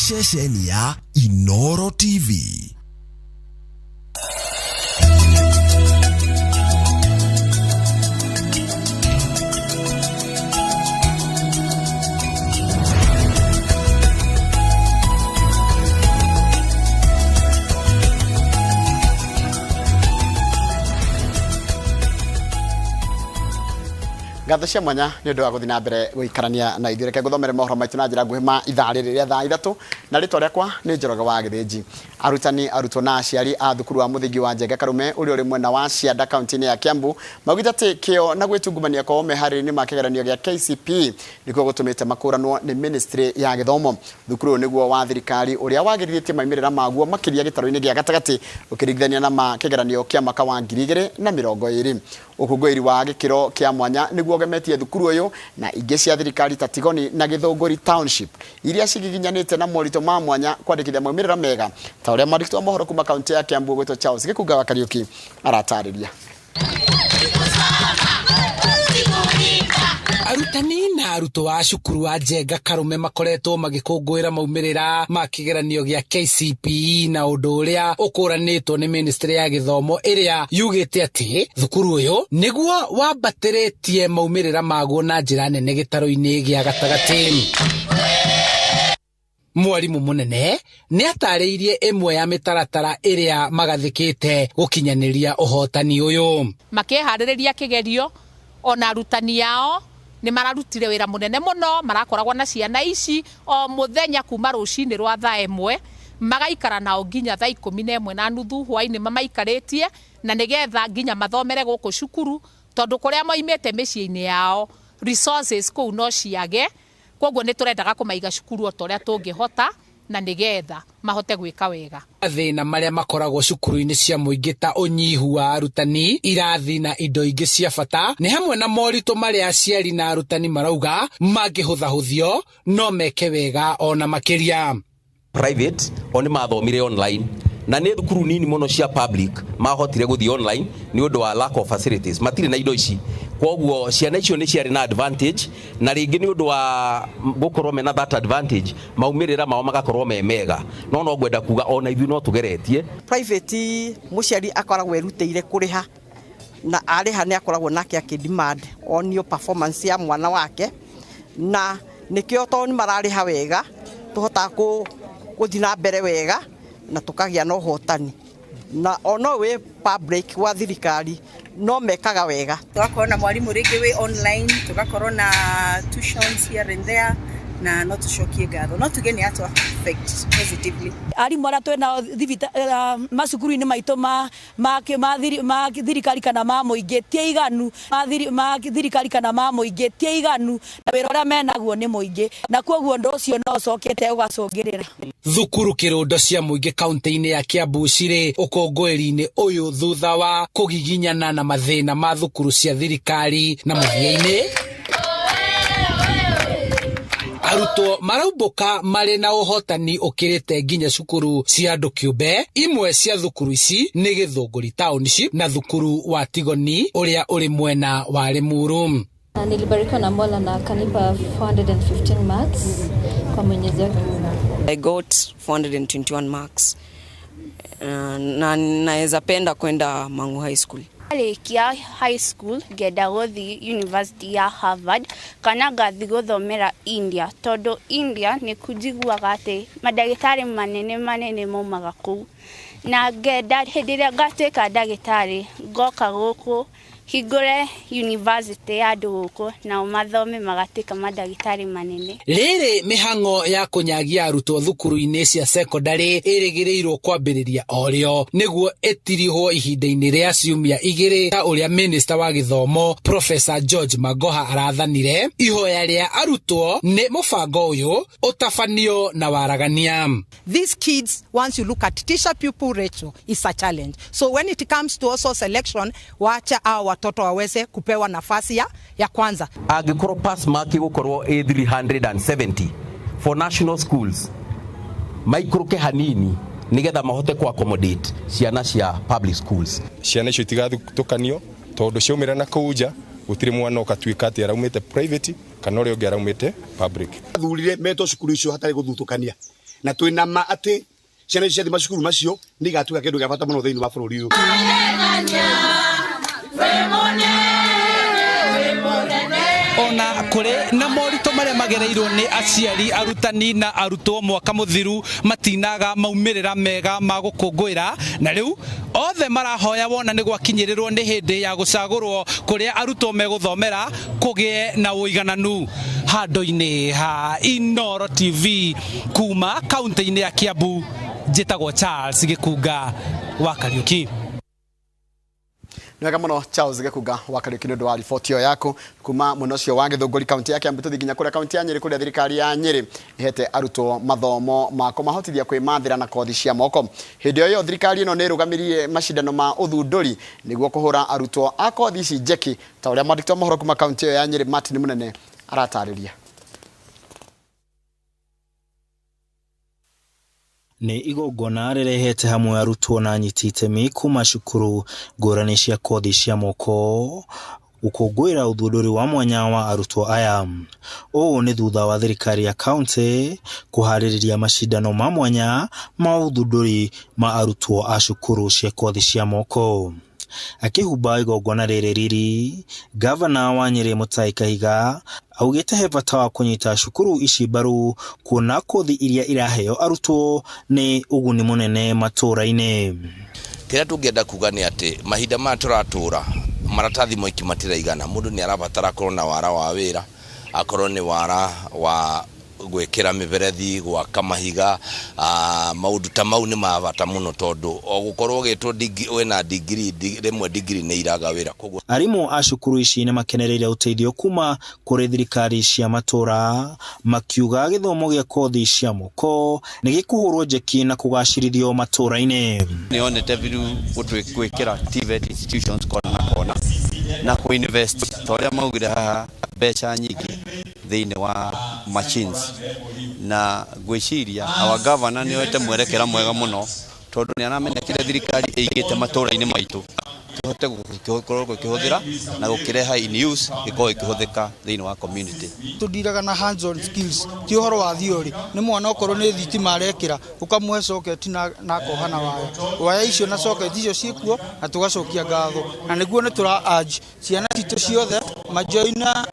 Ceceni ya Inoro TV. Ngatho cia mwanya nĩ ũndũ wa gũthiĩ na mbere gũikarania na ithuĩ. Reke ngũthomere mohoro maitũ na njĩra nguhĩ ma ithaa rĩrĩ rĩa thaa 3, na rĩtwa rĩakwa nĩ Njoroge wa Gĩthĩnji. Arutani, arutwo na aciari a thukuru wa mũthingi wa Njenga Karume ũrĩa ũrĩ mwena wa Cianda kaunti-inĩ ya Kiambu maugĩte atĩ kĩo na gwĩtungumania kwao meharĩrio-inĩ ma kĩgeranio gĩa KCPE nĩkuo gũtũmĩte makũranwo nĩ ministry ya gĩthomo. Thukuru ũyũ nĩguo wa thirikari ũrĩa wagĩrithĩtie maumĩrĩra maguo makĩria gĩtarũ-inĩ gĩa gatagatĩ ũkĩringithania na ma kĩgeranio kĩa mwaka wa 2020. Ũkũngũĩri wa gĩkĩro kĩa mwanya nĩguo ũgemetie thukuru ũyũ na ingĩ cia thirikari ta Tigoni na Gĩthũngũri Township iria cigiginyanĩte na moritũ ma mwanya kwandĩkithia maumĩrĩra mega ta ũrĩa mwandĩki wa mohoro kuma kaunti ya Kiambu ũgwĩtwo Charles Gĩkunga wa Kariũki aratarĩria. Arutani na arutwo a cukuru wa Njenga Karume makoretwo magĩkũngũĩra maumĩrĩra ma kĩgeranio gĩa KCPE na ũndũ ũrĩa ũkũranĩtwo nĩ ministry ya gĩthomo ĩrĩa yugĩte atĩ thukuru ũyũ nĩguo wambatĩrĩtie maumĩrĩra maguo na njĩra nene gĩtarũ-inĩ gĩa gatagatĩ. Mwarimũ mũnene nĩ atarĩirie ĩmwe ya mĩtaratara ĩrĩa magathĩkĩte gũkinyanĩria ũhotani ũyũ. Makĩharĩrĩria kĩgerio, ona arutani ao nĩ mararutire wĩra mũnene mũno, marakoragwo na ciana ici o mũthenya kuma rũcinĩ rwa thaa 1, magaikara nao nginya thaa 11:30 hwainĩ mamaikarĩtie, na nĩgetha nginya mathomere gũkũ cukuru, tondũ kũrĩa moimĩte mĩciĩ-inĩ yao resources kũu no ciage, koguo nĩ tũrendaga kũmaiga cukuru o ta ũrĩa tũngĩhota na nĩgetha mahote gwĩka wega. Mathĩna marĩa makoragwo cukuru-inĩ cia mũingĩ ta ũnyihu wa arutani, irathi na indo ingĩ cia bata nĩ hamwe na moritũ marĩa aciari na arutani marauga mangĩhũthahũthio no meke wega ona makĩria. Private o nĩ mathomire online, na nĩ thukuru nini mũno cia public mahotire gũthiĩ online nĩ ũndũ wa lack of facilities, matirĩ na indo ici. Koguo ciana icio nĩ ciarĩ na advantage, na rĩngĩ nĩ ũndũ wa gũkorwo mena that advantage maumĩrĩra mao magakorwo me mega. No ngwenda kuga ona ithuĩ no tũgeretie. Private mũciari akoragwo erutĩire kũrĩha, na arĩha nĩ akoragwo nake akĩ demand onio performance ya mwana wake, na nĩkĩo tondũ nĩ mararĩha wega tũhotaga gũthiĩ na mbere wega na tũkagĩa na ũhotani. Na ona wĩ public wa thirikari no mekaga wega. Tũgakorwo na mwarimũ rĩngĩ wĩ online, tũgakorwo na tuitions here and there, na no tũcokie ngatho, no tuge nĩ atũ affect positively. Arimũ arĩa twĩnao macukuru-inĩ maitũ ma thirikari kana ma mũingĩ ti aiganu, ma thirikari kana ma mũingĩ ti aiganu, na wĩra ũrĩa menaguo nĩ mũingĩ, na koguo ũndũ ũcio no ũcokete ũgacũngĩrĩra. Thukuru kĩrũndo cia mũingĩ kaunti-inĩ ya Kiambu cirĩ ũkũngũĩri-inĩ ũyũ thutha wa kũgiginyana na mathĩna ma thukuru cia thirikari, na mũthia-inĩ arutwo maraumbũka marĩ na ũhotani ũkĩrĩte nginya cukuru cia andũ kĩũmbe. Imwe cia thukuru ici nĩ Gĩthũngũri Township na thukuru wa Tigoni ũrĩa ũrĩ mwena wa Limuru. Nilibarikiwa na Mola na akanipa 415 marks kwa Mwenyezi wake. I got 421 marks. Na naweza penda kwenda Mangu High School. Arĩkia high school ngenda gũthiĩ university ya Harvard kana ngathiĩ gũthomera India, tondũ India nĩ njiguaga atĩ mandagĩtarĩ manene manene maumaga kũu, na ngenda hĩndĩ ĩrĩa ngatuĩka ndagĩtarĩ ngoka gũkũ hingũre university ya andũ gũkũ nao mathome magatuĩka mandagĩtarĩ manene. Rĩrĩ mĩhang'o ya kũnyagia arutwo thukuru-inĩ cia secondary ĩrĩgĩrĩirwo kwambĩrĩria o rĩo nĩguo ĩtirihwo ihinda-inĩ rĩa ciumia 2 ta ũrĩa Minister wa gĩthomo Professor George Magoha arathanire. Ihoya rĩa arutwo nĩ mũbango ũyũ ũtabanio na waragania. These kids, once you look at teacher pupil ratio, is a challenge. So when it comes to also selection, wacha hao watoto waweze kupewa nafasi ya kwanza. Angĩkorwo pass mark ĩgũkorwo ĩ 370 for national schools, maikũrũke hanini nigetha mahote ku accommodate ciana cia public schools. Ciana icio itigathutũkanio tondũ ciaumĩra na kũu nja gũtirĩ mwana ũkatuĩka atĩ araumĩte private kana ũrĩa ũngĩ araumĩte public. Athurire metwo cukuru icio hatarĩ gũthutũkania. Na twina ma ati ciana ici ciathi macukuru macio nĩ igatuĩka kĩndũ gĩa bata mũno thĩinĩ wa bũrũri ũyũ. Ona kũrĩ na moritũ marĩa magereirwo nĩ aciari, arutani na arutwo mwaka mũthiru, matinaga maumĩrĩra mega ma gũkũngũĩra, na rĩu othe marahoya wona nĩ gwakinyĩrĩrwo nĩ hĩndĩ ya gũcagũrwo kũrĩa arutwo megũthomera kũgĩe na ũigananu. Handũ-inĩ ha Inooro TV kuma kaunti-inĩ ya Kiambu, njĩtagwo Charles Gĩkunga wa Kariuki. Nĩ wega mũno Charles Gĩkunga wa Kariuki nĩ ũndũ wa riboti ĩyo yaku kuma mwena ũcio wa Gĩthũngũri, kaunti ya Kiambu. Tũthiĩ nginya kũrĩa kaunti ya Nyĩrĩ, kũrĩa thirikari ya Nyĩrĩ ĩhete arutwo mathomo ma kũmahotithia kwĩmathĩra na kothi cia moko. Hĩndĩ ĩyo thirikari ĩno nĩ ĩrũgamirie macindano ma ũthundũri nĩguo kũhũra arutwo a kothi ici njeki, ta ũrĩa mwandĩki wa mohoro kuma kaunti ĩyo ya Nyĩrĩ Martin Mũnene aratarĩria. Nĩ igongona rĩrehete hamwe arutwo na anyiti itemi kuma cukuru ngũrani cia kothi cia moko gũkũngũĩra ũthundũri wa mwanya wa arutwo aya. Ũũ nĩ thutha wa thirikari ya kaunti kũharĩrĩria macindano ma mwanya ma ũthundũri ma arutwo a cukuru cia kothi cia moko. Akĩhumba igongona rĩrĩ riri, gavana wa Nyĩrĩ Mutahi Kahiga augĩte he bata wa kũnyita cukuru ici mbaru kuona kothi iria iraheo arutwo nĩ ũguni mũnene matũũra-inĩ. Kĩrĩa tũngĩenda kuga nĩ atĩ mahinda maya tũratũra, maratathi moiki matiraigana. Mũndũ nĩ arabatara akorwo na wara wa wĩra, akorwo nĩ wara wa gwĩkĩra mĩberethi, gwaka mahiga, maũndũ ta mau nĩ ma bata mũno, tondũ o gũkorwo ũgĩtwo wĩna degree, rĩmwe degree nĩ iraga wĩra. Koguo arimũ a cukuru ici nĩ makenereire ũteithio kuma kũrĩ thirikari cia matũũra, makiuga gĩthomo gĩa kothi cia moko nĩ gĩkũhũrwo njeki na kũgacĩrithio matũũra-inĩ. Nĩ onete biru gwĩkĩra TVET institutions kona na kona na kũ-invest ta ũrĩa maugire haha mbeca nyingĩ thĩinĩ wa machines, na ngwĩciria our governor nĩ oete mwerekera mwega mũno, tondũ nĩ aramenya kĩrĩa thirikari ĩigĩte matũũra-inĩ maitũ tũhote gũkorwo gũkĩhũthĩra na gũkĩreha in use, gĩkorwo gĩkĩhũthĩka thĩinĩ wa community. Tũndiraga na hands on skills, ti ũhoro wa theory. Nĩ mwana okorwo nĩ thitima arekĩra, ũkamũhe socket na akoha na waya waya icio, na socket icio ciĩkuo, na tũgacokia ngatho, na nĩguo nĩ tũra urge ciana citũ ciothe majoina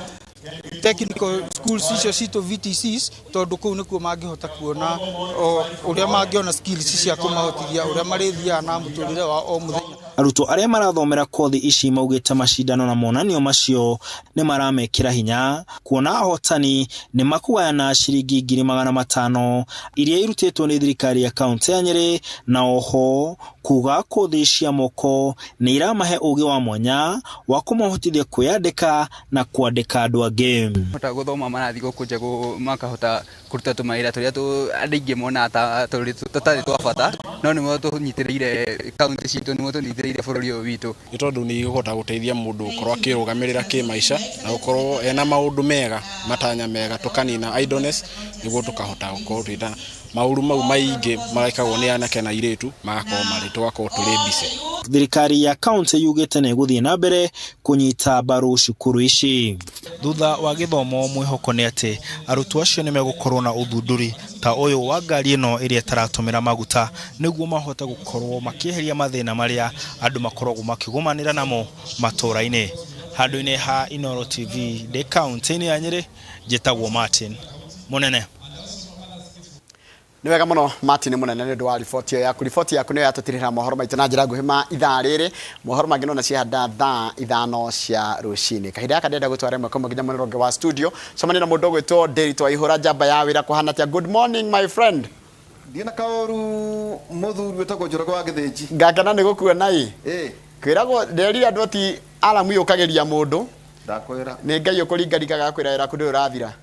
technical schools icio citũ, VTCs, tondũ kũu nĩkuo mangĩhota kuona o ũrĩa mangĩona skills cia kũmahotithia ũrĩa marĩthiaga na mũtũrĩre wa o mũthenya. Arutwo arĩa marathomera kothi ici maugĩte macindano na monanio macio nĩ maramekĩra hinya, kuona ahotani nĩ makũgayana ciringi 500,000 iria irutĩtwo nĩ thirikari ya kaunti ya Nyĩrĩ, na oho kuga kothi cia moko nĩ iramahe ũgĩ wa mwanya wa kũmahotithia kwĩyandĩka na kwandĩka andũ angĩ. Hota gũthoma marathiĩ gũkũ nja makahota kũruta tũmawĩra tũrĩa andũ aingĩ monaga ta tũtarĩ twa bata, no nĩmo tũnyitĩrĩire kaunti citũ, nĩmo tũnyitĩrĩire bũrũri ũyũ witũ. Nĩ tondũ nĩ igũhota gũteithia mũndũ gũkorwo akĩrũgamĩrĩra kĩmaica na gũkorwo ena maũndũ mega, matanya mega, tũkanina idleness nĩguo tũkahota gũkorwo twĩna maũru mau maingĩ marekagwo nĩ anake na airĩtu, magakorwo marĩ tũgakorwo tũrĩ busy. Thirikari ya kaunti yugĩte nĩ ĩgũthiĩ na mbere kũnyita mbaru cukuru ici. Thutha wa gĩthomo, mwĩhoko nĩ atĩ arutwo acio nĩ megũkorwo na ũthundũri ta ũyũ wa ngari ĩno ĩrĩa ĩtaratũmĩra maguta, nĩguo mahote gũkorwo makĩeheria mathĩna marĩa andũ makoragwo makĩgũmanĩra namo matũũra-inĩ. Handũ-inĩ ha Inooro TV ndĩ kaunti-inĩ ya Nyĩrĩ, njĩtagwo Martin Mũnene. Nĩ wega mũno Martin Mũnene nĩ ũndũ wa riboti ĩyo yaku. Riboti yaku nĩyo yatũtirĩra mohoro maitũ na njĩra nguhĩ ma ithaa rĩrĩ. Mohoro mangĩ nona ciahanda thaa 5 cia rũcinĩ. Kahinda gaka ndĩrenda gũtwara ĩmwe kwa ĩmwe nginya mwena ũngĩ wa studio. Cemania na mũndũ ũgwĩtwo Ndĩritũ Waihũra, njamba ya wĩra. Kũhana atĩa? Good morning, my friend. Ndiĩ na kaũru, mũthuri wĩtagwo Njoroge wa Gĩthĩnji. Ngakena nĩ gũkuona ĩ. Kwĩragwo nderire andũ ati aramu yũkagĩria mũndũ. Ndakwĩra. Nĩ Ngai ũkũringaringaga agakwĩra wĩra waku ndũrĩ ũrathira.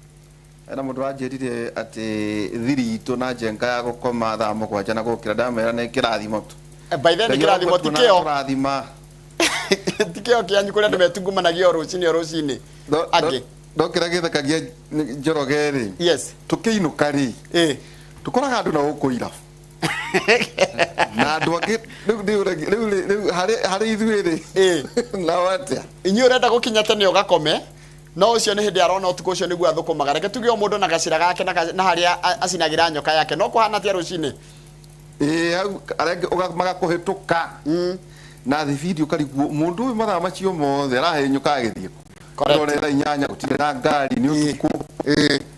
Hena mũndũ wanjĩrire atĩ thiri itũ na njenga ya gũkoma thaa 7 na gũkĩra, ndamera nĩ kĩrathimo tu. By then nĩ kĩrathimo, ti kĩo. Kũrathima. Ti kĩo kĩanyu kũrĩa andũ metungumanagia o rũcinĩ o rũcinĩ. Angĩ. No kĩrĩa gĩthekagia Njoroge rĩ. Yes. Tũkĩinũka rĩ. Tũkoraga andũ na gũkũ irabu. Na andũ angĩ rĩu rĩu rĩu harĩ ithuĩ rĩ. Nao atĩa? Inyuĩ ũrenda gũkinya tene ũgakome. No ũcio nĩ hĩndĩ arona ũtukũ ũcio nĩguo athũkũmaga. Reke tuge o mũndũ na gacĩra gake na na harĩa acinagĩra nyoka yake. No kũhana atĩa rũcinĩ? Ĩĩ hau arĩa angĩ magakũhĩtũka na thibindi ũkarigwo mũndũ ũyũ mathaa macio mothe arahenyũka agĩthiĩ kũ? Rore thaa inyanya gũtirĩ na ngari nĩ ũtukũ.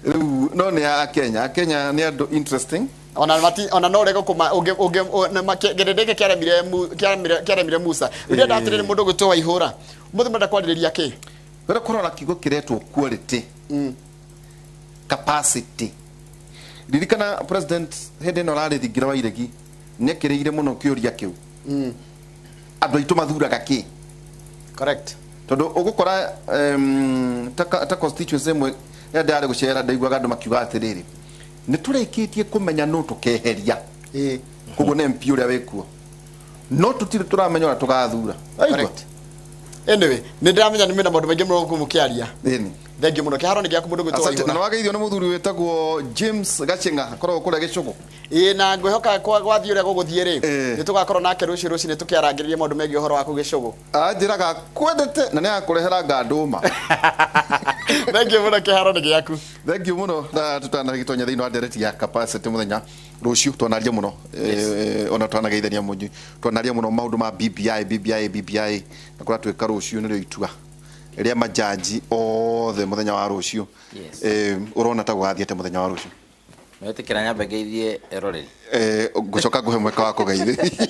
Rĩu no nĩ Akenya, Akenya nĩ andũ interesting. Ona mati ona no rego kuma unge unge na kĩrĩndĩ gĩkĩ kĩaremire kĩaremire kĩaremire Musa. Ndĩrenda atĩrĩrĩ mũndũ ũgwĩtwo Waihũra. Ũmũthĩ mũrenda kwarĩrĩria kĩ? Wenda kũrora kiugo kĩretwo quality, capacity. Ririkana president hĩndĩ ĩno ararĩ thingira wa iregi nĩ ekĩrĩire mũno kĩũria kĩu. Andũ aitũ mathuraga kĩ? Correct. Tondũ ũgũkora ta, ta constituency ĩmwe ĩrĩa ndĩrarĩ gũcera ndaiguaga andũ makiuga atĩrĩrĩ nĩ tũrĩkĩtie kũmenya nũ tũkeheria koguo nĩ MP ũrĩa wĩkuo no tũtirĩ tũramenya ũrĩa tũgathura. Waigua? Anyway, nĩ ndĩramenya nĩ mwĩna maũndũ maingĩ mũno gũkũ mũkĩaria. Ĩni. Thengiũ mũno. Kĩharo nĩ gĩaku mũndũ gwĩtwo Asante. Na Waihũra. nĩ wageithio nĩ mũthuri wĩtagwo James Gachinga akoragwo kũrĩa Gĩcũgũ. Ĩĩ na ngwĩhoka kwa gwathiĩ ũrĩa gũgũthiĩ rĩ, nĩ tũgakorwo nake rũciũ rũcinĩ tũkĩarangĩrĩria maũndũ megiĩ ũhoro wa kũu Gĩcũgũ. Anjĩraga kwendete na nĩ agakũrehera ngandũma. Thengiũ mũno kĩharo nĩ gĩaku. Thengiũ mũno na tũtanagĩtonya thĩinĩ wa ndereti ya capacity mũthenya rũciũ twanaria mũno ona twanageithania mũnyi twanaria mũno maũndũ ma BBI BBI BBI na kũratuĩka rũciũ nĩrĩo itua rĩa majaji othe mũthenya wa rũciũ. Yes. Ũrona ta gũgathiĩ atĩa mũthenya wa rũciũ? Nĩwetĩkĩra nyambe ngeithie eroreri? Ngũcoka ngũhe mweke wa kũgeithĩria.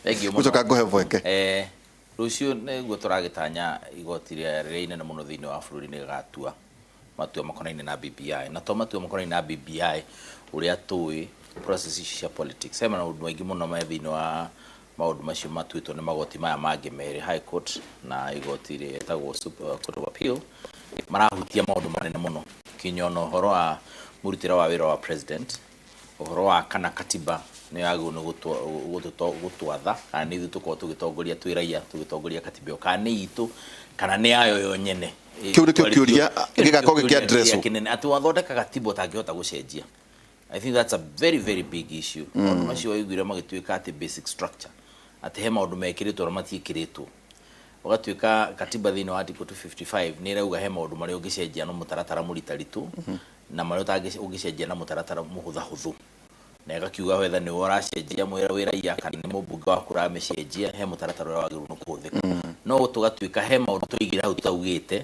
Thengiũ mũno. Ngũcoka ngũhe mweke. Rũciũ nĩguo tũragĩtanya igoti rĩrĩa inene mũno thĩinĩ wa bũrũri nĩ rĩgatua matua makonainie na BBI. Na to matua makonainie na BBI ũrĩa tũĩ process ici cia politics. He maũndũ maingĩ mũno me thĩinĩ wa maũndũ macio matuĩtwo nĩ magoti maya mangĩ merĩ, High Court na igoti rĩtagwo Court of Appeal, marahutia maũndũ manene mũno kinya ona ũhoro wa mũrutĩre wa wĩra wa president, ũhoro wa kana katiba nĩ yagĩrĩirwo nĩ gũtwatha kana nĩ ithuĩ tũkoragwo tũgĩtongoria twĩ raia tũgĩtongoria katiba ĩyo, kana nĩ itũ kana nĩ yayo yo nyene. Kĩu nĩkĩo kĩũria gĩgakorwo gĩkĩ address wo. Kĩnene atĩ wathondeka katiba ũtangĩhota gũcenjia. I think that's a very very big issue. Maũndũ macio waiguire magĩtuĩka atĩ basic structure, atĩ he maũndũ mekĩrĩtwo na matiĩkĩrĩtwo. Ũgatuĩka katiba thĩinĩ wa article 255 nĩ ĩrauga he maũndũ marĩa ũngĩcenjia na mũtaratara mũritaritũ na marĩa ũngĩcenjia na mũtaratara mũhũthahũthũ. Na ĩgakiuga whether nĩwe ũracenjia wĩ raia kana nĩ mũmbunge waku ũramĩcenjia, he mũtaratara ũrĩa wagĩrĩirwo nĩ kũhũthĩka. No tũgatuĩka he maũndũ tũigire hau tũtaugĩte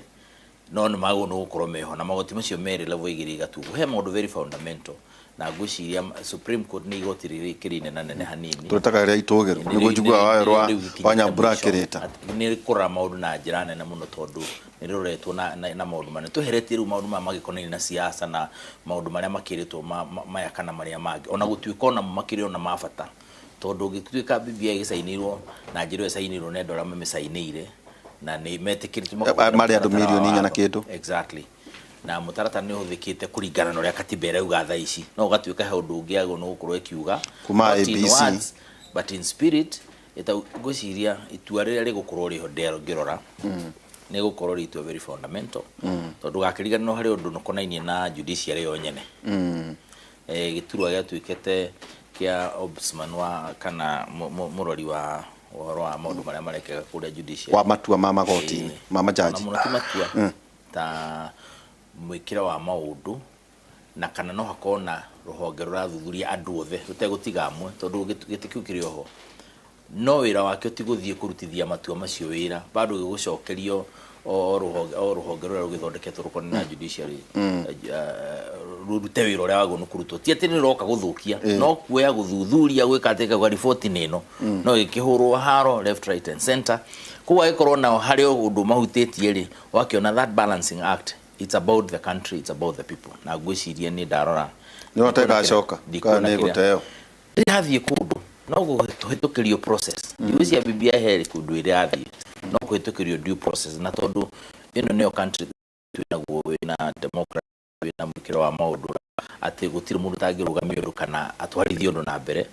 no nĩ magĩrĩirwo nĩ gũkorwo meho na magoti macio merĩ level igĩrĩ igatuo. He maũndũ very fundamental na ngwĩciria Supreme Court nĩ igoti rĩkĩrĩ inena nene hanini. Tũrĩtaga rĩa itũgĩru nĩguo njiguaga wayo rwa wa Nyambura akĩrĩta. Nĩ rĩkũrora maũndũ na njĩra nene mũno tondũ nĩ rĩroretwo na maũndũ manene. Tweheretie rĩu maũndũ maya magĩkonainie na siasa na maũndũ marĩa makĩrĩtwo maya kana marĩa mangĩ ona gũtuĩka onamo makĩrĩ ona ma bata tondũ ũngĩtuĩka BBI ĩgĩcainĩirwo na njĩra ĩyo ĩcainĩirwo nĩ andũ arĩa mamĩcainĩire na nĩ metĩkĩrĩtio makahũthĩra Marĩ andũ mũtaratara wa mirioni inya na watho. kĩndũ. Exactly. Na mũtaratara nĩ ũhũthĩkĩte kũringana na ũrĩa katiba ĩrauga thaa ici. No ũgatuĩka he ũndũ ũngĩ yagĩrĩirwo nĩ gũkorwo ĩkiuga Kuma not in ABC. words but in spirit ngwĩciria itua rĩrĩa rĩgũkorwo rĩho ngĩrora nĩ gũkorwo rĩ itua very fundamental tondũ ndũgakĩriganĩrwo harĩ ũndũ ũkonainie na judiciary yo nyene. Gĩturwa gĩatuĩkĩte kĩa ombudsman wa kana mũrori wa ũhoro wa maũndũ marĩa marekĩka kũrĩa judiciary. Wa matua ma magoti-inĩ, ma majaji. Ona mũno ti matua ta mwĩkĩre wa maũndũ na kana no hakorwo na rũhonge rũrathuthuria andũ othe rũtegũtiga amwe tondũ gĩtĩ kĩu kĩrĩ oho no wĩra wakĩo ti gũthiĩ kũrutithia matua macio wĩra bado gĩgũcokerio o rũhonge o rũhonge rũrĩa rũgĩthondeketwo rũkonainie na judiciary rũrute wĩra ũrĩa wagĩrĩirwo nĩ kũrutwo ti atĩ nĩ rũroka gũthũkia no kuoya gũthuthuria gwĩka atĩ ĩkauga riboti nĩ ĩno no ĩkĩhũrwo haro left right and center koguo angĩkorwo nao harĩ ũndũ mahutĩtie rĩ wakĩona that balancing act it's about the country it's about the people na ngwĩciria niĩ ndarora Nĩ ũrona ta ĩgacoka ndikuona kana nĩ kĩrĩa- ĩgũteo? Ndĩrathiĩ kũndũ no kũhĩtũkĩrio process ngwĩciria BBI he kũndũ ĩrathiĩ no kũhĩtũkĩrio due process na tondũ ĩno nĩyo country twĩnaguo wĩna democracy wĩna mwĩkĩro wa maũndũ atĩ gũtirĩ mũndũ ũtangĩrũgamia ũndũ kana atwarithie ũndũ na mbere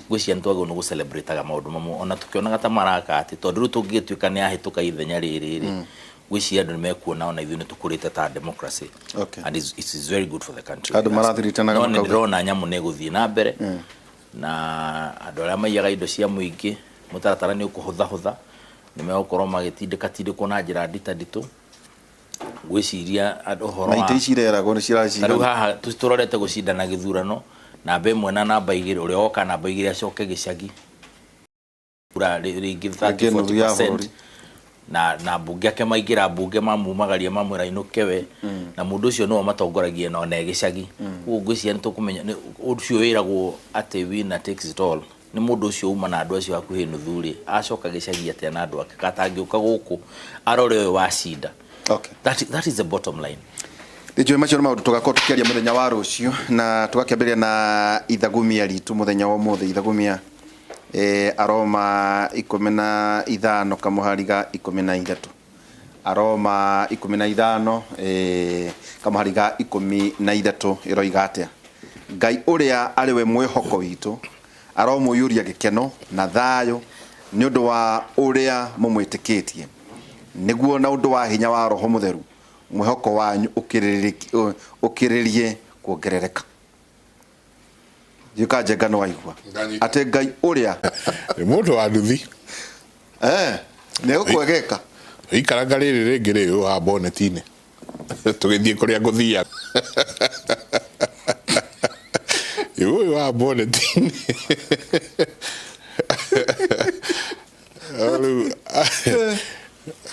ngwĩciria nĩ twagĩrĩirwo nĩ gũ-celebrate-aga maũndũ mamwe ona tũkĩonaga ta maraka atĩ tondũ rĩu tũngĩgĩtuĩka nĩ yahĩtũka ithenya rĩrĩ rĩ ngwĩciria andũ nĩ mekuona ona ithuĩ nĩ tũkũrĩte ta democracy and it is very good for the country. Andũ marathiritanaga No nĩ makauga. ndĩrona nyamũ nĩ ĩgũthiĩ na mbere na andũ arĩa maiyaga indo cia mũingĩ mũtaratara nĩ ũkũhũthahũtha nĩ megũkorwo magĩtindĩka tindĩkwo na njĩra nditanditũ Ngwĩciria andũ ũhoro Na wa itĩ ici ireragwo nĩ ta rĩu ciracigana. haha tũrorete gũcindana gĩthurano namba ĩmwe na namba igĩrĩ, ũrĩa woka namba igĩrĩ acoke gĩcagi kura rĩngĩ Rĩngĩ nuthu ya 30-40% bũrũri. na mbunge ake maingĩra mbunge mamumagaria mamwĩra inũke we, na mũndũ ũcio nĩwe matongoragia na ona e gĩcagi. Koguo ngwĩciria nĩ tũkũmenya ũcio wĩragwo atĩ winner takes it all nĩ mũndũ ũcio uma na andũ acio hakuhĩ nuthu rĩ, acoka gĩcagi atĩa na andũ ake katangĩũka gũkũ arore ũyũ wacinda. Okay. That is the bottom line. Nĩnjũĩ macio nĩ maũndũ tũgakorwo tũkĩaria mũthenya wa rũciũ, na tũgakĩambĩrĩria na ithagumia ritũ mũthenya wa ũmũthĩ. Ithagumia Aroma 15 kamũhari ga 13, Aroma 15 kamũhari ga 13 ĩroiga atĩa? Ngai ũrĩa arĩ we mwĩhoko witũ aromũiyũria gĩkeno na thayũ nĩ ũndũ wa ũrĩa mũmwĩtĩkĩtie, nĩguo na ũndũ wa hinya wa Roho Mũtheru mwĩhoko wanyu ũkĩrĩrie kuongerereka. Ndiũĩ kana Njenga nĩ waigua atĩ Ngai ũrĩa nĩ mũndũ wa nduthi nĩ egũkwegeka ikaranga rĩrĩ rĩngĩ rĩ wa boneti-inĩ tũgĩthiĩ kũrĩa ngũthiaga ũyũ wa boneti-inĩ rĩu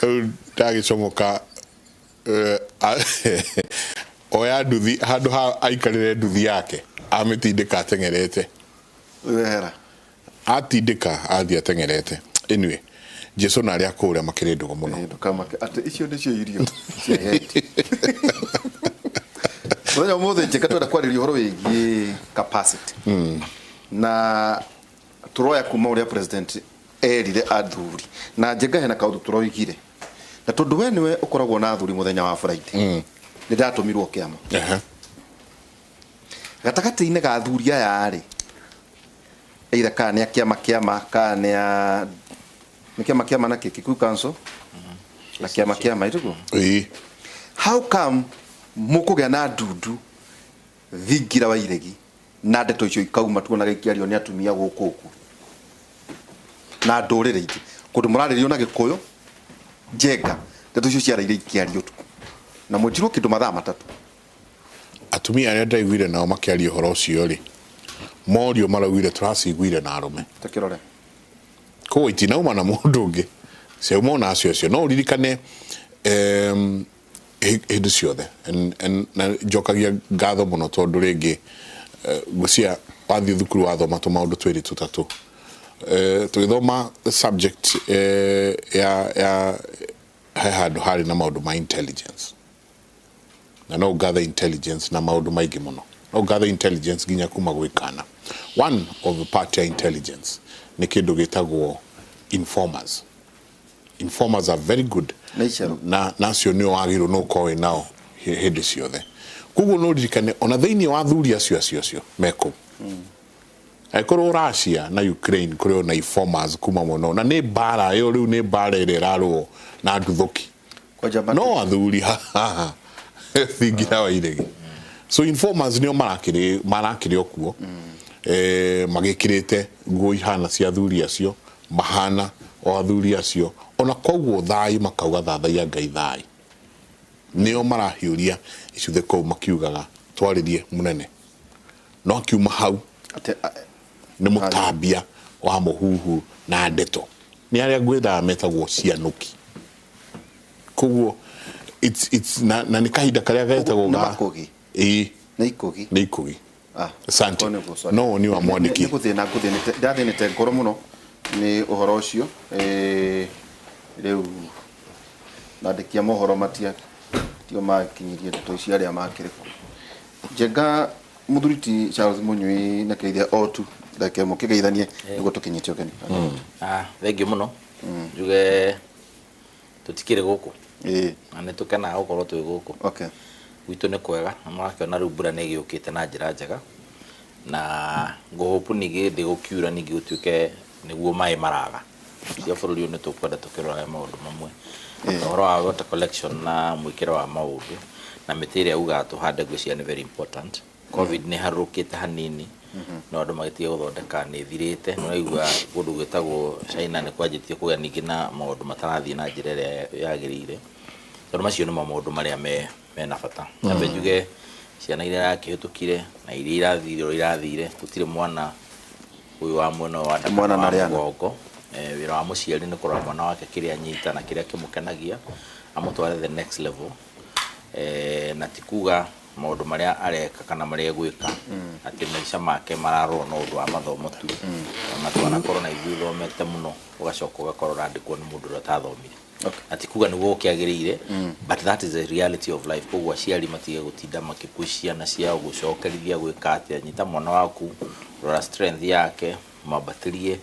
rĩu ndagĩcomoka oya nduthi handũ ha aikarĩre nduthi yake amĩtindĩka ateng'erete. Wehera. Atindĩka athiĩ ateng'erete. Anyway, Jesu na arĩa kũrĩa makĩrĩ ndũgũ mũno. Ndũkamake atĩ icio nĩcio irio cia heti. Mũthenya ũmũthĩ Njenga twenda kwarĩria ũhoro wĩgiĩ capacity, na tũroya kuma ũrĩa president erire athuri, na Njenga hena kaũndũ tũroigire, na tondũ we nĩwe ũkoragwo na athuri mũthenya wa Friday, nĩ ndatũmirwo kĩama gatagatĩ-inĩ ga athuri aya rĩ, either kana nĩ a kĩama kĩama kana nĩ a nĩ kĩama kĩama na kĩ Kikuyu Council na kĩama kĩama ĩtiguo. How come mũkũgĩa na ndundu thingira wa iregi na ndeto icio ikauma tuonaga ikĩario nĩ atumia gũkũ ũguo na ndũrĩrĩ ingĩ kũndũ mũrarĩrio na Gĩkũyũ? Njenga, ndeto icio ciaraire ikĩario ũtukũ na mwĩtirwo kĩndũ mathaa 3. Atumia arĩa ndaiguire nao makĩaria ũhoro ũcio rĩ, morio maraugire tũraciguire na arũme. Takĩrore. Koguo itinauma na mũndũ ũngĩ, ciauma ona acio acio. No ũririkane hĩndĩ ciothe na njokagia ngatho mũno tondũ rĩngĩ ngwĩciria wathiĩ thukuru wathoma tũmaũndũ twĩrĩ tũtatũ, tũgĩthoma subject ya he handũ harĩ na maũndũ ma intelligence, na no gather intelligence na maũndũ maingĩ mũno, no gather intelligence nginya kuma gwĩ kana. One of the part ya intelligence nĩ kĩndũ gĩtagwo informers. Informers are very good na nacio nĩo wagĩrĩirwo nĩ ũkorwo wĩ nao hĩndĩ ciothe. Koguo no ririkane ona thĩinĩ wa athuri acio acio acio mekũu, angĩkorwo Russia na Ukraine kũrĩ ona informers kuma mũno, na nĩ mbara ĩyo rĩu nĩ mbara ĩrĩa ĩrarũo na nduthũki, no athuri haha thingira wa iregi. So informers nĩo marakĩrĩ o kuo, magĩkĩrĩte nguo ihana cia athuri acio, mahana o athuri acio, ona koguo thayũ makauga thathaiya Ngai thayũ, nĩo marahiũria icuthe kũu makiugaga twarĩrie mũnene, no akiuma hau nĩ mũtambia wa mũhuhu na ndeto nĩ arĩa ngwĩraga metagwo cianũki. Koguo it's na nĩ kahinda karĩa getagwo Nĩ ga makũgi. Ĩĩ. Nĩ ikũgi. Nĩ ikũgi. Ah, Asante. korwo nĩguo, sorry. No woni wa mwandĩki. Nĩ gũthĩna ngũthĩnĩte, ndathĩnĩte ngoro mũno nĩ ũhoro ũcio. Rĩu andĩki a mohoro matia tio makinyirie ndeto ici arĩa makĩrĩ kuo. Njenga mũthuri ti Charles Mũnyui na kĩgeithia o tu ndagĩka ĩmwe kĩgeithanie nĩguo tũkinyĩte ũgeni. Thengiũ mũno. Njuge tũtikĩrĩ gũkũ. Na nĩ tũkenaga gũkorwo twĩ gũkũ. Gwitũ nĩ kwega, na mũrakĩona rĩu mbura nĩ ĩgĩũkĩte na njĩra njega, na ngũhũpu ningĩ ndĩgũkiura ningĩ gũtuĩke nĩguo maĩ maraga. Cia bũrũri ũyũ nĩ tũkwenda tũkĩrorage maũndũ mamwe. Na ũhoro wa water collection na mwĩkĩre wa maũndũ na mĩtĩ ĩrĩa ugaga tũhande ngwĩciria nĩ very important. Covid nĩ harũrũkĩte hanini, no andũ magĩtige gũthondeka nĩ ĩthirĩte. Nĩ ũraigua kũndũ gwĩtagwo China nĩ kwanjĩtie kũgĩa ningĩ na maũndũ matarathiĩ na njĩra ĩrĩa yagĩrĩire. Tondũ macio nĩmo maũndũ marĩa me mena bata. Nyambe njuge ciana iria irakĩhĩtũkire na iria irathire ũrĩa irathire, gũtirĩ mwana ũyũ wa mwena ũyũ wa nda kana Mwana na wa arĩa ana. mũgongo. Wĩra wa mũciari nĩ kũrora mwana wake kĩrĩa anyita na kĩrĩa kĩmũkenagia, amũtware the next level. Na ti kuga maũndũ marĩa areka kana marĩa egwĩka atĩ maica make mararorwo no ũndũ wa mathomo tu. Ona twanakorwo na ithuĩ ũthomete mũno, ũgacoka ũgakorwo ũrandĩkwo nĩ mũndũ ũrĩa ũtathomire. Na ti kuga nĩguo gũkĩagĩrĩire, but that is the reality of life. Koguo aciari matige gũtinda makĩpush ciana ciao gũcokerithia gwĩka atĩa. Nyita mwana waku, rora strength yake, mwambatĩrie,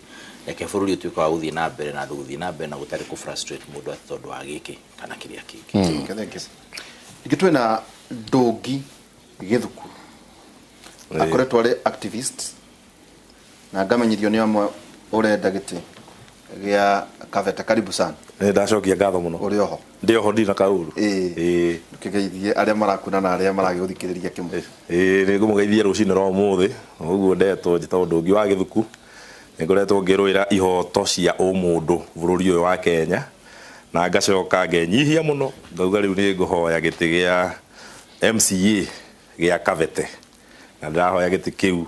reke bũrũri ũtuĩke wa gũthiĩ na mbere na andũ gũthiĩ na mbere na gũtarĩ kũ frustrate mũndũ atĩ tondũ wa gĩkĩ kana kĩrĩa kĩngĩ. Okay, thank you. Ningĩ twĩna Ndũngi Gĩthuku, akoretwo arĩ activist na ngamenyithio nĩ amwe ũrenda gĩtĩ gĩa Kabete. Karibu sana. Nĩ ndacokia ngatho mũno. Ũrĩ oho? Ndĩ oho, ndirĩ na kaũru. Ĩĩ, ndũkĩgeithie arĩa marakuona na arĩa maragĩgũthikĩrĩria kĩmwe. Ĩĩ, nĩ ngũmũgeithia rũcinĩ rwa ũmũthĩ. Ũguo ndetwo njĩtagwo Ndũngi wa Gĩthuku. Nĩ ngoretwo ngĩrũĩra ihoto cia ũmũndũ bũrũri ũyũ wa Kenya, na ngacoka ngenyihia mũno ngauga rĩu nĩ ngũhoya gĩtĩ gĩa MCA gĩa Kabete, na ndĩrahoya gĩtĩ kĩu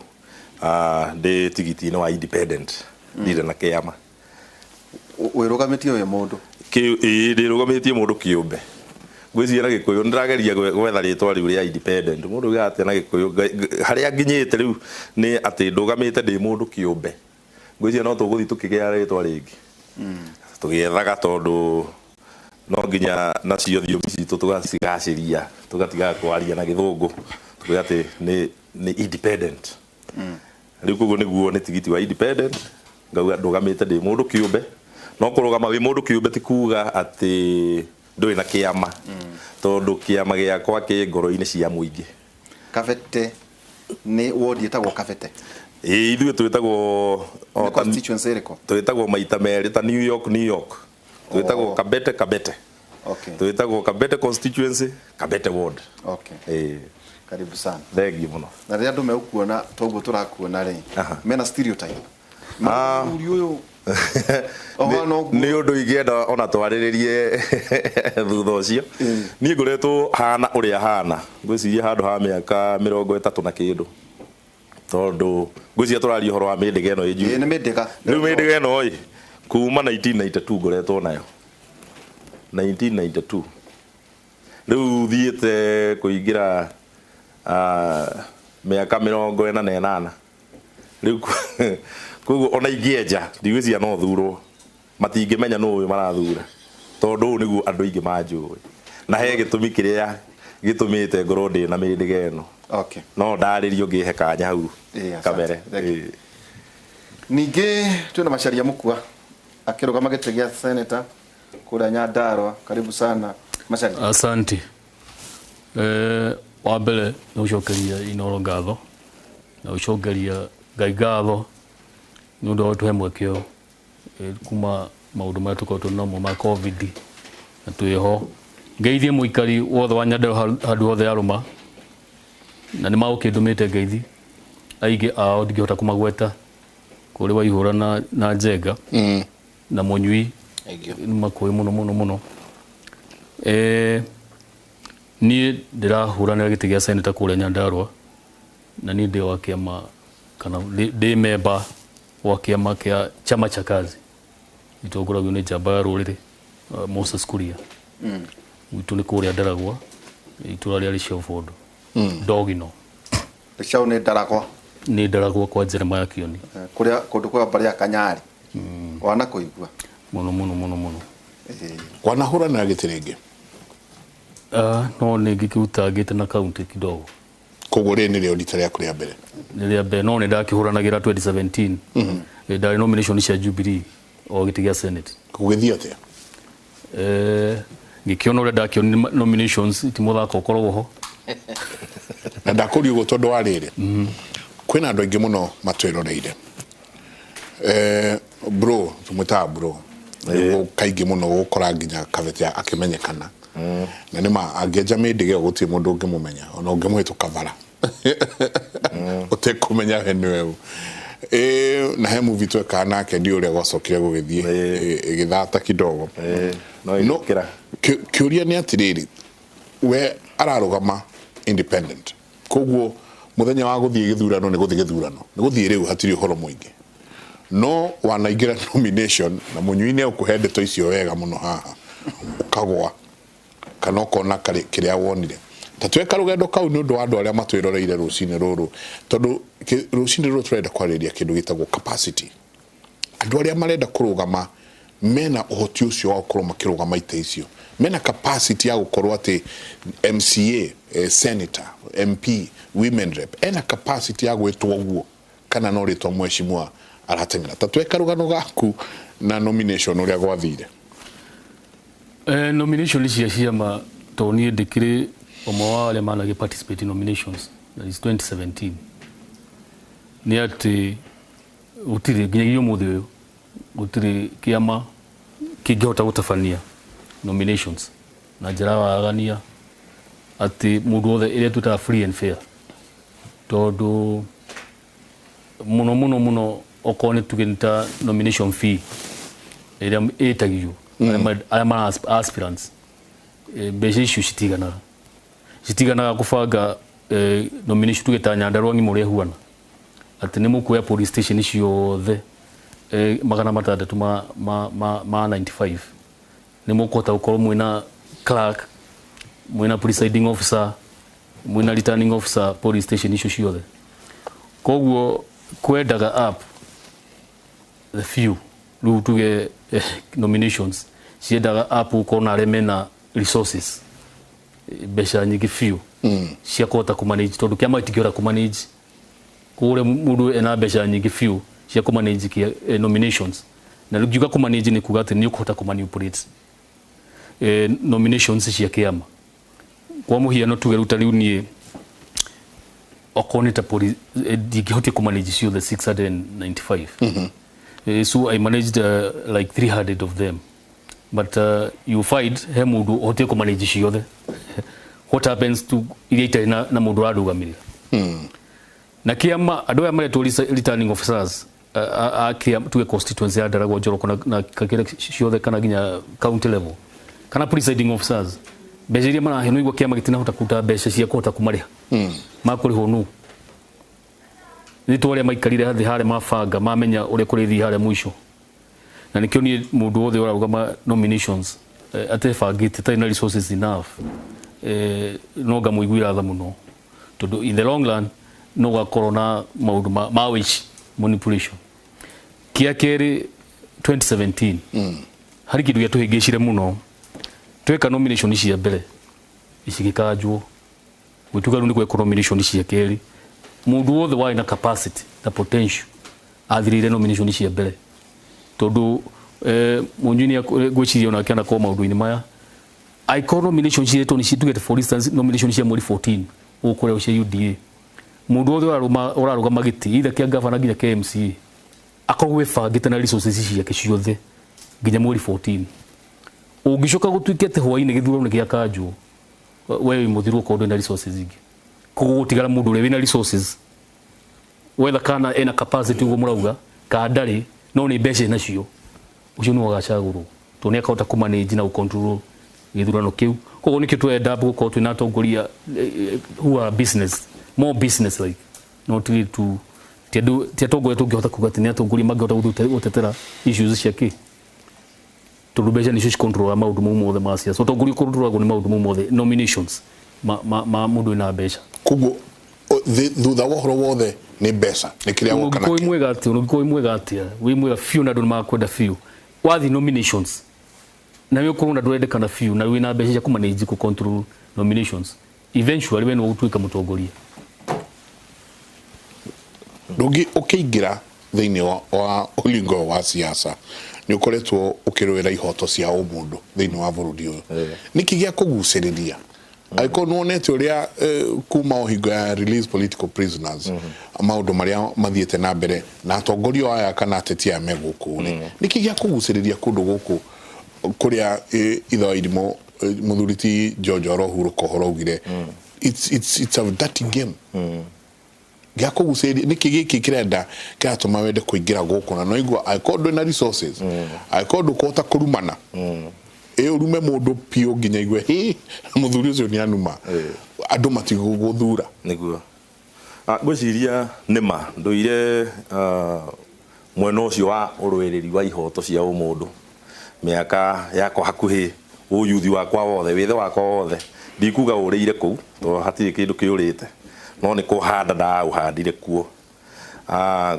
ndĩ tigiti-inĩ wa independent, ndirĩ na kĩama. Wĩrũgamĩtie wĩ mũndũ? Ĩĩ, ndĩrũgamĩtie mũndũ kĩũmbe. Ngwĩciria na Gĩkũyũ nĩndĩrageria gwetha rĩtwa rĩu rĩa independent. Mũndũ augaga atĩa na Gĩkũyũ? Harĩa nginyĩte rĩu nĩ atĩ ndũgamĩte ndĩ mũndũ kĩũmbe. Ngwĩciria no tũgũthiĩ tũkĩgĩa rĩtwa rĩngĩ tũgĩethaga, tondũ no nginya nacio thiomi citũ tũgacigacĩria, tũgatigaga kwaria na Gĩthũngũ, tuge atĩ nĩ independent. Rĩu koguo nĩguo nĩ tigiti wa independent, ngauga ndũgamĩte ndĩ mũndũ kĩũmbe. No kũrũgama wĩ mũndũ kĩũmbe ti kuga atĩ ndũrĩ na kĩama, tondũ kĩama gĩakwa kĩ ngoro-inĩ cia mũingĩ. Kabete nĩ ward ĩtagwo Kabete? Ĩĩ, ithuĩ twĩtagwo Nĩ constituency ĩrĩkũ? Twĩtagwo maita merĩ ta New York, New York. Twĩtagwo Kabete, Kabete. Twĩtagwo Kabete constituency, Kabete ward. Ĩĩ. Karibu sana. Thengiũ mũno. Na rĩrĩa andũ megũkuona toguo tũrakuona rĩ, mena stereotype. Mũthuri ũyũ Nĩ ũndũ ingĩenda ona twarĩrĩrie thutha ũcio. Niĩ ngoretwo hana ũrĩa hana, ngwĩciria handũ ha mĩaka 30 na kĩndũ, tondũ ngwĩciria tũraria ũhoro wa mĩndĩga ĩno ĩ nĩ mĩndĩga. Rĩu mĩndĩga ĩno ĩ kuma 1992 ngoretwo nayo, 1992, rĩu thiĩte kũingĩra mĩaka 48 rĩu. Koguo ona ingĩenja, ndigwĩciria no thurwo, matingĩmenya nũ ũyũ marathura, tondũ ũũ nĩguo andũ aingĩ manjũĩ, na he gĩtũmi kĩrĩa gĩtũmĩte ngorwo ndĩ na mĩndĩga ĩno. No ndarĩrio ngĩhe kanya hau kamere. Ningĩ twĩna Macharia Mukua akĩrũgama gĩtĩ gĩa senator kũrĩa Nyandarua. Karibu sana, Macharia. Asante. Wa mbere nĩ gũcokeria Inoro ngatho na gũcokeria Ngai ngatho nĩ ũndũ wa gũtũhe mweke ũyũ, kuma maũndũ marĩa tũkoretwo namo ma COVID na twĩho. Ngeithie mũikari wothe wa Nyandarua handũ hothe arũma, na nĩ magũkĩndũmĩte ngeithi, aingĩ ao ndingĩhota kũmagweta, kũrĩ Waihũra na Njenga na Mũnyui, nĩ makũĩ mũno mũno mũno. Niĩ ndĩrahũranĩra gĩtĩ gĩa senator kũrĩa Nyandarua, na niĩ ndĩ wa kĩama kana ndĩ memba wa kĩama kĩa Chama cha Kazi, gĩtongoragio nĩ njamba ya rũrĩrĩ, Moses Kuria. Gwitũ nĩ kũrĩa Ndaragwa, itũra rĩa Rĩciobondo, Ndogino. Rĩcaũ nĩ Ndaragwa? Nĩ Ndaragwa kwa Jeremiah Kioni. Kũrĩa kũndũ kwa mbarĩ ya Kanyarĩ, wana kũigua? Mũno mũno mũno mũno. Wanahũranĩra gĩtĩ rĩngĩ? No nĩ ngĩkĩrutangĩte na kaunti kidogo. Koguo rĩrĩ nĩrĩo rita rĩaku rĩa mbere? Nĩ rĩa mbere, no nĩ ndakĩhũranagĩra 2017. Ndarĩ nomination cia Jubilee o gĩtĩ gĩa Senate. Gũgĩthiĩ atĩa? Ngĩkĩona ũrĩa ndakĩonire nominations ti mũthako ũkoragwo ho. Na ndakũria ũguo tondũ wa rĩrĩ, kwĩna andũ aingĩ mũno matwĩroreire. Bro, tũmwĩtaga bro nĩguo kaingĩ mũno gũkora nginya Kabete akĩmenyekana, na nĩma angĩenja mĩndĩga ĩyo gũtirĩ mũndũ ũngĩmũmenya, ona ũngĩmũhĩtũka bara ũtekũmenya we nĩwe ũ. Na he movie twekaga nake, ndiũ ũrĩa gwacokire gũgĩthiĩ, ĩgĩthata kidogo. No ĩgĩkĩra. Kĩũria nĩ atĩrĩrĩ, we ararũgama independent, koguo mũthenya wa gũthiĩ gĩthurano nĩ gũthiĩ gĩthurano, nĩ gũthiĩ rĩu, hatirĩ ũhoro mũingĩ. No wanaingĩra nomination na mũnyui nĩ egũkũhe ndeto icio wega mũno haha, ũkagwa kana ũkona kĩrĩa wonire. Ta tweka rũgendo kau nĩ ũndũ wa andũ arĩa matwĩroreire rũcinĩ rũrũ, tondũ rũcinĩ rũrũ tũrenda kwarĩrĩria kĩndũ gĩtagwo capacity. Andũ arĩa marenda kũrũgama mena ũhoti ũcio wa gũkorwo makĩrũgama itĩ icio, mena capacity ya gũkorwo atĩ MCA, senator, MP, women rep, ena capacity ya gwĩtwo ũguo kana no rĩtwa mheshimiwa arateng'era. Ta tweka rũgano gaku na nomination ũrĩa gwathire. Nomination cia ciama, tondũ niĩ ndĩkĩrĩ ũmwe wa arĩa managĩ participate in nominations, that is 2017, nĩ atĩ gũtirĩ nginyagia ũmũthĩ ũyũ gũtirĩ kĩama kĩngĩhota gũtabania nominations na njĩra ya waragania atĩ mũndũ wothe ĩrĩa twĩtaga free and fair, tondũ mũno mũno mũno okorwo nĩ tuge nĩ ta nomination fee ĩrĩa ĩtagio arĩa mara aspirants, mbeca icio citiganaga kũbanga nomination tuge ta Nyandarua ng'ima ũrĩa ĩhuana, atĩ nĩ mũkuoya police station ciothe 600 ma 95, nĩ mũkũhota gũkorwo mwĩna clerk, mwĩna presiding officer, mwĩna returning officer police station icio ciothe. Koguo kwendaga up the few rĩu tuge nominations ciendaga up gũkorwo na arĩa mena resources, mbeca nyingĩ biũ cia kũhota kũmanage, tondũ kĩama gĩtingĩhota kũmanage kũrĩa mũndũ ena mbeca nyingĩ biũ cia kũmanage nominations. Na rĩu ngiuga kũmanage nĩ kuga atĩ nĩ ũkũhota kũmanipulate nominations cia kĩama. Kwa mũhiano tuge rĩu ta rĩu niĩ okorwo nĩ ta ndingĩhotia kũmanage ciothe 695. So I managed like 300 of them, but you find he mũndũ ũhotie kũmanage ciothe. What happens to iria itarĩ na mũndũ ũrarũgamĩrĩra? Na kĩama andũ aya maretwo returning officers a kĩa tuge constituency ya Ndaragwa, Njoroko na Kakĩra ciothe, kana nginya county level, kana presiding officers, mbeca iria maraheo no igua kĩama gĩtinahota kũruta mbeca cia kũhota kũmarĩha. Makũrĩhwo nũ? Nĩ to arĩa maikarire thĩ harĩa mabanga mamenya ũrĩa kũrĩthiĩ harĩa mũico. Na nĩkĩo niĩ mũndũ wothe ũrarũgama nominations atebangĩte, atarĩ na resources enough, no ngamũiguĩra tha mũno, tondũ in the long run no gakorwo na maũndũ ma wĩici, manipulation. Kĩa kerĩ, 2017 harĩ kĩndũ gĩatũhĩngĩcire mũno. Tweka nomination cia mbere icigĩkanjwo, gwĩtuĩka rĩu nĩ gwekwo nomination cia kerĩ. Mũndũ wothe warĩ na capacity na potential athirĩire nomination cia mbere, tondũ mũnyui nĩ ngwĩciria onake anakorwo maũndũ-inĩ maya. Angĩkorwo nomination ciretwo nĩ tuge for instance nomination cia mweri 14 gũkũ cia UDA, mũndũ wothe ũrarũgama gĩtĩ either kĩa gavana nginya kĩa MCA akorwo wĩbangĩte na resources ciake ciothe nginya mweri 14. Ũngĩcoka gũtuĩke atĩ hwaĩ-inĩ gĩthurano nĩ gĩakanjwo, we wĩ mũthiru okorwo ndũrĩ na resources ingĩ. Koguo gũtigara mũndũ ũrĩa wĩna resources, whether kana ena capacity ũguo mũrauga kana ndarĩ, no nĩ mbeca enacio, ũcio nĩwe ũgacagũrwo, tondũ nĩ akahota kũmanage na gũcontrol gĩthurano kĩu. Koguo nĩkĩo tũrenda gũkorwo twĩna atongoria who are business, more business like, not really to ti andũ, ti atongoria tũngĩhota kuga atĩ nĩ atongoria mangĩhota gũtetera issues cia kĩ, tondũ mbeca nĩcio cicontrolaga maũndũ mau mothe ma siasa. Ũtongoria ũcontrolagwo nĩ maũndũ mau mothe, nominations ma mũndũ wĩna mbeca. Koguo thutha wa ũhoro wothe nĩ mbeca, nĩ kĩrĩa woka Ũngĩkorwo wĩ nakĩo. mwega atĩa, ũngĩkorwo wĩ mwega atĩa, wĩ mwega biũ na andũ nĩ makwenda biũ, wathiĩ nominations na wĩ ũkorwo na ndũrendekana biũ na wĩna mbeca cia kũmanage, kũ control nominations, eventually we nĩwe ũgũtuĩka mũtongoria. Ndũngĩ ũkĩingĩra thĩinĩ wa ũlingo wa siasa nĩ ũkoretwo ũkĩrũĩra ihoto cia ũmũndũ thĩinĩ wa bũrũri ũyũ. Nĩkĩ gĩa kũgucĩrĩria, angĩkorwo nĩ wonete ũrĩa kuma o hingo ya release political prisoners maũndũ marĩa mathiĩte na mbere na atongoria aya kana ateti aya me gũkũ rĩ, nĩkĩ gĩa kũgucĩrĩria kũndũ gũkũ kũrĩa ithe wa irimũ, mũthuri ti George arohurũka ũhoro augire it's a dirty game? Gĩa kũgucĩrĩria nĩkĩ gĩkĩ kĩrenda kĩratũma wende kũingĩra gũkũ, na no igua angĩkorwo ndwĩ na resources, angĩkorwo ndũkũhota kũrumana? Ĩ ũrume mũndũ piũ nginya igue hĩ mũthuri ũcio nĩ anuma, andũ matigũgũthura. Nĩguo. Ngwĩciria nĩ ma ndũire mwena ũcio wa ũrũĩrĩri wa ihoto cia ũmũndũ mĩaka yakwa hakuhĩ ũyuthi wakwa wothe, wĩthĩ wakwa wothe, ndikuga ũrĩire kũu tondũ hatirĩ kĩndũ kĩũrĩte, no nĩ kũhanda ndaũhandire kuo.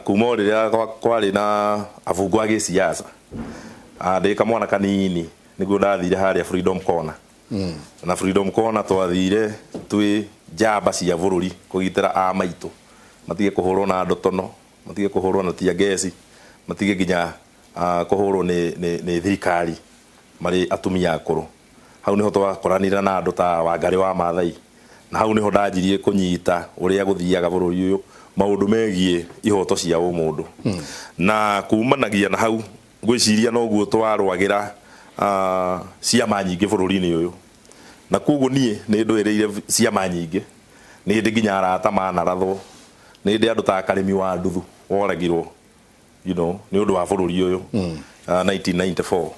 Kuma o rĩrĩa kwarĩ na abungo a gĩsiasa, ndĩ kamwana kanini nĩguo ndathire harĩa Freedom Corner. Na Freedom Corner twathire twĩ njamba cia bũrũri kũgitĩra a maitũ matige kũhũrwo na ndotono, matige kũhũrwo na tear gas, matige nginya kũhũrwo nĩ thirikari marĩ atumia akũrũ. Hau nĩho twakoranire na andũ ta Wangarĩ wa Maathai, na hau nĩho ndanjirie kũnyita ũrĩa gũthiaga bũrũri ũyũ maũndũ megiĩ ihoto cia ũmũndũ. Na kumanagia na hau ngwĩciria noguo twarũagĩra ciama nyingĩ bũrũri-inĩ ũyũ. Na koguo niĩ nĩ ndũĩrĩire ciama nyingĩ, nĩ ndĩ nginya arata manarathwo, nĩ ndĩ andũ ta Karĩmi wa Nduthu woragirwo nĩ ũndũ wa bũrũri ũyũ 1994.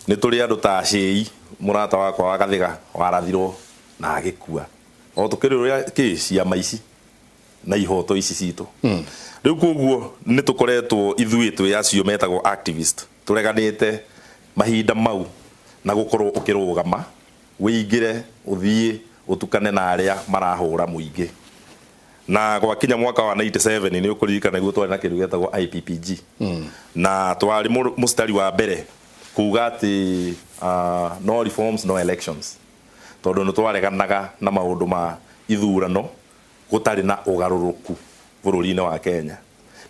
Nĩ tũrĩ andũ ta Cĩi, mũrata wakwa wa Gathĩga warathirwo na agĩkua. O tũkĩrũĩra kĩ ciama ici na ihoto ici citũ. Rĩu koguo nĩ tũkoretwo ithuĩ twĩ acio metagwo activist, tũreganĩte mahinda mau na gũkorwo ũkĩrũgama wĩingĩre ũthiĩ ũtukane na arĩa marahũra mũingĩ. Na gwakinya mwaka wa 97 nĩ ũkũririkana nĩguo twarĩ na kĩndũ gĩetagwo IPPG. Na twarĩ mũstari wa mbere kuga atĩ no reforms no elections, tondũ nĩ twareganaga na maũndũ ma ithurano gũtarĩ na ũgarũrũku bũrũri-inĩ wa Kenya.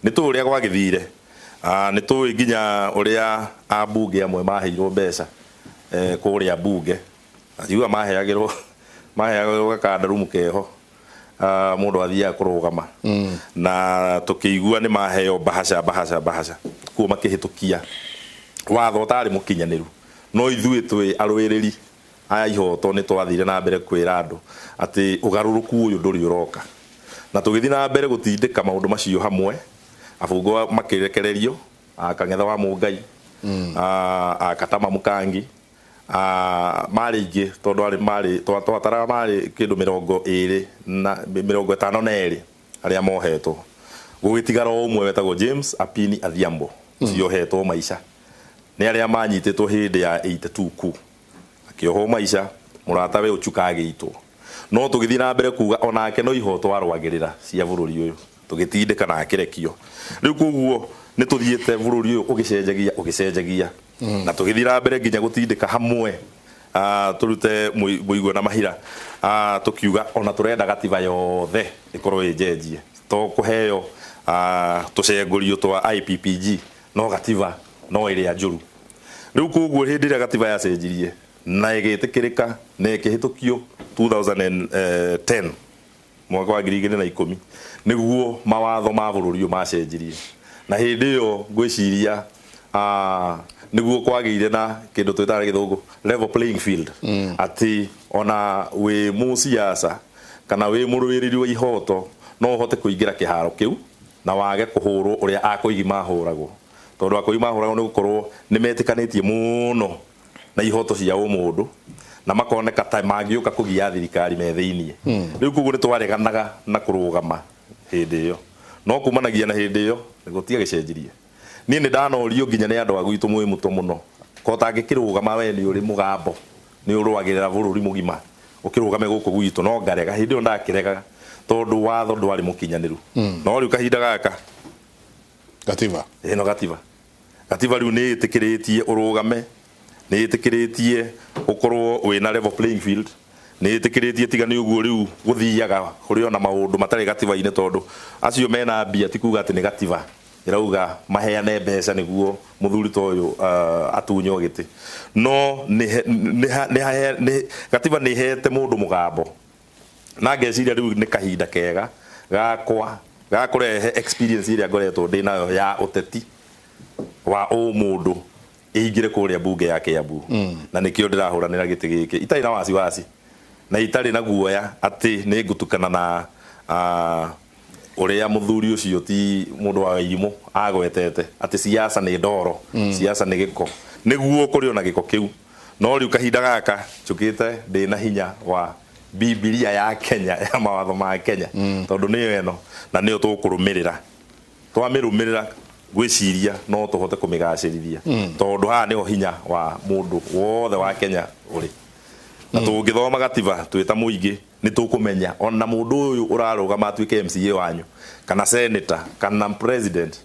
Nĩ tũĩ ũrĩa gwagĩthire, nĩ tũĩ nginya ũrĩa ambunge amwe maheirwo mbeca kũrĩa mbunge, njiguaga maheagĩrwo gakandarumu keho, mũndũ athiaga kũrũgama. Na tũkĩigua nĩ maheo bahasha, bahasha, bahasha, kuo makĩhĩtũkia watho ũtarĩ mũkinyanĩru. No ithuĩ twĩ arũĩrĩri aya ihoto nĩ twathire na mbere kwĩra andũ atĩ ũgarũrũku ũyũ ndũrĩ ũroka. Na tũgĩthiĩ na mbere gũtindĩka maũndũ macio hamwe, abungo makĩrekererio, Kang'etha wa Mũngai, Katama Mũkangi, marĩ aingĩ tondũ arĩ marĩ twataraga marĩ kĩndũ mĩrongo ĩrĩ na mĩrongo ĩtano na ĩrĩ arĩa mohetwo. Gũgĩtigara o ũmwe wetagwo James Apini Adhiambo, ũcio ohetwo maica nĩ arĩa manyitĩtwo hĩndĩ ya 82 coup. Akĩohwo maica, mũratawe Ochuka agĩitwo. No tũgĩthiĩ na mbere kuga onake no ihoto arũagĩrĩra cia bũrũri ũyũ, tũgĩtindĩka na akĩrekio. Rĩu koguo nĩ tũthiĩte bũrũri ũyũ ũgĩcenjagia ũgĩcenjagia, na tũgĩthiĩ na mbere nginya gũtindĩka hamwe, tũrute mũigua na mahira, tũkiuga ona tũrenda gatiba yothe ĩkorwo ĩnjenjie, to kũheo tũcengũrio twa IPPG, no gatiba no ĩrĩa njũru. Rĩu koguo hĩndĩ ĩrĩa gatiba yacenjirie na ĩgĩtĩkĩrĩka na ĩkĩhĩtũkio 2010, mwaka wa 2010, nĩguo mawatho ma bũrũri ũyũ macenjirie. Na hĩndĩ ĩyo ngwĩciria nĩguo kwagĩire na kĩndũ twĩtaga na gĩthũngũ level playing field, atĩ ona wĩ mũciaca kana wĩ mũrũĩrĩri wa ihoto no ũhote kũingĩra kĩharo kĩu na wage kũhũrwo ũrĩa akũigi mahũragwo, tondũ akũigi mahũragwo nĩ gũkorwo nĩ metĩkanĩtie mũno na ihoto cia ũmũndũ na makoneka ta mangĩũka kũgia thirikari me thĩiniĩ. Rĩu koguo nĩ twareganaga na kũrũgama hĩndĩ ĩyo, no kumanagia na hĩndĩ ĩyo gũtiagĩcenjirie. Niĩ nĩ ndanorio nginya nĩ andũ a gwitũ mwĩ mũto mũno, ko ũtangĩkĩrũgama we nĩ ũrĩ mũgambo, nĩ ũrũagĩrĩra bũrũri mũgima ũkĩrũgame gũkũ gwitũ, no ngarega. Hĩndĩ ĩyo ndakĩregaga tondũ watho ndwarĩ mũkinyanĩru. No rĩu kahinda gaka gatiba ĩno gatiba rĩu nĩ ĩtĩkĩrĩtie ũrũgame, nĩ ĩtĩkĩrĩtie ũkorwo wĩna level playing field, nĩ ĩtĩkĩrĩtie tiga nĩ ũguo rĩu gũthiaga kũrĩ ona maũndũ matarĩ gatiba-inĩ, tondũ acio mena mbia ti kuga atĩ nĩ gatiba ĩrauga maheane mbeca nĩguo mũthuri ta ũyũ atunywo gĩtĩ. No gatiba nĩ ĩhete mũndũ mũgambo, na ngeciria rĩu nĩ kahinda kega gakwa ga kũrehe experience ĩrĩa ngoretwo ndĩ nayo ya ũteti wa ũmũndũ ĩingĩre kũrĩa mbunge ya Kiambu. Na nĩkĩo ndĩrahũranĩra gĩtĩ gĩkĩ itarĩ na wasiwasi na itarĩ na guoya atĩ nĩ ngũtukana na ũrĩa mũthuri ũcio ti mũndũ wa irimũ agwetete atĩ siasa nĩ ndoro, siasa nĩ gĩko. Nĩguo kũrĩ ona gĩko kĩu, No rĩu kahinda gaka njũkĩte ndĩna hinya wa Bibilia ya Kenya ya mawatho ma Kenya, tondũ nĩyo ĩno na nĩyo tũkũrũmĩrĩra. Twamĩrũmĩrĩra ngwĩciria no tũhote kũmĩgacĩrithia, tondũ haha nĩho hinya wa mũndũ wothe wa Kenya ũrĩ. Na tũngĩthoma gatiba twĩ ta mũingĩ nĩ tũkũmenya ona mũndũ ũyũ ũrarũgama atuĩke MCA wanyu kana senator kana president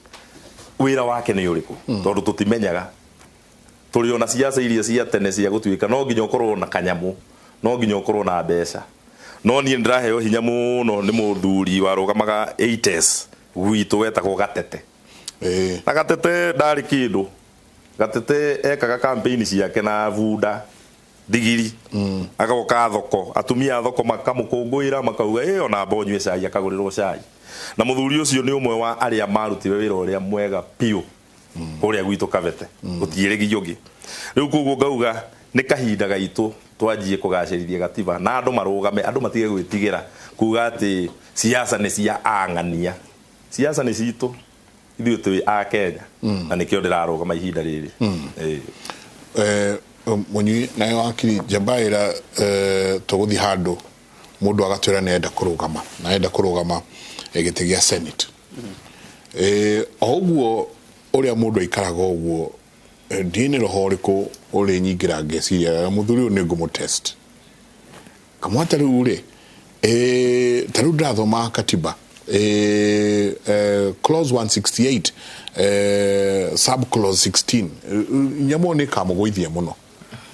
wĩra wake nĩ ũrĩkũ, tondũ tũtimenyaga. Tũrĩ ona ciaca iria cia tene cia gũtuĩka no nginya ũkorwo na kanyamũ, no nginya ũkorwo na mbeca. No niĩ nĩndĩraheo hinya mũno nĩ mũthuri warũgamaga 80s gwitũ wetagwo Gatete. Na Gatete ndarĩ kĩndũ. Gatete ekaga campaign ciake na bunda, ndigiri, agoka thoko, atumia a thoko makamũkũngũĩra makauga ĩ ona amba ũnyue cai, akagũrĩrwo cai. Na mũthuri ũcio nĩ ũmwe wa arĩa marutire wĩra ũrĩa mwega biũ kũrĩa gwitũ Kabete, gũtiĩrĩgio ũngĩ. Rĩu koguo ngauga nĩ kahinda gaitũ twanjie kũgacĩrithia gatiba na andũ marũgame, andũ matige gwĩtigĩra kuga atĩ siasa nĩ cia ang'ania. Siasa nĩ citũ ithuĩ twĩ a Kenya, na nĩkĩo ndĩrarũgama ihinda rĩrĩ. Mũnyui nayo wakiri njambaĩra, tũgũthiĩ handũ mũndũ agatwĩra nĩ enda kũrũgama na enda kũrũgama gĩtĩ gĩa Senate. O ũguo ũrĩa mũndũ aikaraga ũguo, ndiĩ nĩ roho ũrĩkũ ũrĩ nyingĩra ngeciria mũthuri ũyũ nĩ ngũmũ test kamwata rĩu rĩ, ta rĩu ndĩrathoma katiba, clause 168 sub clause 16, nyamũ nĩ ĩkamũgũithia mũno.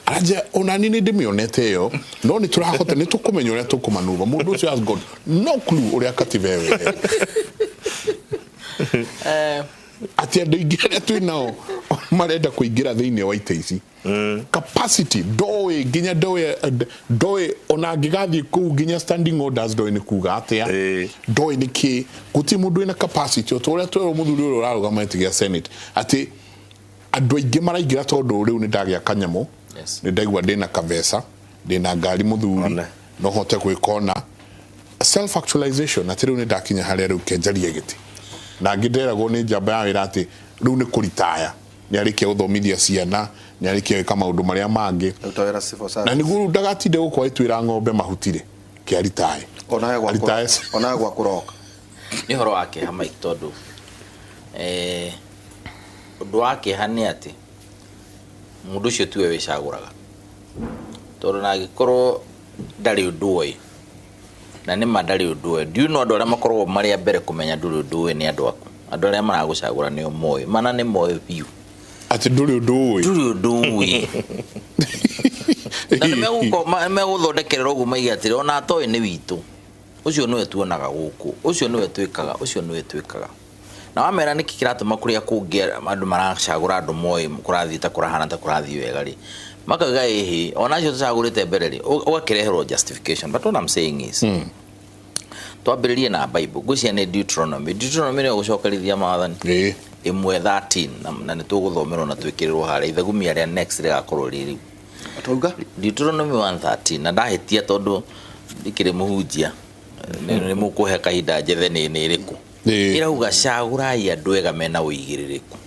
Anja ona niĩ nĩ ndĩmĩonete ĩyo, no nĩ tũrahota nĩ tũkũmenya ũrĩa tũkũmanuva. Mũndũ ũcio has got no clue ũrĩa katiba ĩyo ĩrĩa atĩ andũ aingĩ arĩa twĩ nao marenda kũingĩra thĩinĩ wa itĩ ici, capacity ndoĩ, nginya ndoĩ, ndoĩ ona angĩgathiĩ kũu nginya standing orders ndoĩ nĩ kuga atĩa, ndoĩ nĩ kĩ. Gũtirĩ mũndũ wĩna capacity o ta ũrĩa twerwo mũthuri ũrĩa ũrarũgama gĩtĩ gĩa Senate, atĩ andũ aingĩ maraingĩra tondũ rĩu nĩ ndagĩa kanyamũ, nĩ ndaigua ndĩna kabeca, ndĩna ngari, mũthuri no hote gwĩka ona self actualization, atĩ rĩu nĩ ndakinya harĩa rĩu kenjarie gĩtĩ. Na angĩ nderagwo nĩ njamba ya wĩra atĩ rĩu nĩ kũritaya, nĩ arĩkia gũthomithia ciana, nĩ arĩkia gwĩka maũndũ marĩa mangĩ, Ruta wĩra civil na service. nĩguo rĩu ndagatinde gũkũ agĩtuĩra ng'ombe mahuti rĩ, ke aritae. Onawe gwa Aritae. Onawe gwa kũroka. Nĩ ũhoro wa kĩeha, Mike, tondũ ũndũ wa kĩeha nĩ atĩ mũndũ ũcio tiwe wĩcagũraga, tondũ na angĩkorwo ndarĩ ũndũ oĩ, na nĩma ndarĩ ũndũ oĩ. Do you know andũ arĩa makoragwo marĩ a mbere kũmenya ndũrĩ ũndũ ũĩ nĩ andũ aku? Andũ arĩa maragũcagũra nĩo moĩ mana, nĩ moĩ biũ atĩ ndũrĩ ũndũ ũĩ. Ndũrĩ ũndũ ũĩ, na nĩ megũthondekerera ũguo maige atĩrĩ ona atoĩ nĩ witũ ũcio, nĩwe tuonaga gũkũ, ũcio nĩwe twĩkaga, ũcio nĩwe twĩkaga. Na wamera nĩkĩ kĩratũma kũrĩa kũngĩ andũ maracagũra andũ moĩ kũrathiĩ ta kũrahana ta kũrathiĩ wega rĩ, makauga ĩhĩ ona acio tũcagũrĩte mbere rĩ, ũgakĩreherwo justification. But what I'm saying is, twambĩrĩrie na Bible, ngwĩciria nĩ Deuteronomy. Deuteronomy nĩyo gũcokerithia maathani 1:13, na nĩ tũgũthomerwo na twĩkĩrĩrwo harĩa ithagumia rĩa next rĩgakorwo rĩ rĩu. Twauga Deuteronomy 1:13, na ndahĩtia tondũ ndikĩrĩ mũhunjia, nĩ mũkũhe kahinda njethe nĩ ĩrĩkũ. Ĩrauga cagũrai andũ ega mena ũigĩrĩrĩku,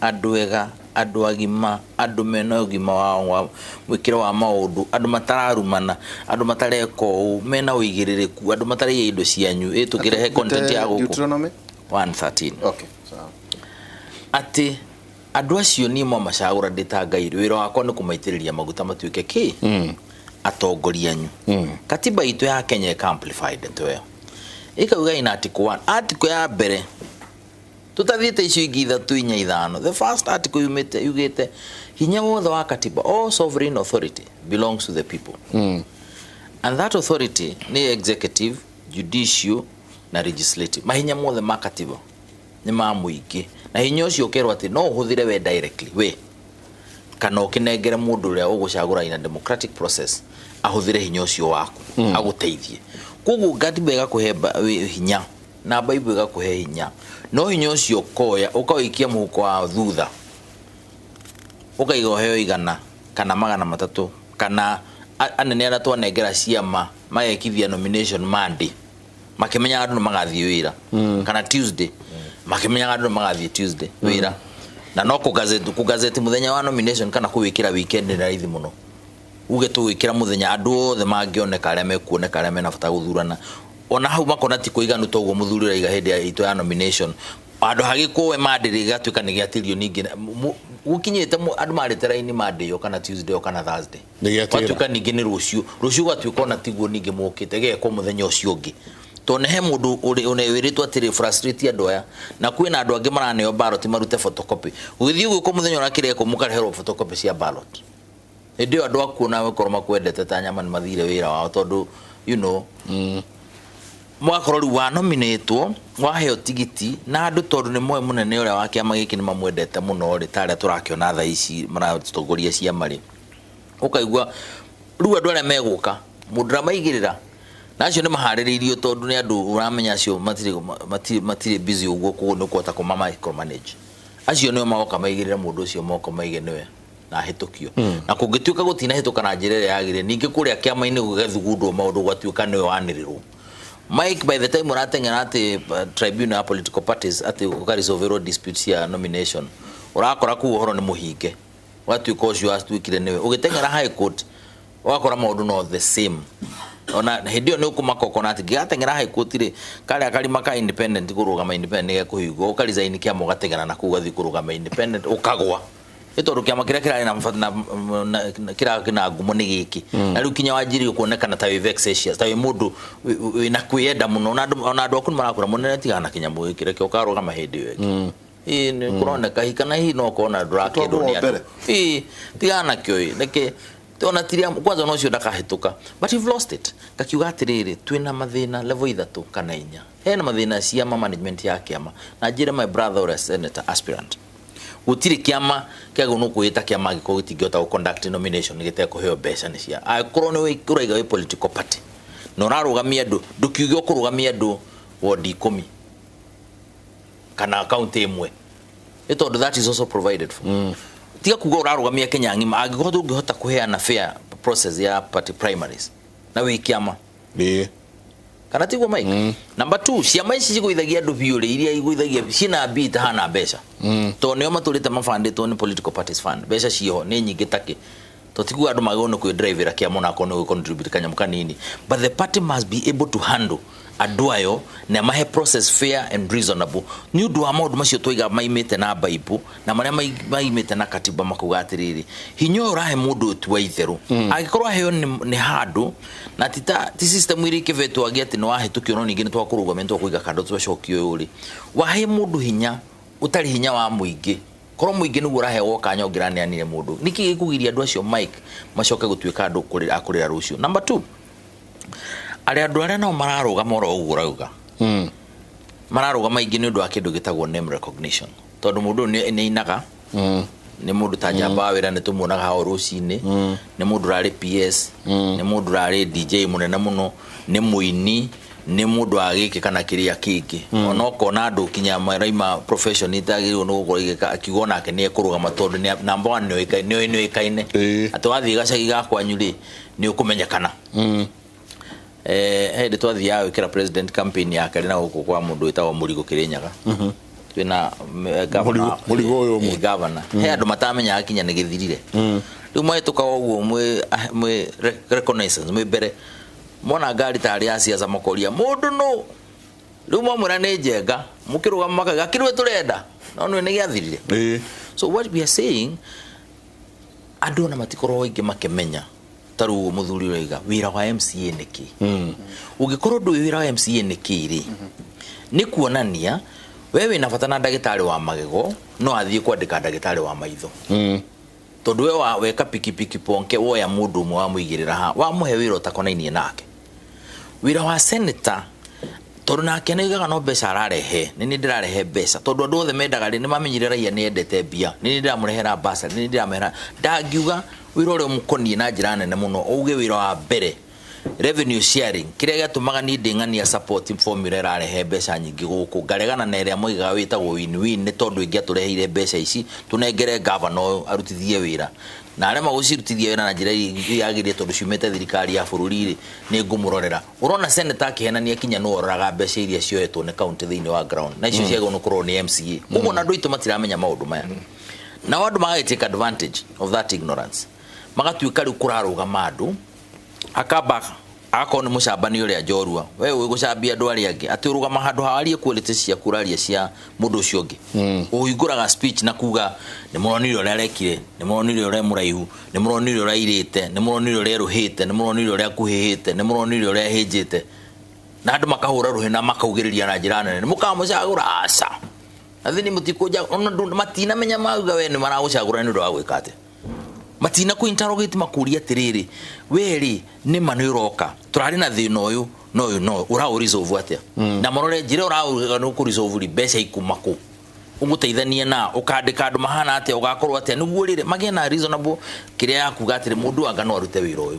andũ ega, andũ agima, andũ mena ũgima wa mwĩkĩre wa maũndũ, andũ matararumana, andũ matareka ũũ, mena ũigĩrĩrĩku, andũ mataraiya indo cianyu. Ĩ tũkĩrehe content ya gũkũ. Deuteronomy 1:13. Okay, sawa. Atĩ andũ acio niĩ mwamacagũra ndĩ ta Ngai, wĩra wakwa nĩ kũmaitĩrĩria maguta matuĩke kĩ atongoria anyu. Katiba itũ ya Kenya ĩka amplify ndeto ĩyo, ĩkauga in article 1, article ya mbere tutathiĩte icio ingĩ ithatũ, inya, ithano, the first article yumĩte yugĩte hinya wothe wa katiba, all sovereign authority belongs to the people, and that authority nĩ executive, judicial na legislative. Mahinya mothe ma katiba nĩ ma mũingĩ, na hinya ũcio ũkerwo atĩ no ũhũthĩre we directly we kana ũkĩnengere mũndũ ũrĩa ũgũcagũra in a democratic process ahũthĩre hinya ũcio waku agũteithie. Koguo katiba ĩgakũhe hinya na Bible ĩgakũhe hinya, no hinya ũcio ũkoya ũkawĩikia mũhuko wa thutha, ũkaiga ũheo 100 kana 300 kana anene arĩa twanengera ciama magekithia nomination Monday makĩmenyaga andũ nĩ magathiĩ wĩra, kana Tuesday makĩmenyaga andũ nĩ magathiĩ Tuesday wĩra. Na no kũgazeti kũgazeti mũthenya wa nomination kana kũwĩkĩra weekend nĩ raithi mũno. Uge tũgwĩkĩra mũthenya andũ othe mangĩoneka, arĩa mekuoneka, arĩa mena bata gũthurana, ona hau makona ti kũiganu toguo mũthuri ũraiga hĩndĩ ya itũ ya nomination handũ hagĩkwo we Monday gĩgatuĩka nĩ gĩatĩrio ningĩ gũkinyĩte andũ marĩte raini Monday ĩyo kana Tuesday ĩyo kana Thursday. Nĩ gĩatĩra. Gwatuĩka ningĩ nĩ rũciũ rũciũ, gwatuĩka ona tiguo ningĩ mũkĩte gĩgekwo mũthenya ũcio ũngĩ, tondũ he mũndũ wĩrĩtwo atĩrĩ frustrate andũ aya, na kwĩna andũ angĩ maraneo ballot marute photocopy. Gũgĩthiĩ gwĩkwo mũthenya ũrĩa kĩrekwo, mũkareherwo photocopy cia ballot. Hĩndĩ ĩyo andũ akuo na gũkorwo makwendete ta nyama nĩ mathire wĩra wao, tondũ mũgakorwo rĩu wanominĩtwo, waheo tigiti na andũ, tondũ nĩ moĩ mũnene ũrĩa wa kĩama gĩkĩ nĩ mamwendete mũno rĩ, ta arĩa tũrakĩona thaa ici maratongoria ciama rĩ, ũkaigua rĩu andũ arĩa megũka mũndũ ndamaigĩrĩra na acio nĩ maharĩrĩirio, tondũ nĩ andũ ũramenya acio matirĩ busy ũguo, koguo nĩ ũkũhota kũma micromanage. Acio nĩo magoka maigĩrĩre mũndũ ũcio moko, maige nĩwe na ahĩtũkio. Na kũngĩtuĩka gũtinahĩtũka na njĩra ĩrĩa yagĩrĩire, ningĩ kũrĩa kĩama-inĩ gũgathugundwo maũndũ, gwatuĩka nĩwe wanĩrĩrwo. Mike, by the time ũrateng'era atĩ tribunal ya political parties atĩ ũkaresolverwo dispute cia nomination, ũrakora kũu ũhoro nĩ mũhinge, ũgatuĩka ũcio watuĩkire nĩwe. Ũgĩteng'era high court, ũgakora maũndũ no the same. Ona hĩndĩ ĩyo nĩ ũkũmaka ũkona atĩ ngĩgateng'era high court rĩ, karĩa karima ka independent kũrũgama independent nĩ gekũhingwo. Ũkaresign kĩama, ũgateng'era na kũu, ũgathiĩ kũrũgama independent, ũkagwa, nĩ tondũ kĩama kĩrĩa kĩrarĩ na kĩrarĩ na ngumo nĩ gĩkĩ. Na rĩu kinya wanjĩrĩrie kuonekana ta wĩ vexatious, ta wĩ mũndũ wĩna kwĩyenda mũno, ona andũ aku nĩ marakwĩra, "Mũnene, tigana na kĩnyamũ gĩkĩ, reke ũkarũgama hĩndĩ ĩyo ĩngĩ." Ĩĩ, nĩ kũroneka hihi kana hihi no ũkona ndũrakĩendwo nĩ andũ. Mbere. Ĩĩ, tigana nakĩo ĩ, reke ona tiria kwanza ona ũcio ndakahĩtũka, but you've lost it. Ngakiuga atĩrĩrĩ, twĩna mathĩna level ithatũ kana inya. Hena mathĩna ciama, management ya kĩama, na njĩre my brother ũrĩa senator aspirant, gũtirĩ kĩama kĩagĩrĩirwo nĩ kwĩĩta kĩama angĩkorwo gĩtingĩhota gũ conduct nomination gĩtekũheo mbeca nĩ cia. Angĩkorwo nĩ ũraiga wĩ political party na ũrarũgamia andũ, ndũkiuge ũkũrũgamia andũ wodi 10 kana kaunti ĩmwe, nĩ tondũ that is also provided for. Tiga kuga ũrarũgamia Kenya ng'ima angĩkorwo ndũngĩhota kũheana fair process ya party primaries na wĩ kĩama. Kana tiguo, Mike? Number two, ciama ici cigũithagia andũ biũ rĩ, iria igũithagia ciĩna mbia itahana mbeca, tondũ nĩo matũrĩte mabandĩtwo nĩ political parties fund, mbeca ciĩho nĩ nyingĩ takĩ to tiguo andũ magĩrĩirwo nĩ kwĩdrivera kĩama onakorwo nĩ gũcontribute kanyamũ kanini, but the party must be able to handle andũ ayo na mahe process fair and reasonable, nĩ ũndũ wa maũndũ macio twaiga maimĩte na Bible na marĩa maimĩte na katiba, makauga atĩrĩrĩ, hinya ũyũ ũrahe mũndũ ũyũ ti wa itherũ. Angĩkorwo aheo nĩ handũ na ti ta ti system iria ikĩbetwo angĩ atĩ nĩ wahĩtũkio, no ningĩ nĩ twakũrũgamia, nĩ twakũiga kando, twacokio ũyũ rĩ, wahe mũndũ hinya ũtarĩ hinya wa mũingĩ, korwo mũingĩ nĩguo ũraheo kanya ũngĩraneanire mũndũ, nĩkĩ gĩkũgiria andũ acio, Mike, macoke gũtuĩka andũ a kũrĩra rũciũ? Number two, arĩa andũ arĩa nao mararũgama oro ũguo ũrauga mararũgama aingĩ nĩ ũndũ wa kĩndũ gĩtagwo name recognition, tondũ mũndũ ũyũ nĩ ainaga, nĩ mũndũ ta njamba wa wĩra, nĩ tũmuonaga hao rũcinĩ, nĩ mũndũ ũrarĩ PS, nĩ mũndũ ũrarĩ DJ mũnene mũno, nĩ mũini, nĩ mũndũ wa gĩkĩ kana kĩrĩa kĩngĩ. Ona ũkona andũ kinya maraima profession itagĩrĩirwo nĩ gũkorwo igĩka, akiuga onake nĩ ekũrũgama tondũ nĩ number one nĩ oĩkaine atĩ wathiĩ gacagi ga kwanyu rĩ, nĩ ũkũmenyekana. Hĩndĩ twathiaga gwĩkĩra president campaign yake rĩ, na gũkũ kwa mũndũ wĩtagwo Mũrigo Kĩrĩnyaga, twĩna governor. Mũrigo ũyũ ũmwe. Governor. He andũ matamenyaga kinya nĩ gĩthirire. Rĩu mahĩtũkaga ũguo mwĩ reconnaissance, mwĩ mbere, mona ngari tarĩ ya siasa, makoria mũndũ nũ. Rĩu mwamwĩra nĩ Njenga, mũkĩrũgama makauga kĩrĩwe tũrenda, no nĩ gĩathirire. So what we are saying, andũ ona matikorwo aingĩ makĩmenya, ta rĩu ũguo mũthuri ũraiga wĩra wa MCA nĩ kĩ. Ũngĩkorwo ndũĩ wĩra wa MCA nĩ kĩ rĩ, nĩ kuonania we wĩna bata na ndagĩtarĩ wa magego, no athiĩ kwandĩka ndagĩtarĩ wa maitho, tondũ we wa weka pikipiki ponke, woya mũndũ ũmwe wamũigĩrĩra ha wamũhe wĩra ũtakonainie nake. Wĩra wa senator, tondũ nake nĩaugaga no mbeca ararehe, nĩ niĩ ndĩrarehe mbeca, tondũ andũ othe mendaga rĩ, nĩ mamenyire raia nĩ endete mbia, nĩ niĩ ndĩramũrehera bursary, nĩ niĩ ndĩramũrehera. Ndangiuga wĩra ũrĩa ũmũkoniĩ na njĩra nene mũno, auge wĩra wa mbere Revenue sharing, kĩrĩa gĩatũmaga niĩ ndĩng'ania support formula ĩrarehe mbeca nyingĩ gũkũ, ngaregana na ĩrĩa moigaga wĩtagwo win-win, nĩ tondũ ĩngĩatũreheire mbeca ici tũnengere gavana ũyũ arutithie wĩra, na arema gũcirutithia wĩra na njĩra ĩrĩa yagĩrĩire tondũ ciumĩte thirikari ya bũrũri rĩ, nĩ ngũmũrorera. Ũrona senator akĩhenania kinya nũ ũroraga mbeca iria cioetwo nĩ county thĩinĩ wa ground, na icio ciagĩrĩirwo nĩ kũrorwo nĩ MCA. Koguo ona andũ aitũ matiramenya maũndũ maya, nao andũ magagĩ take advantage of that ignorance, magatuĩka rĩu kũrarũgama andũ akamba agakorwo nĩ mũcambani ũrĩa njorua, we ũĩ gũcambia andũ arĩa angĩ, atĩ ũrũgama handũ hawarie quality ciaku, ũraria cia mũndũ ũcio ũngĩ. Ũhingũraga speech na kuga nĩ mũronire ũrĩa arekire, nĩ mũronire ũrĩa mũraihu, nĩ mũronire ũrĩa airĩte, nĩ mũronire ũrĩa erũhĩte, nĩ mũronire ũrĩa akuhĩhĩte, nĩ mũronire ũrĩa ahĩnjĩte, na andũ makahũra rũhĩ na makaugĩrĩria na njĩra nene, nĩ mũkamũcagũra aca athini mũtikũnja ona matinamenya mauga we nĩ maragũcagũra nĩ ũndũ wa gwĩka atĩa, matina kũ interrogate makũria atĩrĩrĩ, we rĩ nĩ ma nĩ ũroka tũrarĩ na thĩna ũyũ na ũyũ na ũyũ, ũraũ resolve atĩa, na marore njĩra ũraũga nĩ ũkũ resolve rĩ, mbeca ikuma kũ, ũgũteithania na ũkandĩka andũ mahana atĩa, ũgakorwo atĩa, nĩguo rĩrĩ magĩe na reasonable kĩrĩa ya kuga atĩrĩ mũndũ anga no arute wĩra ũyũ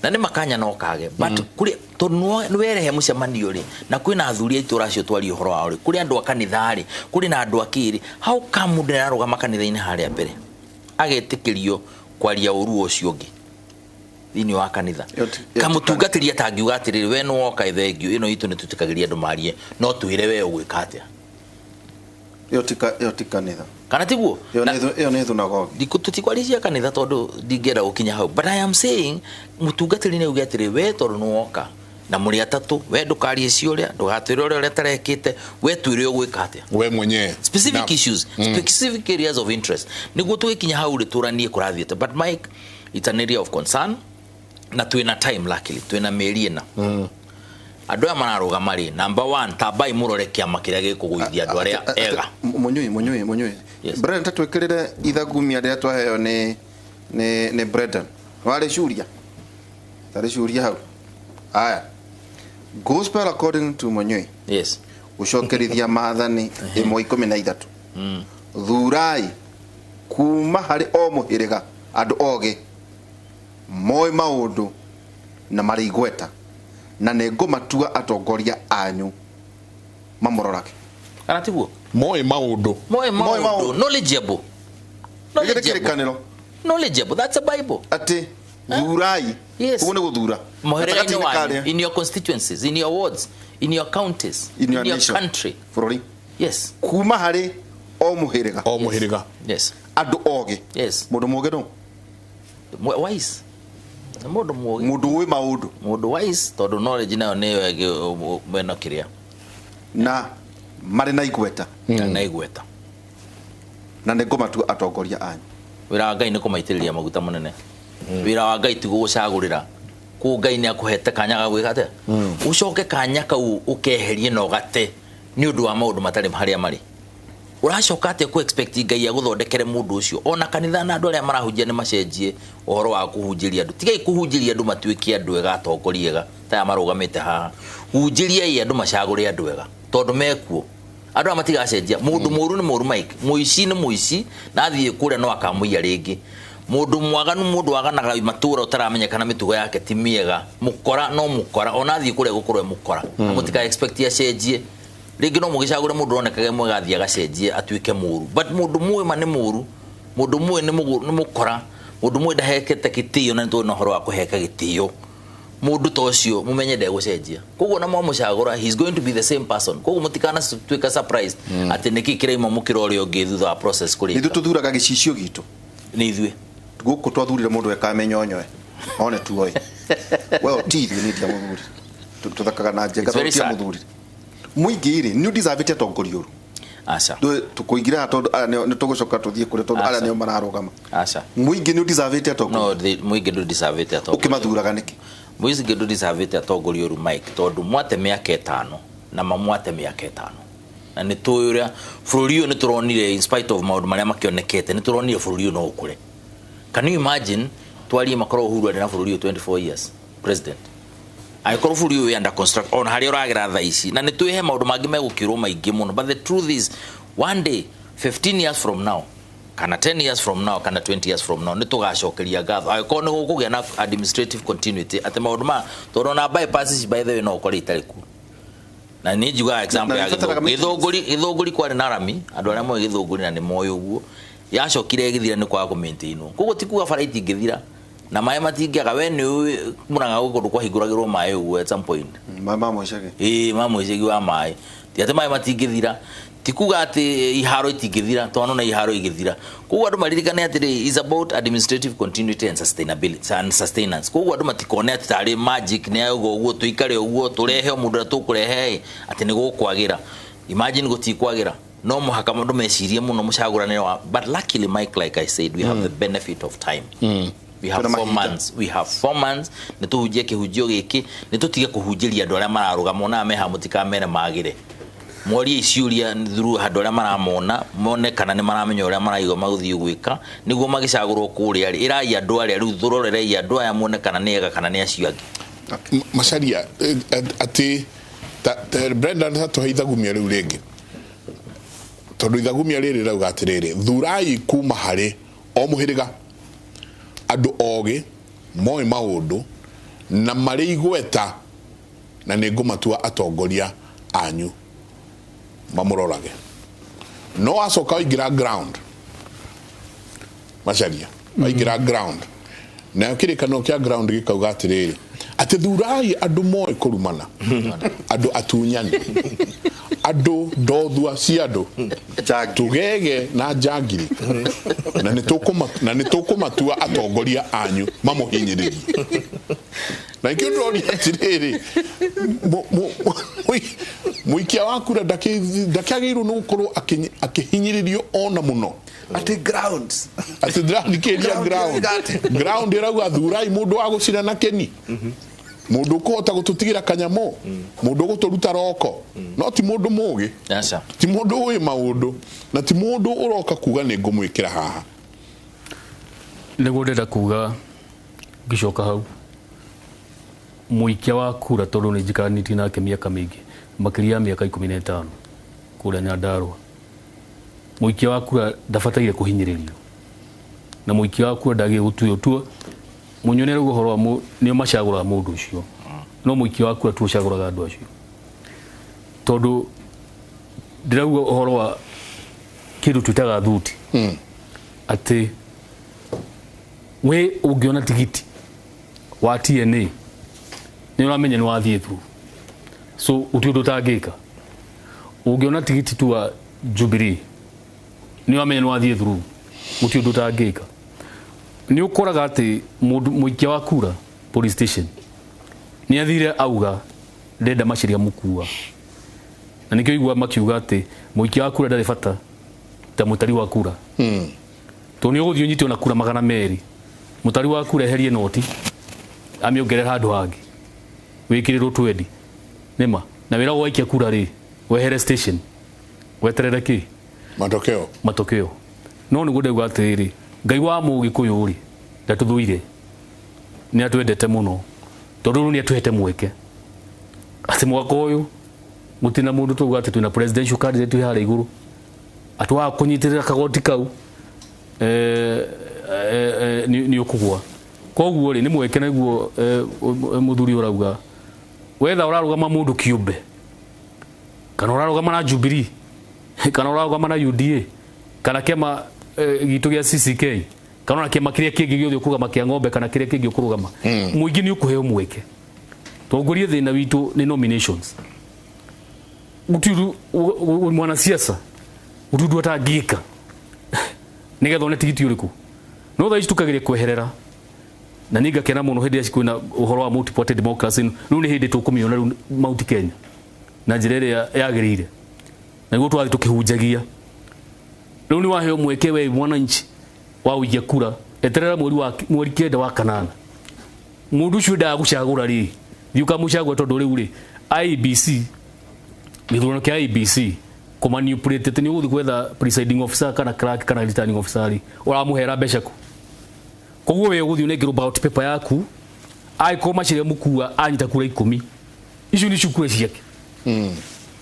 na nĩ makanya no kage, but kũrĩ tondũ nĩ werehe mũcemanio rĩ, na kwĩna athuri a itũra acio twarie ũhoro wao rĩ, kũrĩ andũ a kanitha rĩ, kũrĩ na andũ a kĩrĩ, how come mũndũ nĩararũgama kanitha-inĩ harĩa mbere agetĩkĩrio kwaria ũru ũcio ũngĩ thĩinĩ wa kanitha, kamũtungatĩri atangiuga atĩrĩrĩ, we nĩ woka, thengio ĩno itũ nĩ tũtĩkagĩria andũ marie, no twĩre we ũgwĩka atĩa. Ĩyo ti kanitha. Kana tiguo? Ĩyo nĩ thunagogi. Tũtikwaria cia kanitha tondũ ndingĩenda gũkinya hau, but I am saying mũtungatĩri nĩ auge atĩrĩ, we tondũ nĩ woka na mũrĩ atatũ, we ndũkarie ciũria, ndũgatwĩre ũrĩa ũrĩa tarekĩte, we twĩre ũgwĩka atĩa we mwenyewe specific issues, specific areas of interest, nĩguo tũgĩkinya hau rĩ tũranie kũrathiĩte. But Mike, it's an area of concern na twĩna time, luckily twĩna mĩeri 4. Andũ aya mararũgama rĩ, number one, tambai mũrore kĩama kĩrĩa gĩkũgũithia andũ arĩa ega. Mũnyui mũnyui mũnyui Brendan, tatwĩkĩrĩre ithagumia rĩrĩa twaheo nĩ Brendan warĩ curia tarĩ curia hau. Aya, gospel according to Mũnyui. Yes. Gũcokerithia maathani 1:13. Thurai kuma harĩ o mũhĩrĩga andũ ogĩ moĩ maũndũ na marĩ igweta, na nĩ ngũmatua atongoria anyu mamũrorage. Kana tiguo? Moĩ maũndũ. Moĩ maũndũ, knowledgeable. Knowledgeable. Kĩrĩkanĩro. Knowledgeable, that's a Bible. Atĩ thurai. Yes. Ũguo nĩ gũthura. Mũhĩrĩga-inĩ Gatagatĩ-inĩ wanyu, karĩa. in your constituencies, in your wards, in your counties, In your in your nation. country. Bũrũri. Yes. Kuma harĩ o mũhĩrĩga. O mũhĩrĩga. Yes. Andũ ogĩ. Yes. Mũndũ mũgĩ nũ? Wise. Nĩ mũndũ mũgĩ. Mũndũ ũĩ maũndũ. Mũndũ wise, tondũ knowledge nayo nĩyo ĩngĩ mwena kĩrĩa. Na marĩ na igweta. Na igweta. Na nĩ ngũmatua atongoria anyu. Wĩra wa Ngai nĩ kũmaitĩrĩria maguta mũnene. Wĩra wa Ngai ti gũgũcagũrĩra. Kũu Ngai nĩ akũhete kanya ga gwĩka atĩa? Ũcoke kanya kau ũkeherie na ũgate nĩ ũndũ wa maũndũ matarĩ harĩa marĩ. Ũracoka atĩa kũ expect Ngai agũthondekere mũndũ ũcio? Ona kanitha na andũ arĩa marahunjia nĩ macenjie ũhoro wa kũhunjĩria andũ. Tigai kũhunjĩria andũ matuĩke andũ ega, atongoria ega ta aya marũgamĩte haha. Hunjĩriai andũ macagũre andũ ega tondũ mekuo. Andũ aya matigacenjia. Mũndũ mũru nĩ mũru Mike, mũici nĩ mũici, na athiĩ kũrĩa no akamũiya rĩngĩ. Mũndũ mwaganu, mũndũ waganaga matũra ũtaramenyekana mĩtugo yake ti mĩega, mũkora no mũkora, ona athiĩ kũrĩa gũkorwo e mũkora. Na mũtika expect acenjie. Rĩngĩ no mũgĩcagũre mũndũ ũronekaga e mwega athiĩ agacenjie atuĩke mũru. But mũndũ mũĩ ma nĩ mũru, mũndũ mũĩ nĩ mũkora, mũndũ mũĩ ndahekete gĩtĩo, na nĩ tũĩ na ũhoro wa kũheka gĩtĩo. Mũndũ ta ũcio mũmenye ndegũcenjia. Koguo na mwamũcagũra, he is going to be the same person. Koguo mũtikanatuĩka surprised atĩ nĩkĩ kĩraima mũkĩra ũrĩa ũngĩ thutha wa process kũrĩka. Ithuĩ tũthuraga gĩcicio gitũ. Nĩ ithuĩ. Gũkũ twathurire mũndũ ekaga mĩnyonyoe. One tuoĩ. Well, ti ithuĩ, niĩ ndiamũthurire. Tũthakaga na njenga It's very tondũ sad. tiamũthurire. Mũingĩ rĩ, nĩ ũdeservĩte atongoria ũru. Aca. Tũkũingĩra haha tondũ aya nĩo, nĩ tũgũcoka tũthiĩ kũrĩa tondũ aya Aca. nĩo mararũgama. Aca. Mũingĩ nĩ ũdeservĩte atongoria. No, mũingĩ ndũdeservĩte atongoria. Ũkĩmathuraga nĩkĩ? Mũingĩ ndũdeservĩte atongoria ũru Mike, tondũ mwate mĩaka 5 na mamwate mĩaka 5. Na nĩ tũĩ ũrĩa bũrũri ũyũ nĩ tũronire, in spite of maũndũ marĩa makĩonekete, nĩ tũronire bũrũri ũyũ no ũkũre. Can you imagine twarie makorwo Uhuru arĩ na bũrũri ũyũ 24 years president? Angĩkorwo bũrũri ũyũ wĩ under construction, ona harĩa ũragera thaa ici, na nĩ twĩhe maũndũ mangĩ megũkĩrwo maingĩ mũno, but the truth is one day 15 years from now Kana 10 years from now, kana 20 years from now, nĩ tũgacokeria ngatho angĩkorwo nĩ gũkũgĩa na administrative continuity, atĩ maũndũ ma tondũ ona bypass ici, by the way, no ũkore itarĩ kuo. Na nĩ njugaga example Na ya nĩbataraga Gĩthũngũri. Gĩthũngũri kwarĩ na rami, andũ arĩa moĩ Gĩthũngũri na nĩ moĩ ũguo, yacokire ĩgĩthira nĩ kwaga kũmaintainwo. Koguo ti kuga bara itingĩthira na maĩ matingĩaga. We nĩ ũĩ Mũrang'a gwĩ kũndũ kwahingũragĩrwo maĩ ũguo at some point. Maĩ ma mũicagi. Ĩĩ, ma mũicagi wa maĩ. Ti atĩ maĩ matingĩthira, ti kuga atĩ iharo itingĩthira, tondũ na iharo igĩthira. Koguo andũ maririkane atĩrĩ, is about administrative continuity and sustainability and sustenance. Koguo andũ matikone atĩ tarĩ magic nĩ auga ũguo, tũikare ũguo, tũrehe o mũndũ ũrĩa tũkũrehe ĩ, atĩ nĩ gũkwagĩra. Imagine gũtikwagĩra. No mũhaka mũndũ mecirie mũno mũcagũranĩre wa, but luckily, Mike, like I said, we have the benefit of time. We have Twĩna 4 mahinda. months. We have 4 months. Nĩ tũhunjie kĩhunjio gĩkĩ, nĩ tũtige kũhunjĩria andũ arĩa mararũgama onaga meha, mũtikamere magĩre, morie ciũria through andũ arĩa maramona, mone kana nĩ maramenya ũrĩa maraigua magũthiĩ gwĩka nĩguo magĩcagũrwo kũrĩa rĩ. Ĩrai andũ arĩa rĩu, tũrorerei andũ aya muone kana nĩ ega kana nĩ acio angĩ. Macaria atĩ Brenda tatũhe ithagumia rĩu rĩngĩ, tondũ ithagumia rĩrĩ rauga atĩrĩrĩ, thurai kuma harĩ o mũhĩrĩga andũ ogĩ moĩ maũndũ na marĩ igweta, na nĩ ngũmatua atongoria anyu mamũrorage. No wacoka waingĩra ground, Macaria, waingĩra ground, nayo kĩrĩkanĩro kĩa ground gĩkauga atĩrĩrĩ, atĩ thurai andũ moĩ kũrumana, andũ atunyani, andũ ndothua cia andũ, tũgege na njangiri, na nĩ tũkũmatua atongoria anyu mamũhinyĩrĩrie. Na ikĩo ndĩroria atĩrĩrĩ, mũikia wa kura ndakĩagĩrĩirwo nĩ gũkorwo akĩhinyĩrĩrio ona mũno? Atĩ grounds. Atĩ ndĩrathikĩrĩria. Ground. Ground. Ĩrauga atĩ? Ground ĩrauga thurai mũndũ wa gũcira na kĩni, mũndũ ũkũhota gũtũtigĩra kanyamũ, mũndũ ũgũtũruta roko, no ti mũndũ mũgĩ, Aca. ti mũndũ ũĩ maũndũ, na ti mũndũ ũroka kuga nĩ ngũmwĩkĩra haha. Nĩguo ndĩrenda kuga, ngĩcoka hau mũikia wa kura, tondũ nĩ njikaranĩtie nake mĩaka mĩingĩ, makĩria ya mĩaka 15 kũrĩa Nyandarũa, mũikia wa kura ndabataire kũhinyĩrĩrio, na mũikia wa kura ndagĩrĩire gũtuo tuo mũnyone rĩu ũhoro wa nĩo macagũraga mũndũ ũcio, no mũikia wa kura tu ũcagũraga andũ acio. Tondũ ndĩrauga ũhoro wa kĩndũ twĩtaga thuti, atĩ we ũngĩona tigiti wa TNA nĩ ũramenya nĩ wathiĩ through, so gũtirĩ ũndũ ũtangĩka. Ũngĩona tigiti tu wa Jubilee nĩ ũramenya nĩ wathiĩ through, gũtirĩ ũndũ ũtangĩka. Nĩ ũkoraga atĩ mũndũ mũikia wa kura police station nĩ athire auga ndenda Macharia Mukua, na nĩkĩo igua makiuga atĩ mũikia wa kura ndarĩ bata ta mũtari wa kura, tondũ nĩ ũgũthiĩ ũnyitwo na kura 200, mũtari wa kura eherie noti amĩongerere handũ hangĩ wĩkĩrĩrwo twendi nĩma na wĩragwo waikia kura rĩ, wehere station weterere kĩ? Matokeo. Matokeo. No nĩguo ndauga atĩrĩrĩ, Ngai wa Mũgĩkũyũ rĩ, ndatũthũire, nĩ atwendete mũno, tondũ rĩu nĩ atũhete mweke atĩ mwaka ũyũ gũtirĩ na mũndũ tauga atĩ twĩna presidential candidate wĩ harĩa igũrũ, atĩ waga kũnyitĩrĩra kagoti kau nĩ ũkũgwa. Koguo rĩ, nĩ mweke nĩguo mũthuri ũrauga wetha ũrarũgama mũndũ kĩũmbe, kana ũrarũgama na Jubilee, kana ũrarũgama na UDA, kana kĩama gitũ gĩa CCK, kana ona kĩama kĩrĩa kĩngĩ gĩothe ũkũrũgama kĩa ng'ombe, kana kĩrĩa kĩngĩ ũkũrũgama, mũingĩ nĩ ũkũheo mweke. Tongorie thĩna witũ nĩ nominations. Gũtirĩ mwanasiasa, gũtirĩ ũndũ atangĩka nĩgetha one tigiti ũrĩkũ. No thaa ici tũkageria kweherera, na nĩ ngakena mũno hĩndĩ ĩrĩa kwĩna ũhoro wa multi-party democracy. Rĩu nĩ hĩndĩ tũkũmĩona rĩu Mount Kenya na njĩra ĩrĩa yagĩrĩire, na nĩguo tũrathiĩ tũkĩhunjagia. Rĩu nĩ waheo mweke we mwananchi wa ũikia kura, eterera mweri wa mweri 9 wa kanana, mũndũ ũcio endaga gũcagũra rĩ, thiĩ ũkamũcagũra, tondũ rĩu rĩ, IEBC, gĩthurano kĩa IEBC kũmanipulate atĩ nĩ ũgũthiĩ gwetha presiding officer kana clerk kana returning officer rĩ, ũramũhera mbeca ku. Koguo we ũgũthiĩ ũnengerwo ballot paper yaku, angĩkorwo Macharia Mukua anyita kura 10, icio nĩcio kura ciake,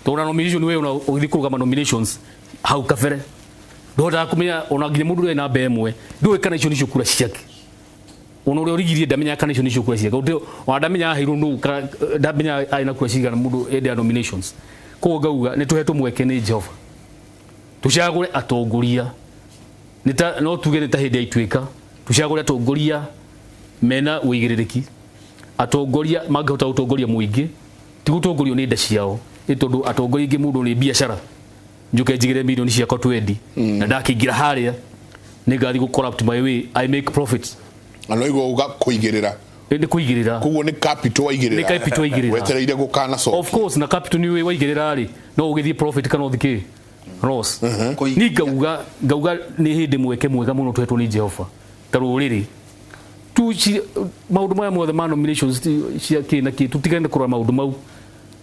tondũ na nomination we ona ũgĩthiĩ kũrũgama nominations hau kabere. Ndũhotaga kũmenya ona nginya mũndũ ũrĩa namba ĩmwe ndũĩ kana icio nĩcio kura ciake. Ona ũrĩa ũrigirie ndamenyaga kana icio nĩcio kura ciake. Ũndũ ona ndamenyaga aheirwo nũ, kana ndamenyaga arĩ na kura cigana mũndũ hĩndĩ ya nominations. Koguo ngauga nĩ tũhetwo mweke nĩ Jehova tũcagũre atongoria nĩ ta no tuge nĩ ta hĩndĩ ya Ituĩka, tũcagũre atongoria mena ũigĩrĩrĩki, atongoria mangĩhota gũtongoria mũingĩ, ti gũtongorio nĩ nda ciao, nĩ tondũ atongoria aingĩ mũndũ nĩ biacara, njũke njigĩre mirioni ciakwa twendi na ndakĩingĩra harĩa nĩ ngathi gũ corrupt my way I make profit. Na no igua uga kũigĩrĩra. Nĩ kũigĩrĩra. Koguo nĩ capital waigĩrĩra. Nĩ capital waigĩrĩra. Wetereire gũkanacokia. Of course, na capital nĩ waigĩrĩra rĩ, no ũgĩthiĩ profit kana ũthiĩ kĩ loss. Ni ngauga ngauga nĩ hĩndĩ mweke mwega mũno tũhetwo nĩ Jehova ta rũrĩrĩ tu maũndũ maya mothe ma nominations cia kĩ na kĩ, tũtigane kũrora maũndũ mau,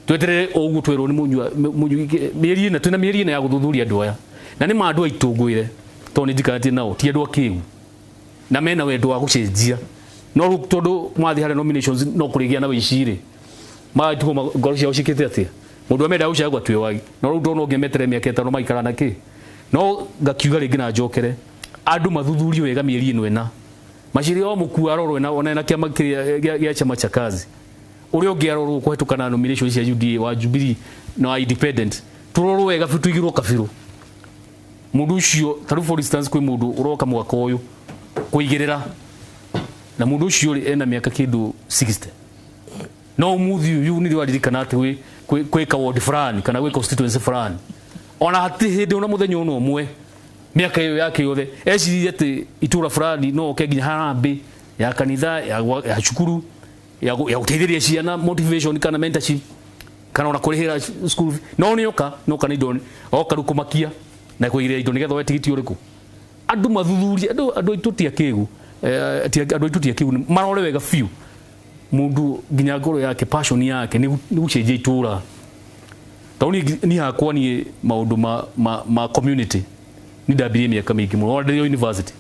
tweterere o ũguo twerwo nĩ mũnyua mũnyui mĩeri ĩna, twĩna mĩeri ĩna ya gũthuthuria andũ aya, na nĩ ma andũ aitũ ngwĩre, tondũ nĩ njikarĩtie nao, ti andũ akĩgu na mena wendo wa gũcenjia, no rĩu tondũ mwathiĩ harĩa nominations no kũrĩgĩa na wĩici rĩ, magatigwo ngoro ciao ciĩkĩte atĩa, mũndũ ũrĩa mendaga gũcagũra tiwe wagi, no rĩu ndona ũngĩ meterere mĩaka 5 maikara na kĩ, no ngakiuga rĩngĩ na njokere andũ mathuthurie wega mĩeri ĩno ĩna, maciria o mũkua arorwo ona ena kĩama kĩrĩa gĩa chama cha kazi, ũrĩa ũngĩ arorwo kũhetũka na nomination cia UDA wa Jubilee na wa Independent, tũrorwo wega biũ tũigĩrwo kabirũ mũndũ ũcio. Ta rĩu for instance kwĩ mũndũ ũroka mwaka ũyũ kũigĩrĩra, na mũndũ ũcio rĩ ena mĩaka kĩndũ 60, no ũmũthĩ ũyũ nĩ waririkana atĩ kwĩ ka ward fulani kana gwĩ constituency fulani, ona hatirĩ hĩndĩ ona mũthenya ona ũmwe mĩaka ĩyo yake yothe eciririe atĩ itũra fulani no oke nginya harambĩ ya kanitha, ya cukuru, ya gũteithĩrĩria ciana motivation kana mentorship kana ona kũrĩhĩra school fee. No nĩ oka, no kana indo oka rĩu kũmakia na kũigĩrĩra indo nĩgetha oe tigiti ũrĩkũ. Andũ mathuthurie, andũ aitũ ti akĩgu, andũ aitũ ti akĩgu, marore wega biũ mũndũ nginya ngoro yake, passion yake nĩ gũcenjia itũra. Tondũ niĩ hakwa niĩ maũndũ ma community nĩ ndambirie mĩaka mĩingĩ mũno, ona ndĩ university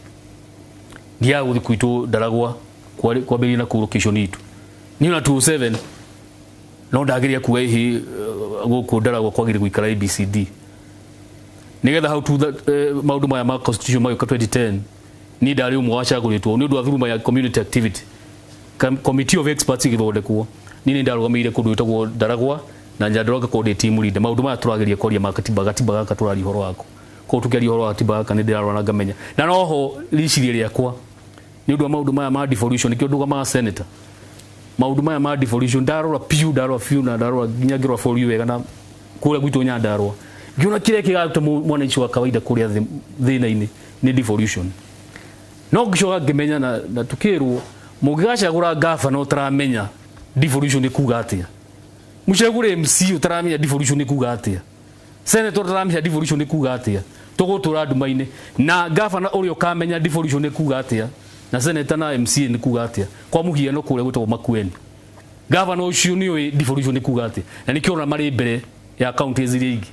ndiaga gũthiĩ gwitũ Ndaragwa kwambĩrĩria na kũu location itũ niĩ ona 207 no ndageria kuga hihi gũkũ Ndaragwa kwagĩrĩire gũikara ABCD nĩgetha hau maũndũ maya ma constitution magĩũka 2010 niĩ ndarĩ ũmwe wacagũrĩtwo nĩ ũndũ wa thuruma ya community activity. Committee of experts ĩgĩthondekwo, niĩ nĩ ndarũgamĩrĩire kũndũ gwĩtagwo Ndaragwa na Nyandarua ngakorwo ndĩ team leader. Maũndũ maya tũrageria kwaria ma katiba, gatiba gaka tũraria ũhoro wako, koguo tũkĩaria ũhoro wa gatiba gaka nĩ ndĩrarora na ngamenya, na noho rĩciria rĩakwa nĩ ũndũ wa maũndũ maya ma devolution, nĩkĩo ndũgamaga senator. Maũndũ maya ma devolution ndarora biũ, ndarora biũ na ndarora nginya ngĩrora bũrũri wega na kũrĩa gwitũ Nyandarua, ngĩona kĩrĩa kĩraruta mwananchi wa kawaida kũrĩa thĩna-inĩ nĩ devolution. No ngĩcoka ngĩmenya na tukĩrwo mũngĩgacagũra gavana ũtaramenya devolution nĩ kuga atĩa, mũcagũre MC ũtaramenya devolution nĩ kuga atĩa, senator ũtaramenya devolution nĩ kuga atĩa, tũgũtũra nduma-inĩ. Na gavana ũrĩa ũkamenya devolution nĩ kuga atĩa na senator na MCA nĩ kuga atĩa, kwa mũhiano kũrĩa gwĩtagwo Makueni, gavana ũcio nĩ ũĩ devolution nĩ kuga atĩa, na nĩkĩo ona marĩ mbere ya counties iria ingĩ.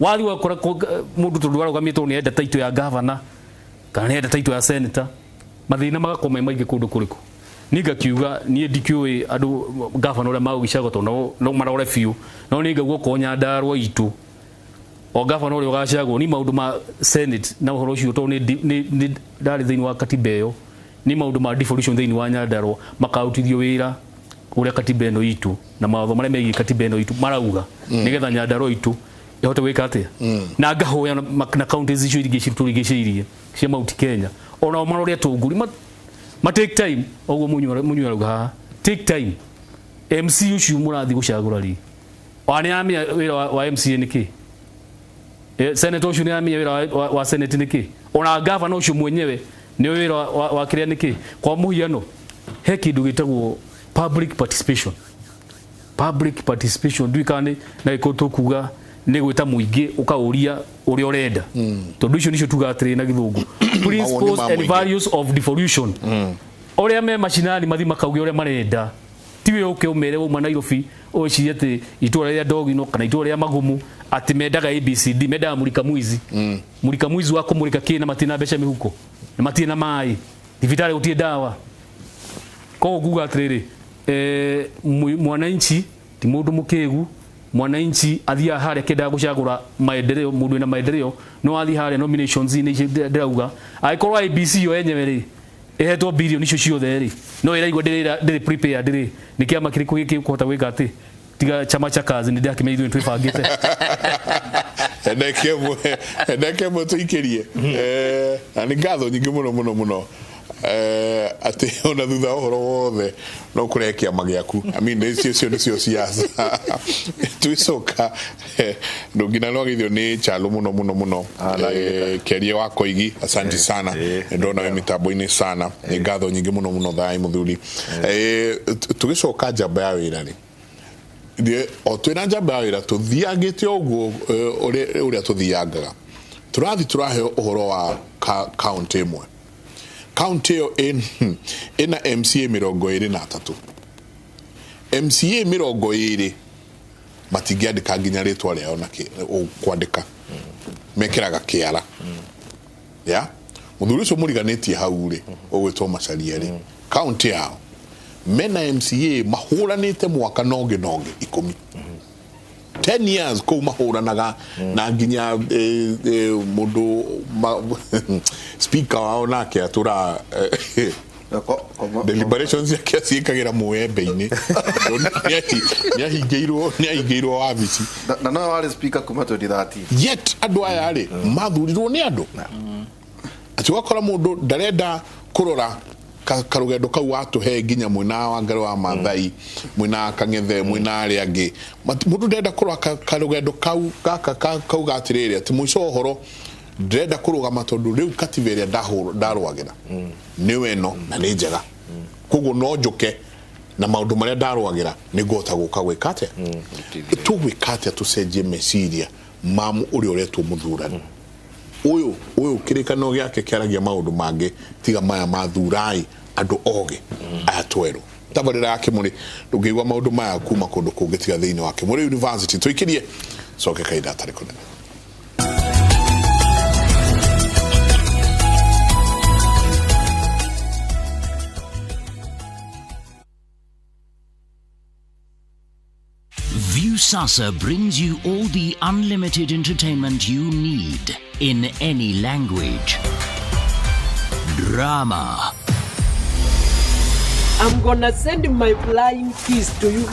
Wathiĩ wakora mũndũ tondũ arũgamĩtwo nĩ enda title ya gavana kana nĩ enda title ya senator, mathĩna magakorwo me maingĩ kũndũ kũrĩkũ. Niĩ ngakiuga niĩ ndikĩũĩ andũ gavana ũrĩa magũgĩcagwo tondũ no marore biũ, no niĩ ngauga okorwo Nyandarua itũ o gavana ũrĩa ũgacagwo, ni maũndũ ma senate na ũhoro ũcio tondũ nĩ ndarĩ thĩinĩ wa katiba ĩyo, nĩ maũndũ ma devolution thĩinĩ wa Nyandarua makarutithio wĩra ũrĩa katiba ĩno itũ na mawatho marĩa megiĩ katiba ĩno itũ marauga, nĩgetha Nyandarua itũ ĩhote gwĩka atĩa. Na ngahoya na counties icio ingĩ tũrigicĩirie cia Mount Kenya onao marore atongoria ma take time, oguo mũnyua arauga haha take time. MC ũcio mũrathiĩ gũcagũra rĩ, wa nĩ aramenya wĩra wa MCA nĩ kĩ? Senator ũcio nĩ aramenya wĩra wa senate nĩ kĩ? Ona gavana ũcio mwenyewe nĩ wĩra wa kĩrĩa nĩ kĩ? Kwa mũhiano he kĩndũ gĩtagwo public participation. Public participation ndiũĩ kana nĩ na gĩkũyũ tũkuga nĩ gwĩta mũingĩ ũkaũria ũrĩa ũrenda, tondũ icio nicio tugaga atĩrĩ na gĩthũngũ principles ma and mũingĩ. values of devolution. Ũrĩa me macinani mathi makauge ũrĩa marenda, tiwe ũke ũmere wauma Nairobi ũcirie atĩ itũra rĩa Ndogino kana itũra rĩa Magumu atĩ mendaga ABCD, mendaga mũrika mwizi. Mũrika mwizi wa kũmũrĩka kĩ na matirĩ na mbeca mĩhuko na matirĩ na maĩ, thibitarĩ gũtirĩ ndawa. Koguo nguga atĩrĩrĩ, mwananchi ti mũndũ mũkĩgu, Mwananchi athiaga harĩa akĩendaga gũcagũra maendeleo, mũndũ wĩna maendeleo no athiĩ harĩa nominations inĩ icio ndĩrauga angĩkorwo IBC yo yenyewe rĩ ĩhetwo bilioni icio ciothe rĩ no ĩraigua ndĩrĩ prepared rĩ, nĩ kĩama kĩrĩkũ gĩkũhota gwĩka atĩ tiga chama cha kazi nĩ ndĩrakĩmenya ithuĩ nĩtwĩbangĩte. Ndeke ĩmwe tũikĩrie. Na nĩ ngatho nyingĩ mũno mũno mũno, atĩ ona thutha wa ũhoro wothe no kũrehe kĩama gĩaku. I mean, icio nĩcio siasa. Twicoka ndũngina nĩwagĩithio nĩ Chalo mũno mũno mũno. Kĩaria wa Koigi, asanti sana, ndona wĩ mĩtambo-inĩ sana, nĩ ngatho nyingĩ mũno mũno. Thayũ mũthuri. Tũgĩcoka njamba ya wĩra rĩ, o twĩna njamba ya wĩra tũthiangĩte ũguo, ũrĩa tũthiangaga tũrathiĩ tũraheo ũhoro wa kaunti ĩmwe. Kaunti ĩyo ĩna MCA 23, MCA 20 matingĩandĩka nginya rĩtwa rĩao na kwandĩka mekĩraga kĩara ya mũthuri ũcio mũriganĩtie hau rĩ ũgwĩtwo Macharia rĩ. Kaunti yao mena MCA mahũranĩte mwaka nongĩ nongĩ 10, 10 years kũu mahũranaga na nginya mũndũ speaker wao nake atũra deliberations ciake aciĩkagĩra mũembe-inĩ. Nĩahingĩirwo wabici. Na no warĩ speaker kuma 2013. Yet andũ aya rĩ mathurirwo nĩ andũ, atĩ ũgakora mũndũ ndarenda kũrora karũgendo kau watũhe nginya mwena wa Ngarĩ wa Mathai, mwena wa Kang'ethe, mwena arĩa angĩ. Mũndũ ndarenda kũrora karũgendo kau gaka kauga atĩrĩrĩ, atĩ mũico wa ũhoro ndĩrenda kũrũgama tondũ rĩu katiba ĩrĩa ndarũagĩra nĩyo ĩno na nĩ njega, koguo no njũke na maũndũ marĩa ndarũagĩra nĩ ngũhota gũka gwĩka atĩa. Tũgwĩka atĩa tũcenjie meciria ma ũrĩa ũretwo mũthurani ũyũ kĩrĩkanĩro gĩake kĩaragia maũndũ mangĩ tiga maya mathurai andũ ogĩ aya twerũ. Tabarĩra ya Kĩmũrĩ ndũngĩigua maũndũ maya kuma kũndũ kũngĩ tiga thĩinĩ wa Kĩmũrĩ University. Tũikĩrie coke kahinda gatarĩ kũnene. Viusasa brings you all the unlimited entertainment you need in any language. Drama. I'm gonna send my flying kiss to you.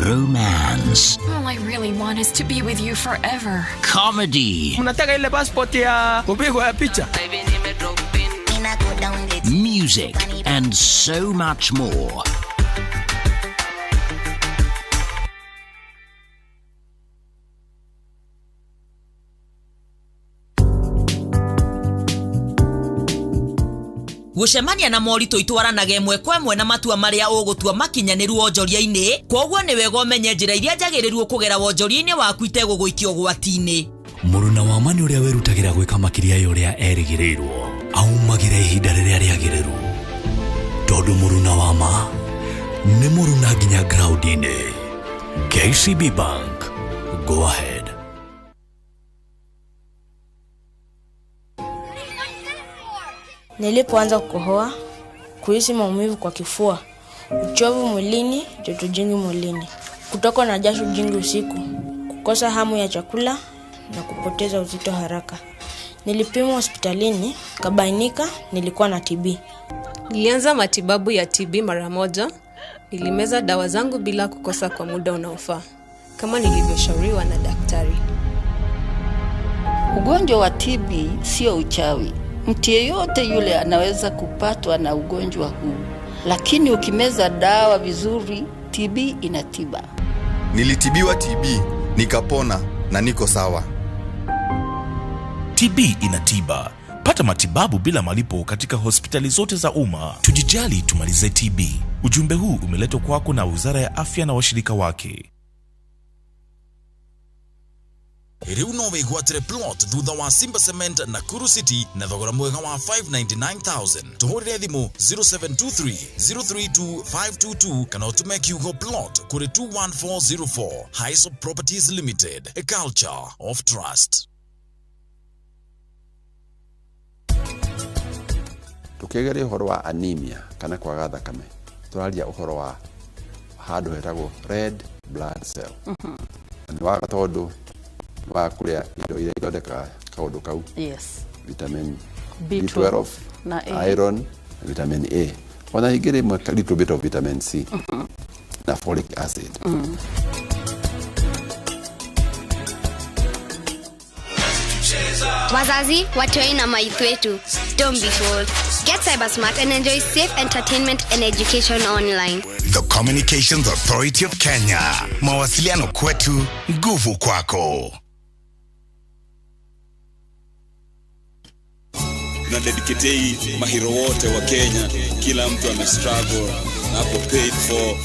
Romance. All I really want is to be with you forever. Comedy. Mnataka ile passport ya kupigwa ya picha? Music and so much more. Gũcemania na moritũ itwaranaga ĩmwe kwa ĩmwe na matua marĩa ũgũtua makinyanĩru wonjoria-inĩ, kwoguo nĩ wega ũmenye njĩra iria njagĩrĩru ũkũgera wonjoria-inĩ waku itegũgũikia ũgwati-inĩ. Mũruna wa ma nĩ ũrĩa wĩrutagĩra gwĩka makĩria ya ũrĩa erĩgĩrĩirwo, aumagĩra ihinda rĩrĩa rĩagĩrĩru, tondũ mũruna wa ma nĩ mũruna nginya ground-inĩ. KCB Bank, go ahead. Nilipoanza kukohoa, kuhisi maumivu kwa kifua, uchovu mwilini, joto jingi mwilini, kutokwa na jasho jingi usiku, kukosa hamu ya chakula na kupoteza uzito haraka. Nilipimwa hospitalini, kabainika nilikuwa na TB. Nilianza matibabu ya TB mara moja. Nilimeza dawa zangu bila kukosa kwa muda unaofaa, kama nilivyoshauriwa na daktari. Ugonjwa wa TB sio uchawi. Mtu yeyote yule anaweza kupatwa na ugonjwa huu, lakini ukimeza dawa vizuri, TB ina tiba. Nilitibiwa TB, nikapona na niko sawa. TB ina tiba. Pata matibabu bila malipo katika hospitali zote za umma. Tujijali, tumalize TB. Ujumbe huu umeletwa kwako na Wizara ya Afya na washirika wake. Rĩu no wĩgwatĩre plot thutha wa Simba Cement Nakuru City na thogora mwega wa 599,000. Tũhũrĩre thimũ 0723 032 522 kana ũtũme kiugo plot kũrĩ 21404. Hisop Properties Limited, a culture of trust. Tukigeria ũhoro wa anemia kana kwaga thakame, tũraria ũhoro wa handũ hetagwo red Blood cell. Na nĩ waga tondũ nĩ waga kũrĩa indo iria ithondekaga kaũndũ kau. Vitamin B12 B12 na A. Iron na vitamin A, ona hingĩ rĩmwe little bit of vitamin C na folic acid. Wazazi, watoi na maithu wetu, don't be fooled. Get cyber smart and enjoy safe entertainment and education online. The Communications Authority of Kenya. Mawasiliano kwetu, nguvu kwako. Na dedicate hii mahero wote wa Kenya, kila mtu ame struggle na ako paid for,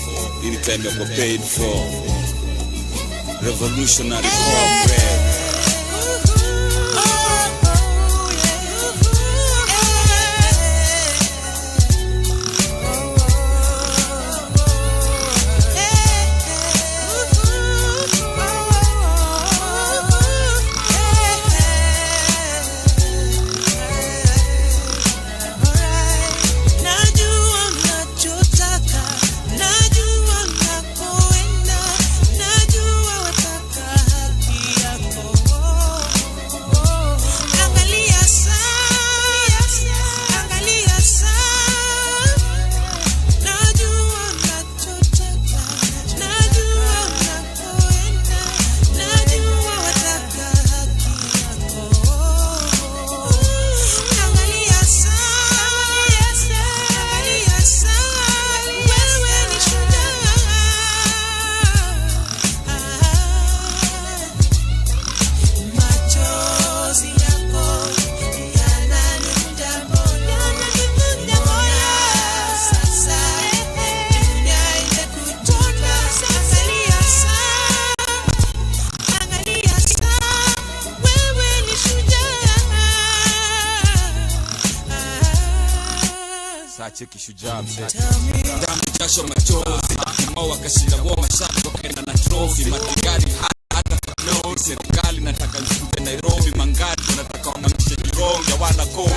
ini time yako paid for revolutionary comrade. Najua mnachotaka, najua mnakoenda, najua wataka haki yako. Angalia saa, angalia saa. Najua mnachotaka, najua mnakoenda, najua wataka haki yako. Angalia saa, angalia saa, wewe ni shujaa. Machozi yako yananivunja moyo, mbona sasa dunia imekutupa? Angalia saa, angalia saa, wewe ni shujaa. Sache kishujaa mzee, damu jasho machozi ambao wakashinda wao mashaka wakaenda na trophy matigari hata no serikali nataka nifute Nairobi mangati wanataka wamamishe Jironge wala kofi.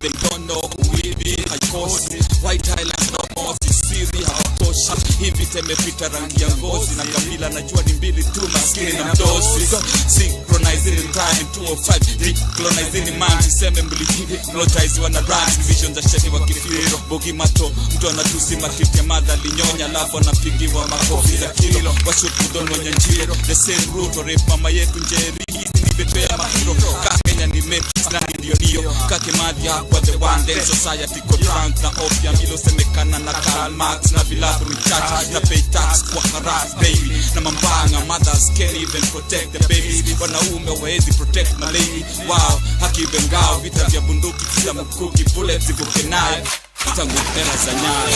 They don't know uivi haikosi. White Highlands na mosi siri hawatoshi hivi temepita rangi ya ngozi na kabila najua ni mbili tu, maskini na mdosi. Synchronizing in time 205 decolonizing mind siseme mlihypnotize wana rant vision za sheni wa kifiro bogi mato mtu anatusi matiti ya madha linyonya alafu anapigiwa makofi za kilo washukudono nyanjiro the same route wa rape mama yetu njeri hizi ni betea mahiro ka Kenya ni matrix nani ndio ndio kake madhi hakuwa the one then society ko drunk na opium ilosemekana na Karl Marx na vilabu ni church na pay tax kwa harass baby na mambanga mothers can't even protect the babies, wanaume waezi protect my lady wow haki iwe ngao vita vya bunduki kila mkuki bullets zivuke nayo tangu era za nyayo,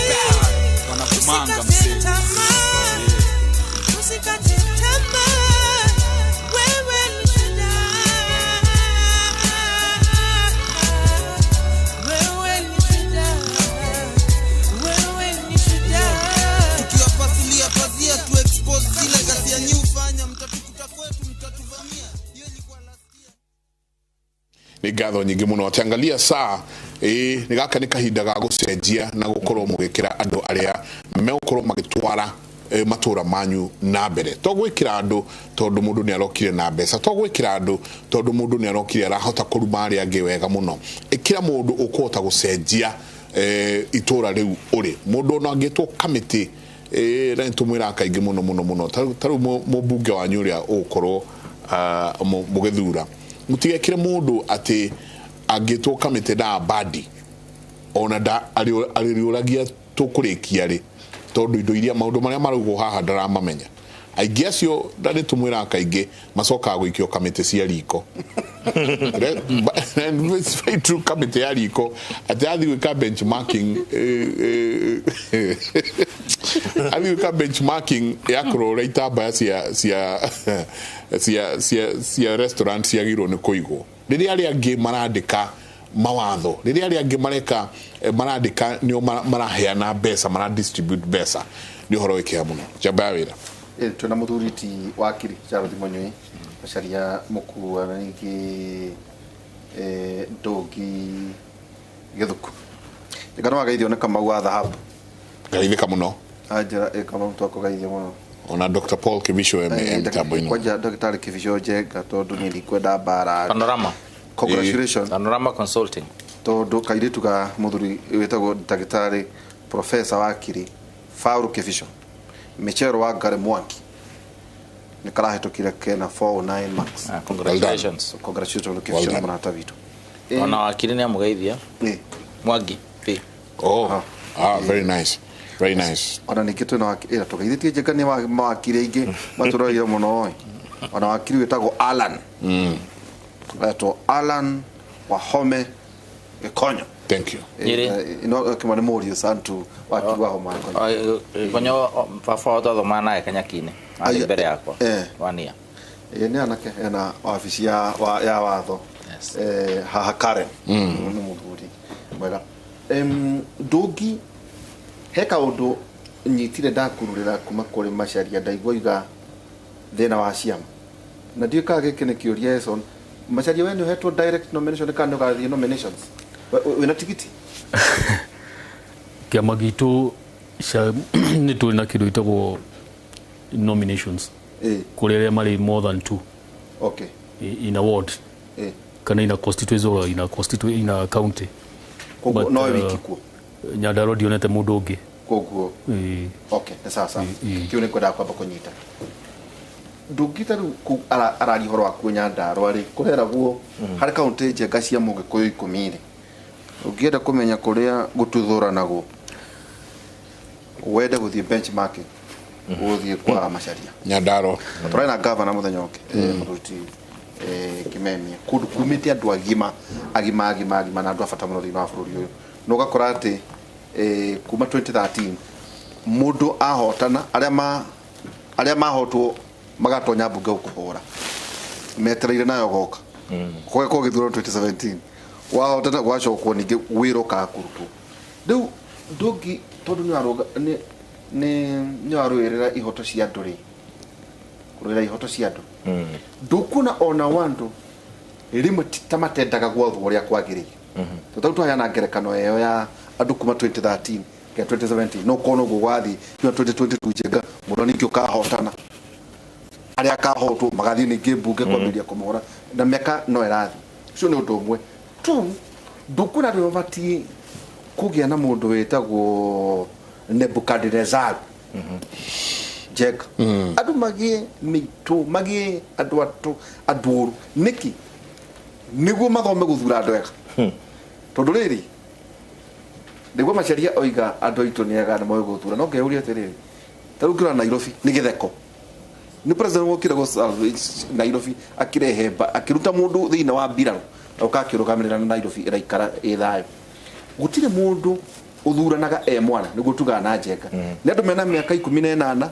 yeah. Wanakumanga msee. Usikate tamaa, wewe ni shujaa. Wewe ni shujaa. Wewe ni shujaa. Tukiwapasulia pazia tu expose zile ghasia nyi hufanya, mtatukuta kwetu, mtatuvamia. Nä ngatho nyingä må no atä saa ä nä gaka nä kahinda ga gå cenjia na gå korwo må gä kä ra andå arä a megåkorwo magä twara matũra manyu na mbere, to gwĩkĩra andũ tondũ mũndũ nĩ arokire na mbeca, to gwĩkĩra andũ tondũ mũndũ nĩ arokire arahota kũruma arĩa angĩ wega mũno. Ĩkĩra mũndũ ũkũhota gũcenjia itũra rĩu ũrĩ mũndũ ona angĩtwo kamĩtĩ na nĩtũmwĩraga kaingĩ mũno mũno mũno ta rĩu mũmbunge wanyu ũrĩa ũgũkorwo mũgĩthura, mũtigekĩre mũndũ atĩ angĩtwo kamĩtĩ na mbandi ona nda arĩrĩũragia tũkũrĩkia rĩ, tondũ indo iria maũndũ marĩa maraugwo haha ndaramamenya. Aingĩ acio na nĩtũmwĩraga kaingĩ macokaga gũikio kamĩtĩ cia riko. It's very true, kamĩtĩ ya riko atĩ athiĩ gwĩka benchmarking athiĩ gwĩka benchmarking ya kũrora ũrĩa itambaya cia restaurant ciagĩrĩirwo nĩ kũigwo rĩrĩa arĩa angĩ marandĩka mawatho, rĩrĩa arĩa angĩ mareka marandĩka nĩo maraheana mbeca, mara distribute mbeca. Nĩ ũhoro wĩ kĩeha mũno. Njamba ya wĩra. Twĩna mũthuri ti wakiri Charles Mũnyui Macharia Mũkua na ningĩ Ndũngi Gĩthuku. Ngano wageithio nĩ Kamau wa Thahabu. Ngaithĩka mũno. Anjĩra Kamau twakũgeithia mũno. Ona Dr. Paul Kibicho mtambo-inĩ. Kwanja Dr. Kibicho Njenga, tondu ni ndikwenda mbara. Panorama. Congratulations. Panorama Consulting. Tondu kairitu ga muthuri witagwo ndagĩtarĩ professor wakiri Faulu Kibicho Michero wa Ngare Mwangi nĩ karahĩtũkire kena 409 marks. Ah, congratulations. So, congratulations Kibicho Well done. mũrata witũ. Ona wakiri nĩ amũgeithia. Mwangi. P. Oh, ah, very nice. Very nice. Ona ningĩ twĩna wakiri ĩra tũgeithĩtie Njenga nĩ mawakiri aingĩ matũroire mũno ĩ. Ona wakiri wĩtagwo Alan. Etwo Alan Wahome Gĩkonyo. Thank you. No kĩmwe nĩ mũriũ Santu wakiri wa Homa Gĩkonyo. Konyo baba wa twathomaga naye Kanyaki-inĩ. Arĩ mbere yakwa. Wania. Ĩ nĩ anake ena wabici ya ya watho. Haha Karen. Nĩ mũthuri mwega. Ndũngi he kaũndũ nyitire ndakururĩra kuma kũrĩ Macharia ndaigua iga thĩna wa ciama na ndiũĩ kana gĩkĩ nĩ kĩũria Eson Macharia we nĩ ũhetwo direct nomination kana nĩ ũgathiĩ nominations? Wĩna tigiti? Kĩama gitũ nĩ tũrĩ na kĩndũ gĩtagwo nominations kũrĩ arĩa marĩ more than two. Okay. In a ward kana in a constituency or in a constituency in a county. Koguo nowe wiki kuo? Nyandarua ndionete mũndũ ũngĩ. Koguo okay, nĩ sawa sawa. Kĩu nĩ kwendaga kwamba kũnyita ndũngita rĩu kũu araria ũhoro wakuo Nyandarua rĩ kũreragwo harĩ kaũntĩ njenga cia Mũgĩkũyũ 10 rĩ ũngĩenda kũmenya kũrĩa gũtuthũranagwo wende gũthiĩ benchmarking ũgũthiĩ kwa Macharia Nyandarua. Tũrarĩ na gavana mũthenya ũngĩ mũthuri Kimemia kũndũ kumĩte andũ agima agima agima agima na andũ a bata mũno thĩinĩ wa bũrũri ũyũ na ũgakora atĩ kuma 2013 mũndũ ahotana arĩa mahotwo magatonya mbunge gũkũhũra metereire nayo goka kũgekwo gĩthurano 2017 wahotana gwacokwo ningĩ wĩra ũkaga kũrutwo rĩu ndũngi tondũ nĩ warũĩrĩra ihoto cia andũ rĩ kũrũĩra ihoto cia andũ ndũkuona ona wandũ rĩmwe ta matendaga gwathwo ũrĩa kwagĩrĩire tondũ twaheana ngerekano ĩyo ya andũ kuma 2013 nginya 2017 no ũkorwo noguo gwathiĩ nginya 2022 Njenga mũno ningĩ ũkahotana arĩa akahotwo magathiĩ ningĩ mbunge kwambĩrĩria kũmũhũra na mĩaka no ĩrathiĩ ũcio nĩ ũndũ ũmwe tu ndũkuona andũ mabatiĩ kũgĩa na mũndũ wĩtagwo Nebukadnezar Njenga andũ magĩe mĩitũ magĩe andũ atũ andũ ũru nĩkĩ nĩguo mathome gũthura andũ ega tondũ rĩrĩ nĩguo Macharia oiga andũ aitũ nĩ ega na moĩ gũthura no ngeyũria atĩrĩrĩ ta rĩu ngĩrora Nairobi nĩ gĩtheko nĩ president wokire Nairobi akĩrehe akĩruta mũndũ thĩinĩ wa mbirarũ oka akĩrũgamĩrĩra na Nairobi ĩraikara ĩ thayũ gũtirĩ mũndũ ũthuranaga e mwana nĩguo tugaga na Njenga nĩ andũ mena mĩaka 18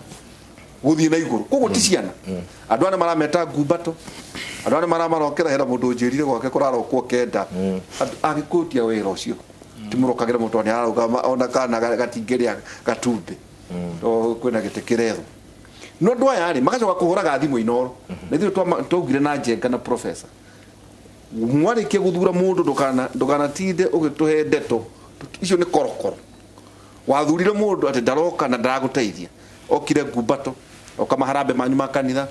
gũthiĩ na igũrũ koguo ti ciana andũ aya marameta ngumbato andũ aya maramarokera hena mũndũ ũnjĩrire gwake kũrarokwo 9 Agĩkũyũ ti a wĩra ũcio ti mũrokagĩra mũndũ nĩ ararũgama ona kana gatingĩrĩa gatumbĩ to kwĩna gĩtĩ kĩrethwo no andũ aya rĩ magacoka kũhũraga thimũ Inoro na ithuĩ twaugire na Njenga na professor mwarĩkia gũthura mũndũ ndũkanatinde ũgĩtũhe ndeto icio nĩ korokoro wathurire mũndũ atĩ ndaroka na ndaragũteithia okire ngumbato oka maharambe manyu ma kanitha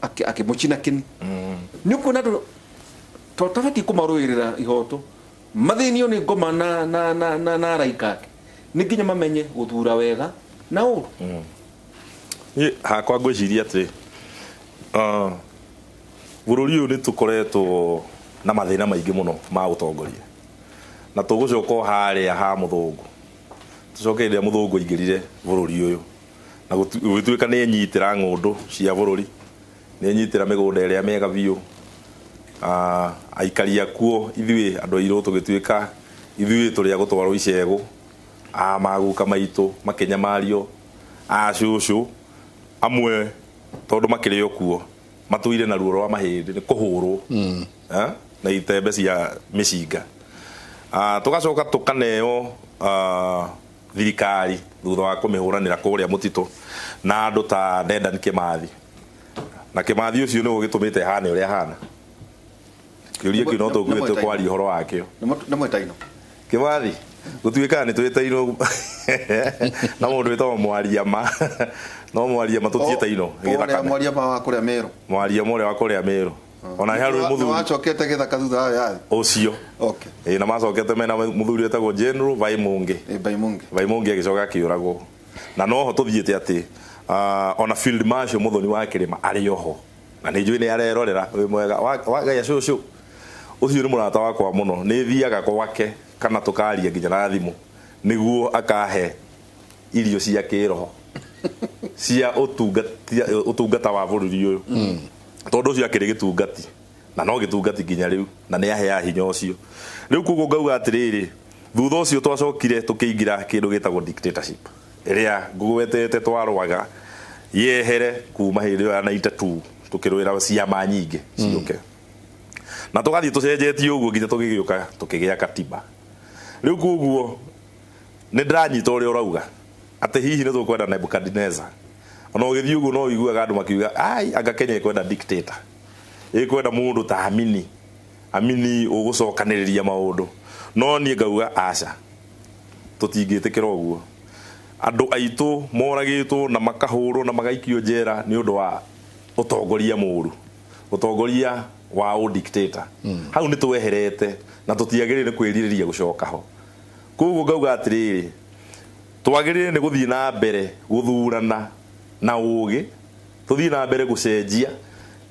akĩmũcina kĩni nĩ ũkuona andũ tũtabatiĩ kũmarũĩrĩra ihoto mathĩnio nĩ ngoma na araika ake nĩ nginya mamenye gũthura wega na ũru. Niĩ hakwa ngwĩciria atĩ bũrũri ũyũ nĩ tũkoretwo na mathĩna maingĩ mũno ma ũtongoria na tũgũcoka o harĩa ha mũthũngũ tũcoke rĩrĩa mũthũngũ aingĩrire bũrũri ũyũ na gũgĩtuĩka nĩ enyitĩra ng'ũndũ cia bũrũri nĩ enyitĩra mĩgũnda ĩrĩa mĩega biũ aikari akuo ithuĩ andũ airũ tũgĩtuĩka ithuĩ tũrĩ a gũtwarwo icegũ a maguka maitũ makĩnyamario a cũcũ amwe tondũ makĩrĩ o kuo matũire na ruo rwa mahĩndĩ nĩ kũhũrwo na itembe cia mĩcinga tũgacoka tũkaneo thirikari thutha wa kũmĩhũranĩra kũrĩa mũtitũ na andũ ta Dedan Kĩmathi na Kĩmathi ũcio nĩwe ũgĩtũmĩte hane ũrĩa hana kĩũria kĩu no tũkuĩte kwaria ũhoro wakĩo nĩ mwĩtaino Kĩmathi Gũtuĩkaga nĩ twĩtairwo na mũndũ wĩtagwo Mwariama, no Mwariama tũtiĩtairwo. Ũrĩa Mwariama wa kũrĩa Meru? Mwariama ũrĩa wa kũrĩa Meru, ona nĩ harĩ mũthuri wacokete gĩthaka thutha wa yathi ũcio. Ĩĩ, na macokete mena mũthuri wĩtagwo General Vaimungi. Vaimungi agĩcoka akĩũragwo, na noho tũthiĩte atĩ ona Field Marshal Muthoni wa Kĩrĩma arĩ oho, na nĩ njũĩ nĩ arerorera. Wĩ mwega wagaya cũcũ, ũcio nĩ mũrata wakwa mũno, nĩ thiaga gwake kana tũkaria nginya na thimũ nĩguo akahe irio cia kĩroho cia ũtungata wa bũrũri ũyũ, tondũ ũcio akĩrĩ gĩtungati na no gĩtungati nginya rĩu, na nĩ aheaga hinya ũcio rĩu. Koguo ngauga atĩrĩrĩ, thutha ũcio twacokire tũkĩingĩra kĩndũ gĩtagwo dictatorship ĩrĩa ngũgwetete twarũaga yehere kuma hĩndĩ ĩyo ya 92, tũkĩrũĩra ciama nyingĩ ciũke, na tũgathiĩ tũcenjetie ũguo nginya tũgĩgĩũka tũkĩgĩa katiba rĩu. Koguo nĩ ndĩranyita ũrĩa ũrauga atĩ hihi nĩ tũkwenda Nebuchadnezzar. Ona ũgĩthiĩ ũguo no ũiguaga andũ makiuga, ai, anga Kenya ĩkwenda dictator, ĩkwenda mũndũ ta Amini, Amini ũgũcokanĩrĩria maũndũ. No niĩ ngauga aca, tũtingĩtĩkĩra ũguo. Andũ aitũ moragĩtwo na makahũrwo na magaikio njera nĩ ũndũ wa ũtongoria mũru, ũtongoria wa ũdictator. Hau nĩ tweherete na tũtiagĩrĩire kwĩrirĩria gũcoka ho. Koguo ngauga atĩrĩrĩ, twagĩrĩire nĩ gũthiĩ na mbere gũthurana na ũgĩ, tũthiĩ na mbere gũcenjia.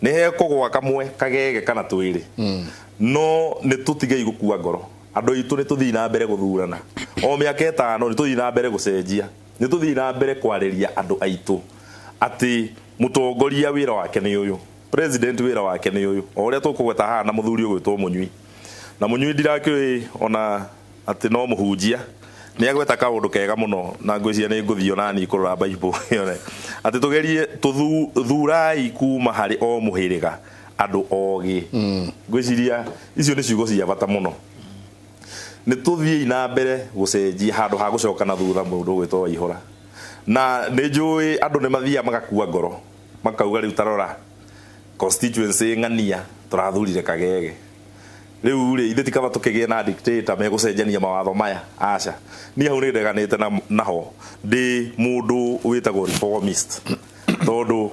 Nĩ hekũgwa kamwe kagege kana twĩrĩ, no nĩ tũtigei gũkua ngoro. Andũ aitũ, nĩ tũthiĩ na mbere gũthurana o mĩaka 5, nĩ tũthiĩ na mbere gũcenjia, nĩ tũthiĩ na mbere kwarĩria andũ aitũ atĩ mũtongoria wĩra wake nĩ ũyũ, president wĩra wake nĩ ũyũ, o ũrĩa tũkũgweta haha na mũthuri ũgwĩtwo Mũnyui. Na Mũnyui ndirakĩũĩ ona atĩ no mũhunjia, nĩ agweta kaũndũ kega mũno, na ngwĩciria nĩ ngũthiĩ ona niĩ kũrora Bible yone atĩ tũgerie tũthurai kuma harĩ o mũhĩrĩga andũ ogĩ. Ngwĩciria icio nĩ ciugo cia bata mũno. Nĩ tũthiĩi na mbere gũcenjia handũ ha gũcoka na thutha. Mũndũ ũgwĩtwo Waihũra, na nĩ njũĩ andũ nĩ mathiaga magakua ngoro, makauga rĩu tarora constituency ng'ania tũrathurire kagege, rĩu rĩ ithe ti kaba tũkĩgĩe na dictator megũcenjania mawatho maya. Aca, niĩ hau nĩ ndeganĩte na naho. Ndĩ mũndũ wĩtagwo reformist, tondũ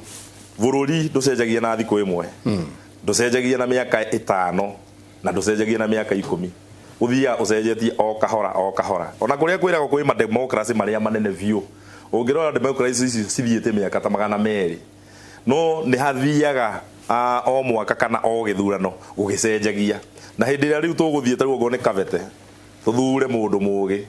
bũrũri ndũcenjagia na thikũ 1, ndũcenjagia na mĩaka 5, na ndũcenjagia na mĩaka 10. Ũthiaga ũcenjetie o kahora o kahora. Ona kũrĩa kwĩragwo kwĩ ma democracy marĩa manene biũ, ũngĩrora democracy ici cithiĩte mĩaka ta 200, no nĩ hathiaga o mwaka kana o gĩthurano gũgĩcenjagia. Na hĩndĩ ĩrĩa rĩu tũgũthiĩ ta rĩu okorwo nĩ Kabete, tũthure mũndũ mũgĩ,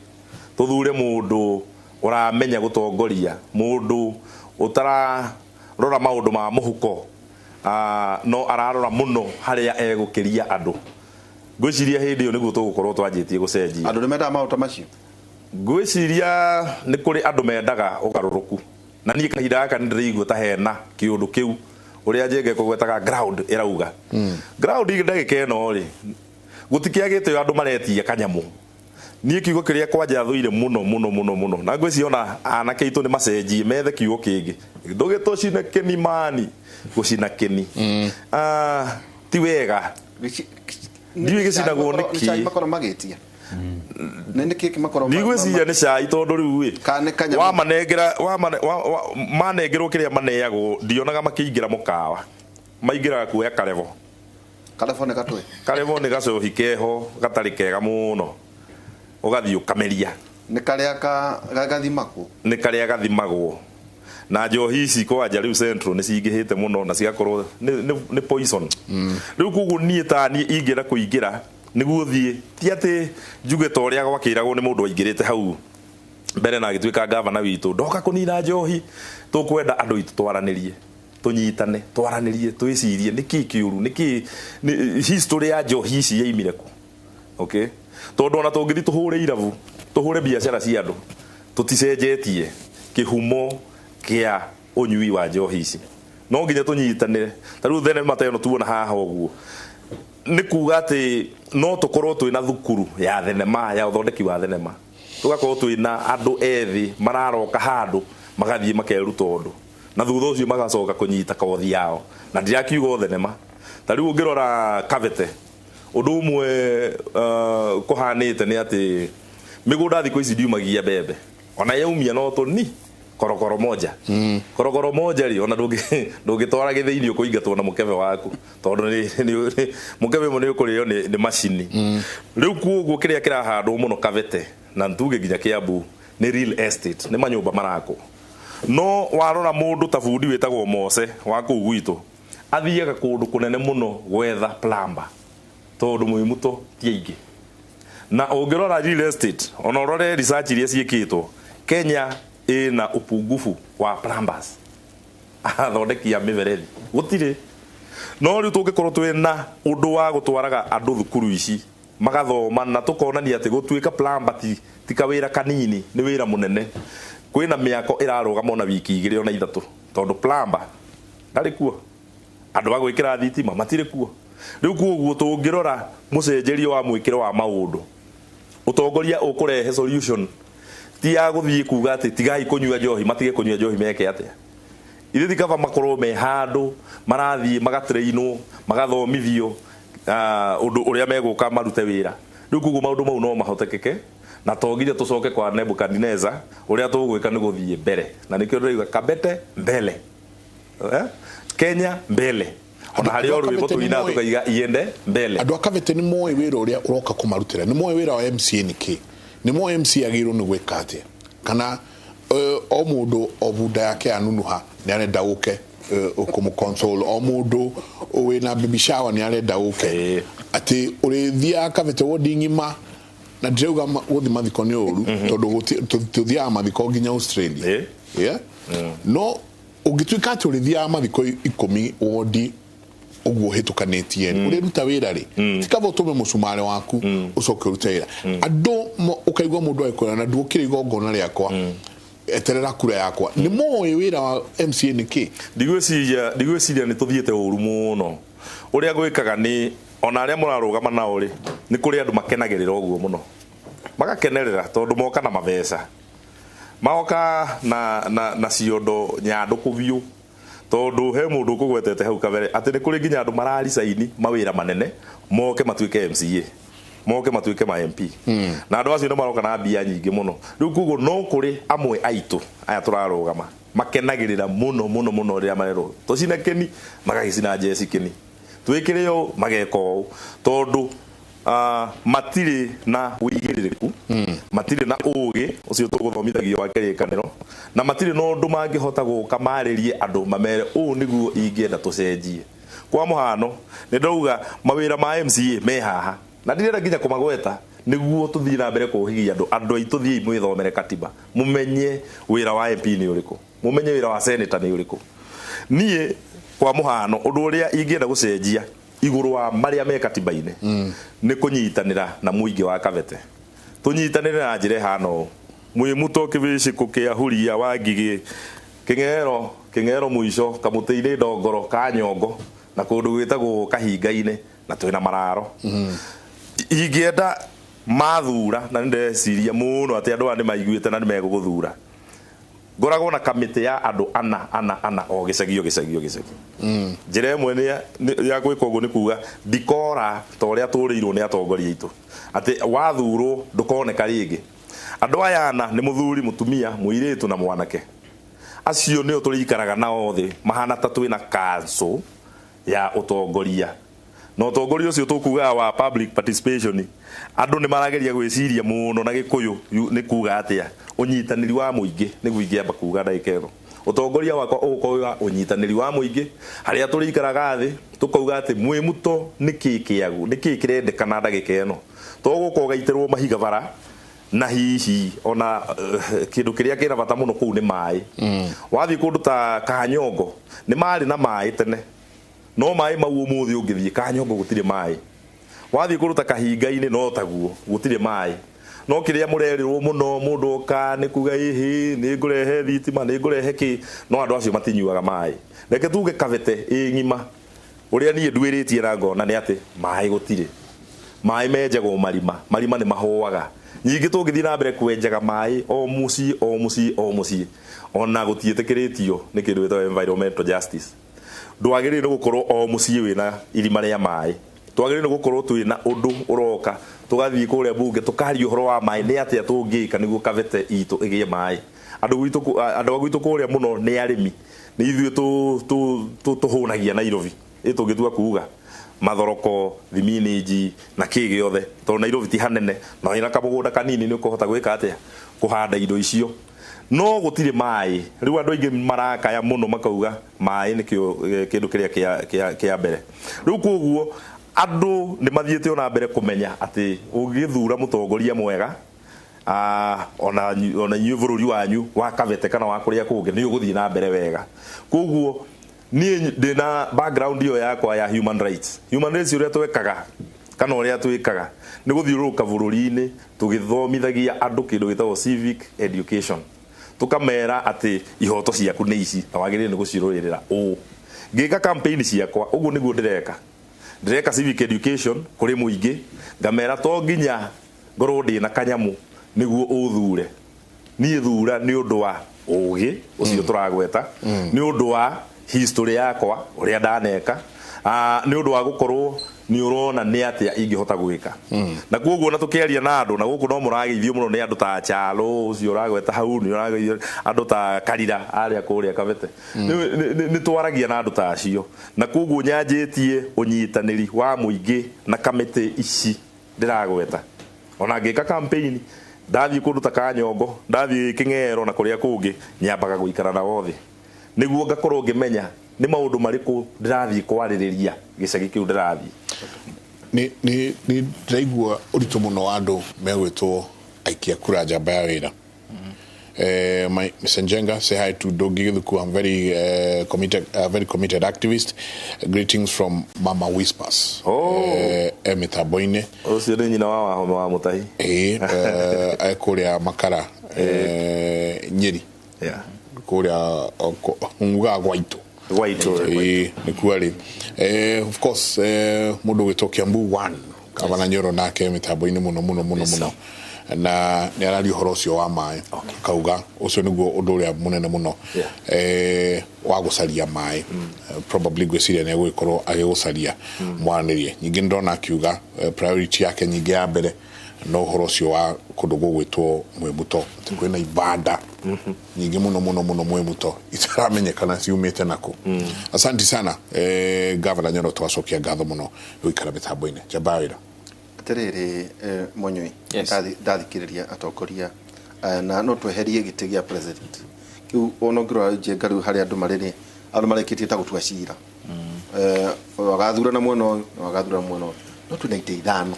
tũthure mũndũ ũramenya gũtongoria, mũndũ ũtararora maũndũ ma mũhuko, no ararora mũno harĩa egũkĩria andũ. Ngwĩciria hĩndĩ ĩyo nĩguo tũgũkorwo twanjĩtie gũcenjia. Andũ nĩ mendaga maũndũ ta macio? Ngwĩciria nĩ kũrĩ andũ mendaga ũgarũrũku, na niĩ kahinda gaka nĩ ndĩraigua ta hena kĩũndũ kĩu ũrĩa Njenge kũgwetaga ground ĩrauga. Ground ndagĩka ĩno rĩ, gũtikĩagĩte andũ maretia kanyamũ. Niĩ kiugo kĩrĩa kwanja thũire mũno mũno mũno mũno, na ngwĩciria ona anake aitũ nĩ macenjie methe kiugo kĩngĩ, ndũgĩtũcine kĩni mani, gũcina kĩni ti wega. Ndiũĩ gĩcinagwo nĩkĩ. Cai makorwo magĩtia nĩ nĩkĩ makorwo? Ndigwĩciria nĩ cai, tondũ rĩu ĩ wamanengera manengerwo kĩrĩa maneagwo, ndionaga makĩingĩra mũkawa, maingĩraga kuoya karebo. Karebo nĩ gatwe? Karebo nĩ gacohi keho gatarĩ kega mũno, ũgathiĩ ũkameria. Nĩ karĩa gathimagwo? Nĩ karĩa gathimagwo. Na njohi ici kwanja rĩu Central nĩ cingĩhĩte mũno na cigakorwo nĩ poison rĩu. Koguo niĩ ta niĩ ingĩenda kũingĩra nĩguo thiĩ, ti atĩ njuge ta ũrĩa gwakĩragwo nĩ mũndũ waingĩrĩte hau mbere na agĩtuĩka gavana witũ, ndoka kũnina njohi. Tũkwenda andũ aitũ twaranĩrie, tũnyitane, twaranĩrie, twĩcirie nĩkĩ kĩũru, nĩkĩ history ya njohi ici yaimire kũ. Okay, tondũ ona tũngĩthiĩ tũhũre irabu, tũhũre biacara cia andũ, tũticenjetie kĩhumo kĩa ũnyui wa njohi ici. No nginya tũnyitanĩre. Ta rĩu thenema ta ĩno tuona haha ũguo, nĩ kuga atĩ no tũkorwo twĩna thukuru ya thenema, ya ũthondeki wa thenema, tũgakorwo twĩna andũ ethĩ mararoka handũ magathiĩ makeruta ũndũ, na thutha ũcio magacoka kũnyita kothi yao. Na ndirakiuga o thenema. Ta rĩu ũngĩrora Kabete, ũndũ ũmwe kũhanĩte nĩ atĩ Mĩgũnda thikũ ici ndiumagia mbembe, ona yaumia no tũni korokoro moja. Korokoro moja rĩ, ona ndũngĩtwara gĩthĩinĩ, ũkũingatwo na mũkebe waku, tondũ mũkebe ũmwe nĩ ũkũrĩo nĩ macini. Rĩu kuoguo kĩrĩa kĩrahandwo mũno Kabete na ntuge nginya Kiambu nĩ real estate, nĩ manyũmba marakwo. No warora mũndũ ta bundi wĩtagwo Mose wa kũu gwitũ, athiaga kũndũ kũnene mũno gwetha plumber, tondũ mwĩmuto ti aingĩ. Na ũngĩrora real estate, ona ũrore research iria ciĩkĩtwo, Kenya ĩna upungufu wa plumbers, athondeki a mĩberethi gũtirĩ. No rĩu tũngĩkorwo twĩna ũndũ wa gũtwaraga andũ thukuru ici magathoma, na tũkonania atĩ gũtuĩka plumber ti kawĩra kanini, nĩ wĩra mũnene. Kwĩna mĩako ĩrarũgama ona wiki 2 ona 3, tondũ plumber ndarĩ kuo, andũ a gwĩkĩra thitima matirĩ kuo. Rĩu kuoguo tũngĩrora mũcenjerio wa mwĩkĩro wa maũndũ, ũtongoria ũkũrehe solution, ti ya gũthiĩ kuga atĩ tigai kũnyua njohi, matige kũnyua njohi meke atĩa. Ithuĩ ti kaba makorwo me handũ marathiĩ magatrainwo, magathomithio ũndũ ũrĩa megũka marute wĩra. Rĩu koguo maũndũ mau no mahotekeke, na to nginya tũcoke kwa Nebukadneza. Ũrĩa tũgwĩka nĩ gũthiĩ mbere, na nĩkĩo ndĩrauga Kabete mbele, eh? Kenya mbele. Ona harĩ o rwĩmbo tũinaga tũkaiga iende mbele. Andũ a Kabete nĩ moĩ wĩra ũrĩa ũroka kũmarutĩra? Nĩ moĩ wĩra wa MCA nĩ kĩ? Nĩ moĩ MCA agĩrĩirwo nĩ gwĩka atĩa? Kana o mũndũ o bunda yake yanunuha nĩ arenda ũke kũmũ-console, o mũndũ wĩna baby shower nĩ arenda ũke, atĩ ũrĩthiaga Kabete wodi ng'ima? Na ndirauga gũthiĩ mathiko nĩ ũru, tondũ tũthiaga mathiko nginya Australia, yeah? No ũngĩtuĩka atĩ ũrĩthiaga mathiko 10 wodi ũguo ũhĩtũkanĩtie rĩ, ũrĩruta wĩra rĩ? Ti kaba ũtũme mũcumarĩ waku ũcoke ũrute wĩra? Andũ ũkaigua mũndũ agĩkwĩra, na nduokire igongona rĩakwa, eterera kura yakwa. Nĩ moĩ wĩra wa MCA nĩ kĩ? Ndigwĩciria nĩ tũthiĩte ũru mũno. Ũrĩa gwĩkaga nĩ ona arĩa mũrarũgama nao rĩ, nĩ kũrĩ andũ makenagĩrĩra ũguo mũno, magakenerera tondũ moka na mabeca, maoka na ciondo nyandũku biũ, tondũ he mũndũ ũkũgwetete hau kabere atĩ nĩ kũrĩ nginya andũ mararicaini mawĩra manene moke matuĩke MCA, moke matuĩke ma MP, na andũ acio nĩ maroka na mbia nyingĩ mũno. Rĩu koguo no kũrĩ amwe aitũ aya tũrarũgama makenagĩrĩra mũno mũno mũno rĩrĩa marerwo tũcine kĩni, magagĩcina njeci kĩni, twĩkĩre ũũ, mageka ũũ, tondũ matirĩ na ũigĩrĩrĩku, matirĩ na ũgĩ ũcio tũgũthomithagio wa kĩrĩkanĩro, na matirĩ na ũndũ mangĩhota gũka marĩrie andũ mamere ũũ nĩguo ingĩenda tũcenjie. Kwa mũhano, nĩ ndauga mawĩra ma MCA me haha, na ndirenda nginya kũmagweta nĩguo tũthiĩ na mbere kũhĩgia andũ. Andũ aitũ, thiĩi mwĩthomere katiba, mũmenye wĩra wa MP nĩ ũrĩkũ, mũmenye wĩra wa senator nĩ ũrĩkũ. Niĩ kwa mũhano, ũndũ ũrĩa ingĩenda gũcenjia igũrũ wa marĩa me katiba-inĩ nĩ kũnyitanĩra na mũingĩ wa Kabete. Tũnyitanĩre na njĩra ĩhana ũũ: mwĩmuto kĩbĩcĩkũ kĩa huria wa ngigĩ, kĩng'ero kĩng'ero mũico kamũtĩ-inĩ, ndongoro ka nyongo, na kũndũ gwĩtagwo kahinga-inĩ, na twĩna mararo. Ingĩenda mathura, na nĩ ndĩreciria mũno atĩ andũ aya nĩ maiguĩte na nĩ megũgũthura, ngoragwo na kamĩtĩ ya andũ ana ana ana o gĩcagi o gĩcagi o gĩcagi. Njĩra ĩmwe nĩ ya gwĩka ũguo nĩ kuga ndikora ta ũrĩa tũrĩirwo nĩ atongoria aitũ, atĩ wathurwo ndũkoneka rĩngĩ. Andũ aya ana nĩ mũthuri, mũtumia, mũirĩtu na mwanake. Acio nĩo tũrĩikaraga nao thĩ, mahana ta twĩna council ya ũtongoria, na ũtongoria ũcio tũkugaga wa public participation. Andũ nĩ marageria gwĩciria mũno na Gĩkũyũ nĩ kuga atĩa ũnyitanĩri wa mũingĩ. Nĩguo ingĩamba kuga ndagĩka ĩno, ũtongoria wakwa ũgũkorwo wa ũnyitanĩri wa mũingĩ, harĩa tũrĩikaraga thĩ tũkauga atĩ mwĩmuto nĩ kĩ kĩagu, nĩ kĩ kĩrendekana ndagĩka ĩno, to gũka ũgaitĩrwo mahiga bara. Na hihi ona kĩndũ kĩrĩa kĩna bata mũno kũu nĩ maĩ. Wathiĩ kũndũ ta Kanyongo, nĩ marĩ na maĩ tene, no maĩ mau ũmũthĩ ũngĩthiĩ Kanyongo gũtirĩ maĩ. Wathiĩ kũndũ ta Kahinga-inĩ, no taguo, gũtirĩ maĩ. No kĩrĩa mũrerĩrwo mũno mũndũ oka nĩ kuga, ĩhĩ, nĩ ngũrehe thitima, nĩ ngũrehe kĩ, no andũ acio matinyuaga maĩ. Reke tuge Kabete ĩ ng'ima, ũrĩa niĩ nduĩrĩtie na ngona nĩ atĩ maĩ gũtirĩ. Maĩ menjagwo marima, marima nĩ mahũaga. Nyingĩ tũngĩthiĩ na mbere kwenjaga maĩ o mũciĩ o mũciĩ o mũciĩ, ona gũtiĩtĩkĩrĩtio nĩ kĩndũ gĩtagwo environmental justice, ndwagĩrĩire nĩ gũkorwo o mũciĩ wĩna irima rĩa maĩ. Twagĩrĩirwo nĩ gũkorwo twĩna ũndũ ũroka, tũgathiĩ kũrĩa bunge tũkaria ũhoro wa maĩ, nĩ atĩa tũngĩka nĩguo Kabete itũ ĩgĩe maĩ. Andũ gwitũ, andũ a gwitũ kũrĩa mũno nĩ arĩmi, nĩ ithuĩ tũhũnagia Nairobi, ĩ tũngĩtua kuga mathoroko, thiminji na kĩ gĩothe, tondũ Nairobi ti hanene na wĩna kamũgũnda kanini nĩ ũkũhota gwĩka atĩa, kũhanda indo icio, no gũtirĩ maĩ. Rĩu andũ aingĩ marakaya mũno makauga maĩ nĩkĩo kĩndũ kĩrĩa kĩa mbere. Rĩu koguo andũ nĩ mathiĩte ona mbere kũmenya atĩ ũngĩthura mũtongoria mwega, ona inyuĩ bũrũri wanyu wa Kabete kana wa kũrĩa kũngĩ nĩ ũgũthiĩ na mbere wega. Koguo niĩ ndĩna background ĩyo yakwa ya human rights. Human rights ũrĩa twekaga kana ũrĩa twĩkaga nĩ gũthiũrũrũka bũrũri-inĩ tũgĩthomithagia andũ kĩndũ gĩtagwo civic education, tũkamera atĩ ihoto ciaku nĩ ici na wagĩrĩire nĩ gũcirũĩrĩra ũũ. Ngĩka campaign ciakwa ũguo nĩguo ndĩreka, ndĩreka civic education kũrĩ mũingĩ, ngamera to nginya ngorwo ndĩna kanyamũ nĩguo ũthure, niĩ thura nĩ ũndũ wa ũgĩ ũcio tũragweta, nĩ ũndũ wa history yakwa ũrĩa ndaneka, nĩ ũndũ wa gũkorwo nĩ ũrona nĩ atĩa ingĩhota gwĩka. Na koguo na tũkĩaria na andũ na gũkũ no mũrageithio mũno nĩ andũ ta Chalo ũcio ũragweta hau, nĩ ũrageithio andũ ta Karira arĩa kũrĩa Kabete. Nĩ twaragia na andũ ta acio, na koguo nyanjĩtie ũnyitanĩri wa mũingĩ na kamĩtĩ ici ndĩragweta. Ona ngĩka campaign ndathiĩ kũndũ ta Kanyongo, ndathiĩ Kĩng'ero na kũrĩa kũngĩ, nyambaga gũikara nao thĩ nĩguo ngakorwo ngĩmenya nĩ maũndũ marĩkũ ndĩrathiĩ kwarĩrĩria gĩcagi kĩu ndĩrathiĩ. Nĩ ndĩraigua ũritũ mũno wa andũ megwĩtwo aikia kura njamba ya wĩra. My Mr. Njenga, say hi to Dogi Githuku. I'm very committed, very committed activist. Greetings from Mama Whispers. Oh. Mĩtambo-inĩ. Ũcio nĩ nyina wa Wahome wa Mũtahi. Ĩĩ, kũrĩa Makara, Nyeri. Yeah. Kũrĩa ngugaga Gwaitũ. Gwaitũ. Ĩĩ, nĩkuo arĩ. Of course, mũndũ ũgwĩtwo Kiambu 1, Gavana Nyoro nake mĩtambo-inĩ mũno mũno mũno mũno. Na nĩ araria ũhoro ũcio wa maĩ, kauga ũcio nĩguo ũndũ ũrĩa mũnene mũno wa gũcaria maĩ. Probably ngwĩciria nĩ egũgĩkorwo agĩgũcaria mwaranĩrie. Ningĩ ndĩrona akiuga priority yake nyingĩ ya mbere no ũhoro ũcio wa kũndũ gũgwĩtwo Mwĩmuto, atĩ kwĩna ibanda nyingĩ mũno mũno mũno Mwĩmuto itaramenyekana ciumĩte nakũ. Asante sana Gavana Nyoro, twacokia ngatho mũno gũikara mĩtambo-inĩ. Njamba ya wĩra. Atĩrĩrĩ, Mũnyui, ndathikĩrĩria atongoria na no tweherie gĩtĩ gĩa president kĩu, ona ũngĩrora Njenga rĩu harĩa andũ marĩ rĩ, andũ marĩkĩtie ta gũtua cira, ũyũ agathurana mwena ũyũ na agathurana mwena ũyũ, no twĩna itĩ ithano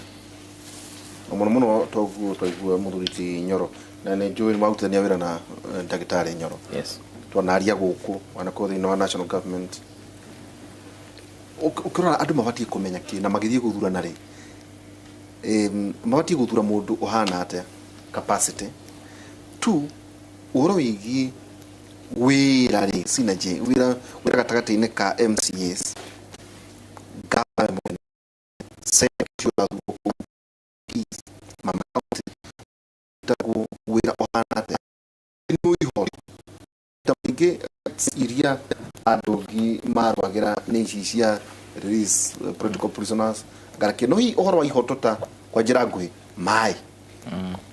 na mũno mũno toguo twaigua mũthuri ti Nyoro, na nĩ njũĩ nĩmarutithania wĩra na ndagĩtarĩ Nyoro. Yes. Twanaria gũkũ wanakorwo thĩinĩ wa national government, ũkĩrora andũ mabatiĩ kũmenya kĩ na magĩthiĩ gũthurana rĩ, mabatiĩ gũthura mũndũ ũhana atĩa, capacity two, ũhoro wĩgiĩ wĩra rĩ, synergy wĩra gatagatĩ-inĩ ka MCAs, gavana mwene, senate ũcio ũrathurwo kũu, MPs, mama county, tagwo wĩra ũhana atĩa, nĩ ihoto ta maingĩ iria andũ angĩ marwagĩra nĩ ici cia release political prisoners ngarakĩ, no hihi ũhoro wa ihoto ta kwa njĩra nguhĩ maĩ,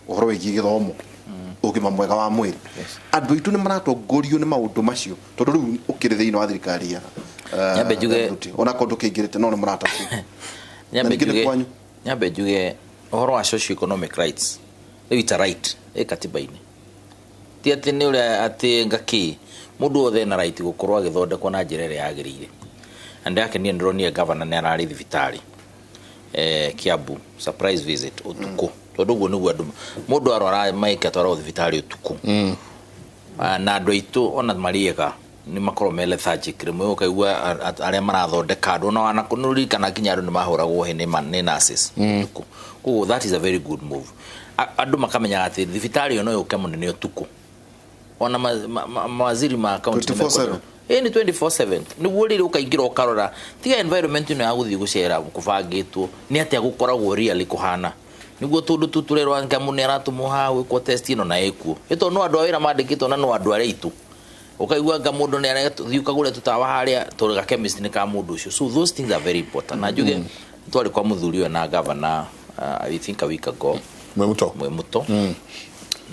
ũhoro wĩgiĩ gĩthomo, ũgima mwega wa mwĩrĩ, andũ aitũ nĩ maratongorio nĩ maũndũ macio, tondũ rĩu ũkĩrĩ thĩinĩ wa thirikari ya Nyambe njuge ona korwo ndũkĩingĩrĩte no nĩ mũratabu. Nyambe njuge ũhoro wa socio economic rights rĩu ita right ĩ katiba-inĩ, ti atĩ nĩ ũrĩa atĩ ngakĩ mũndũ wothe ena right gũkorwo agĩthondekwo na njĩra ĩrĩa yagĩrĩire. Na ndĩrakenire ndĩronire gavana nĩ ararĩ thibitarĩ Kiambu, surprise visit ũtukũ, tondũ ũguo nĩguo andũ mũndũ arwara maike atwaragwo thibitarĩ ũtukũ. Na andũ aitũ ona marĩega nĩ makoragwo me lethargic, rĩmwe ũkaigua arĩa marathondeka andũ ona wana nĩũririkana nginya andũ nĩ mahũragwo hĩ nĩ nurses ũtukũ. Koguo that is a very good move. Andũ makamenyaga atĩ thibitarĩ ĩyo no yũke mũnene ũtukũ, ona mawaziri ma county 24/7. Ĩĩ nĩ 24/7 nĩguo rĩrĩ ũkaingĩra ũkarora tiga environment ĩno ya gũthiĩ gũcera kũbangĩtwo nĩ atĩa gũkoragwo really kũhana, nĩguo tũndũ tu tũrerwo anga mũndũ nĩ aratũmwo haha gwĩkwo test ĩno na ĩkuo, ĩ tondũ no andũ a wĩra mandĩkĩtwo na no andũ arĩa aitũ, ũkaigua anga mũndũ nĩ arathiĩ ũkagũre tũtawa harĩa tondũ ga chemist nĩ ka mũndũ ũcio. So those things are very important. Na njuge Twarĩ kwa mũthuri ũyũ na gavana, I think a week ago. Mwemuto. Mwemuto.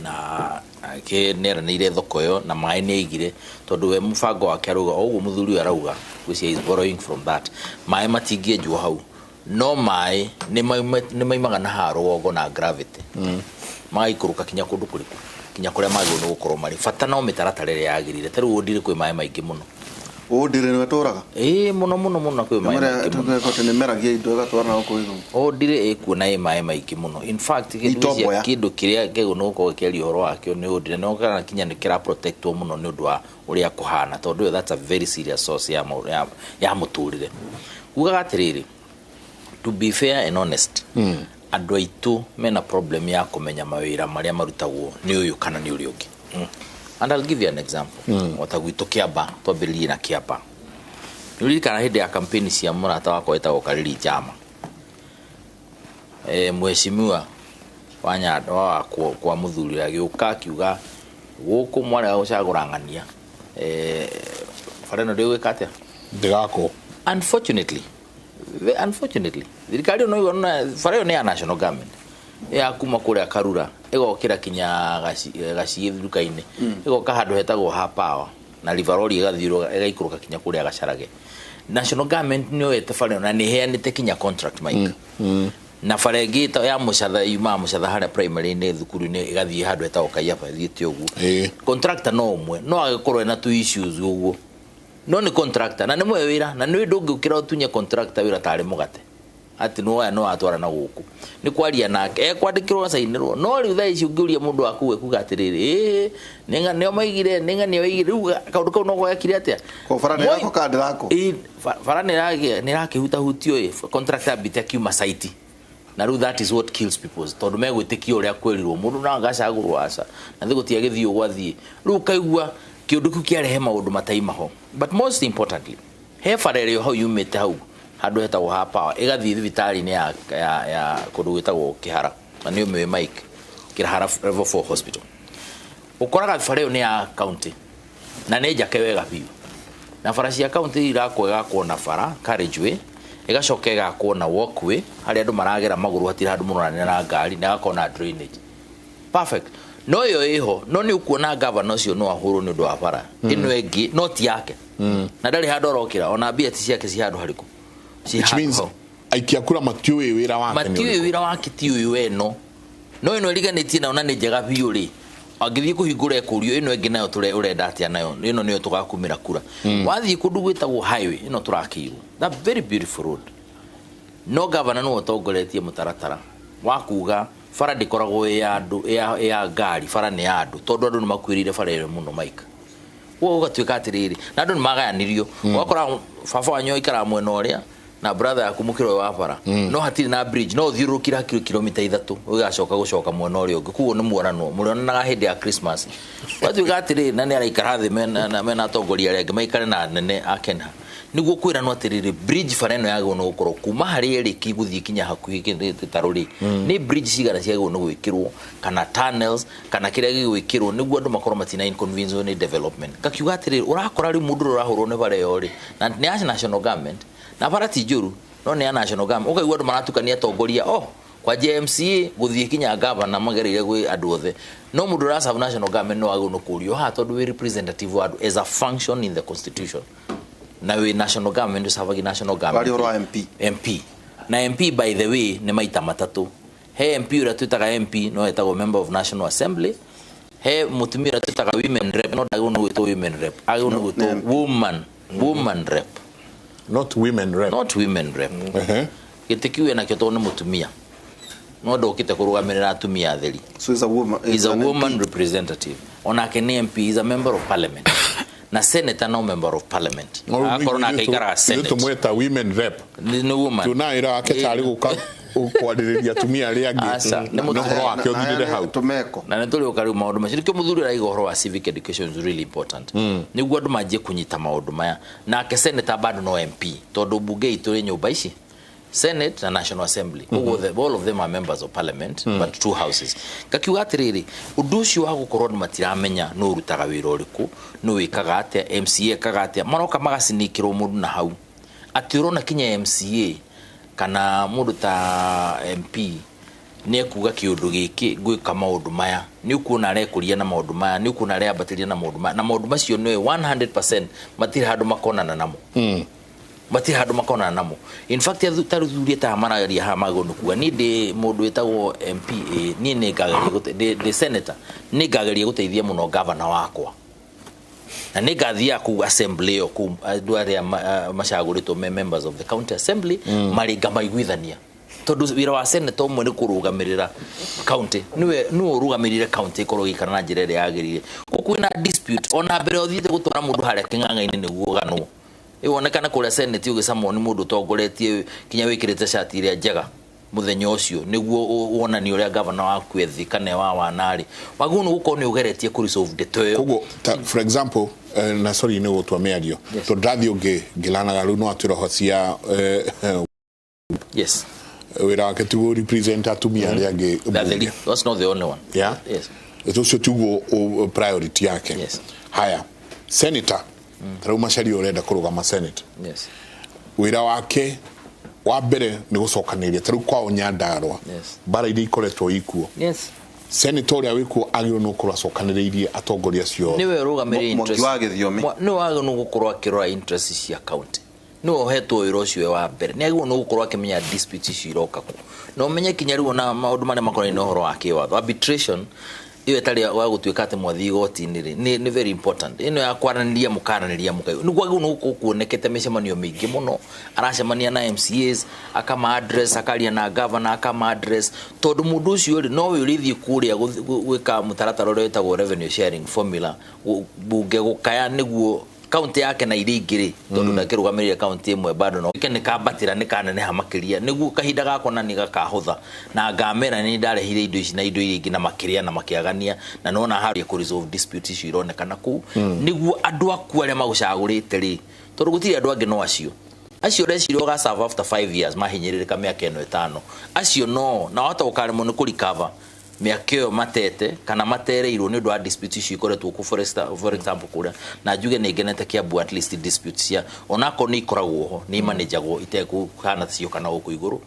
Na ake nĩeranĩire thoko ĩyo na maĩ nĩ aigire, tondũ we mũbango wake arauga o ũguo mũthuri ũyũ arauga, which is borrowing from that, maĩ matingĩenjwo hau, no maĩ nĩ maimaga na haha rũgongo na gravity, magaikũrũka kinya kũndũ kũrĩkũ, kinya kũrĩa magĩrĩirwo nĩ gũkorwo marĩ. Bata no mĩtaratara ĩrĩa yagĩrĩire. Ta rĩu Ũndĩrĩ kwĩ maĩ maingĩ mũno. Ũndĩrĩ nĩwe tũraga? Ĩĩ, mũno mũno mũno, kwĩ maĩ maingĩ mũno. Nĩ meragia indo ĩgatwara na gũkũ gĩthumo. Ũndĩrĩ ĩkuo na ĩ maĩ maingĩ mũno. In fact, kĩndũ Itomboya. Kĩndũ kĩrĩa kĩagĩrĩirwo nĩ gũkorwo gĩkĩaria ũhoro wakĩo nĩ Ũndĩrĩ, no kana kinya nĩ kĩra protectwo mũno nĩ ũndũ wa ũrĩa kũhana, tondũ ĩyo that's a very serious source ya mũtũrĩre. Ugaga atĩrĩrĩ, to be fair and honest, andũ aitũ mena problem ya kũmenya mawĩra marĩa marutagwo nĩ ũyũ kana nĩ ũrĩa ũngĩ. And I'll give you an example. Ota gwitũ Kĩamba, twambĩrĩrie na Kĩamba. Nĩ ũririkana hĩndĩ ya campaign cia mũrata wakwa wĩtagwo Karĩri Njama, mheshimiwa wa Nyandwa wa kwa mũthuri agĩũka akiuga gũkũ mwarega gũcagũra ng'ania, bara ĩno ndĩgwĩka atĩa? Ndĩgakwo. Unfortunately, unfortunately, thirikari ĩyo no ĩigua na bara ĩyo nĩ ya national government, ya kuma kũrĩa Karura ĩgokĩra kinya Gaciĩ nduka-inĩ, ĩgoka handũ hetagwo ha power na River Lorry, ĩgathiũrũrũka ĩgaikũrũka kinya kũrĩa Gacarage. National government nĩ yoete bara ĩyo na nĩ ĩheanĩte kinya contract, Mike. Na bara ĩngĩ ya Mũcatha, yumaga Mũcatha harĩa primary-inĩ, thukuru-inĩ, ĩgathiĩ handũ hetagwo Kaiyaba, ĩthiĩte ũguo. Contractor no ũmwe, no agĩkorwo ena tu issues ũguo, no nĩ contractor na nĩ mwe wĩra, na nĩ ndũngĩũkĩra ũtunye contractor wĩra tarĩ mũgate atĩ nĩ woya no atwara na gũkũ nĩ kwaria nake ekwandĩkĩrwo acainĩrwo. No rĩu thaa ici ũngĩũria mũndũ wa kũu ekuga atĩrĩrĩ, ĩĩ nĩo maigire, nĩ ng'ania waigire. Rĩu kaũndũ kau no gwekire atĩa? Ko bara nĩ yako kana ndĩrakwo? Ĩĩ, bara nĩ ĩrakĩhutahutio ĩ contractor ambĩte akiuma site, na rĩu that is what kills people, tondũ megwĩtĩkia ũrĩa kwĩrirwo mũndũ no agacagũrwo aca na thĩ gũtiagĩthiĩ gwathiĩ. Rĩu ũkaigua kĩũndũ kĩu kĩarehe maũndũ mataima ho. But most importantly, he bara ĩrĩa hau yumĩte hau handũ hetagwo ha power ĩgathiĩ thibitarĩ-inĩ ya kũndũ gwĩtagwo Kĩhara, na nĩ ũmĩũĩ, Mike, Kĩhara Level 4 Hospital. Ũkoraga bara ĩyo nĩ ya county na nĩ njake wega biũ, na bara cia county irakwo, ĩgakwo na bara carriageway, ĩgacoka ĩgakwo na walkway harĩa andũ maragera magũrũ, hatirĩ handũ mũronanĩra na ngari, na ĩgakorwo na drainage perfect. No ĩyo ĩho, no nĩ ũkuona gavana ũcio no ahũrwo nĩ ũndũ wa bara ĩno ĩngĩ, no ti yake, na ndarĩ handũ arokĩra, ona mbia ti ciake ci handũ harĩkũ. Ci Which handũ means hau. Aikia kura matiũĩ wĩra wake nĩ matiũĩ ũrĩkũ. Wĩra wake ti ũyũ ĩno, no ĩno ĩriganĩtie nayo na nĩ njega biũ rĩ, angĩthiĩ kũhingũra ĩkũrio ĩno ĩngĩ nayo ũrenda atĩa nayo ĩno nĩyo tũgakumĩra kura. Wathiĩ kũndũ gwĩtagwo highway ĩno tũrakĩirwo, that very beautiful road, no gavana nĩwe ũtongoretie mũtaratara wa kuga bara ndĩkoragwo ĩ ya andũ, ĩ ya ngari, bara nĩ ya andũ, tondũ andũ nĩ makuĩrĩire bara ĩyo mũno, Mike. Koguo gũgatuĩka atĩrĩrĩ, na andũ nĩ magayanirio. Ũgakora baba wanyu aikaraga mwena ũrĩa na brother yaku mũkĩra ũyũ wa bara, no hatirĩ na bridge, no ũthiũrũrũkire hakiri kilomita 3 ũgacoka gũcoka mwena ũrĩa ũngĩ. Koguo nĩ muonanwo mũrĩonanaga hĩndĩ ya Christmas. Ũgatuĩka atĩrĩrĩ, na nĩ araikara thĩ mena atongoria arĩa angĩ, maikare na anene a Kenha nĩguo kwĩranwo atĩrĩrĩ, bridge bara ĩno yagĩrĩirwo nĩ gũkorwo kuma harĩa ĩrĩ gũthiĩ kinya hakuhĩ gĩtarũ rĩ, nĩ bridge cigana ciagĩrĩirwo nĩ gwĩkĩrwo, kana tunnels, kana kĩrĩa gĩgwĩkĩrwo nĩguo andũ makorwo matina inconvenience nĩ development. Ngakiuga atĩrĩrĩ, ũrakora rĩu mũndũ ũrĩa ũrahũrwo nĩ bara ĩyo rĩ, na nĩ ya national government, na bara ti njũru, no nĩ ya national government. Ũkaigua andũ maratukania atongoria, oh, kwanjia MCA gũthiĩ kinya gavana, magereire gwĩ andũ othe, no mũndũ ũra serve national government no agĩrĩirwo nĩ kũũrio haha, tondũ wĩ representative wa andũ as a function in the constitution, na wĩ national government, ũcabagi national government. Waria ũhoro wa MP. MP na MP, by the way, nĩ maita matatũ. He MP ũrĩa twĩtaga MP, no etagwo member of National Assembly. He mũtumia ũrĩa twĩtaga women rep, no ndagĩrĩirwo nĩ gwĩtwo women rep, agĩrĩirwo nĩ gwĩtwo woman rep. Not women rep. Not women rep. Gĩtĩ kĩu enakĩo tondũ nĩ mũtumia, no ndokĩte kũrũgamĩrĩra atumia atheri. So is a woman. Is a an woman MP. Representative, onake nĩ MP, is a member of parliament, na senator no member of parliament. Akorwo nake aikaraga Senate. Tũmweta women rep. Nĩ woman. Tuona wĩra wake tarĩ gũka kwarĩrĩria atumia arĩa angĩ. Aca, nĩ Na ũhoro wake ũthirĩre hau. Tumeko. Na nĩ tũrĩũka rĩu maũndũ macio, nĩkĩo mũthuri araiga ũhoro wa civic education is really important, nĩguo andũ manjie kũnyita maũndũ maya. Nake senator bado no MP, tondũ mbunge itũ rĩ nyũmba ici, Senate na National Assembly. Koguo all of them are members of parliament, but two houses. Ngakiuga atĩrĩrĩ, ũndũ ũcio wa gũkorwo andũ matiramenya nũ ũrutaga wĩra ũrĩkũ, nũ wĩkaga atĩa, MCA ekaga atĩa, maroka magacinikĩrwo mũndũ na hau atĩ ũrona kinya MCA Kana mũndũ ta MP nĩ ekuga kĩũndũ gĩkĩ, ngwĩka maũndũ maya, nĩ ũkuona arekũria na maũndũ maya, nĩ ũkuona areambatĩria na maũndũ maya, na maũndũ macio nĩ 100% matirĩ handũ makonana namo. Matirĩ handũ makonana namo. In fact, ta rĩu ta marageria haha magĩrĩirwo nĩ kuga, niĩ ndĩ mũndũ wĩtagwo MP, ĩ, niĩ nĩ ngageria ndĩ senator, nĩ ngageria gũteithia mũno governor wakwa, na nĩ ngathiaga kũu assembly ĩyo, kũu andũ arĩa macagũrĩtwo me members of the county assembly marĩ ngamaiguithania, tondũ wĩra wa senator ũmwe nĩ kũrũgamĩrĩra county, nĩwe ũrũgamĩrĩire county ĩkorwo ĩgĩikara na njĩra ĩrĩa yagĩrĩire. Gũkũ kwĩna dispute, ona mbere ũthiĩte gũtwara mũndũ harĩa kĩng'ang'a-inĩ nĩguo ũganwo, ĩwonekane kũrĩa senate ũgĩcamwo nĩ mũndũ ũtongoretie kinya wĩkĩrĩte cati ĩrĩa njega mũthenya ũcio, nĩguo wonanie ũrĩa gavana waku ethi kana wa wanarĩ wagĩrĩirwo nĩ gũkorwo nĩ ũgeretie kũ resolve ndeto ĩyo. Koguo ta for example, na sorry nĩ gũtua mĩario, tondũ ndathiĩ ũngĩ ngĩlanaga rĩu no atwĩra cia wĩra wake ti gũ represent atumia arĩa angĩ bunge. That's not the only one. Yeah? Yes. Ũcio tiguo priority yake. Haya, senator, ta rĩu Macharia ũrenda kũrũgama senate, wĩra wake wa mbere nĩ gũcokanĩrĩria ta rĩu kwao Nyandarua, mbara iria ikoretwo ikuo, senator ũrĩa wĩkuo agĩrĩirwo nĩ gũkorwo acokanĩrĩirie atongoria acio othe. Nĩwe ũrũgamĩrĩire Mwangi interest- wa Gĩthiomi. Nĩwe wagĩrĩirwo nĩ gũkorwo akĩrora interest cia county, nĩwe ũhetwo wĩra ũcio wa mbere, nĩ agĩrĩirwo nĩ gũkorwo akĩmenya dispute icio iroka kũ, na ũmenye kinya rĩu ona maũndũ marĩa makonainie na ũhoro wa kĩwatho, arbitration ĩyo ĩtarĩ wa gũtuĩka atĩ mwathiĩ igoti-inĩ rĩ, nĩ very important ĩno ya kwaranĩria, mũkaranĩria mũkaigua. Nĩ kwagĩrĩirwo nĩ gũkorwo kuonekete mĩcemanio mĩingĩ mũno, aracemania na MCAs akama address, akaria na governor akama address, tondũ mũndũ ũcio rĩ, nowe ũrĩthiĩ kũrĩa gwĩka mũtaratara ũrĩa wĩtagwo revenue sharing formula, bunge gũkaya nĩguo kaunti yake na iria ingĩ rĩ, tondũ ndakĩrũgamĩrĩire kaunti ĩmwe bado no nĩ kambatĩra, nĩ kaneneha makĩria, nĩguo kahinda gakwa na nĩ gakahũtha na ngamera nĩ ndarehire indo ici na indo iria ingĩ, na makĩrĩa na makĩagania, na nona harĩa kũ resolve dispute icio ironekana kũu, nĩguo andũ aku arĩa magũcagũrĩte rĩ, tondũ gũtirĩ andũ angĩ no acio acio ũreciria ũgaserve after 5 years mahinyĩrĩrĩka mĩaka ĩno 5 acio, no na wahota gũkaremwo nĩ kũrecover mĩaka ĩyo matete kana matereirwo nĩ ũndũ wa dispute icio ikoretwo kũ for example kũrĩa, na njuge nĩ ngenete Kiambu, at least dispute cia onakorwo nĩ ikoragwo ho nĩ imanĩjagwo itekũhana cio kana gũkũ igũrũ,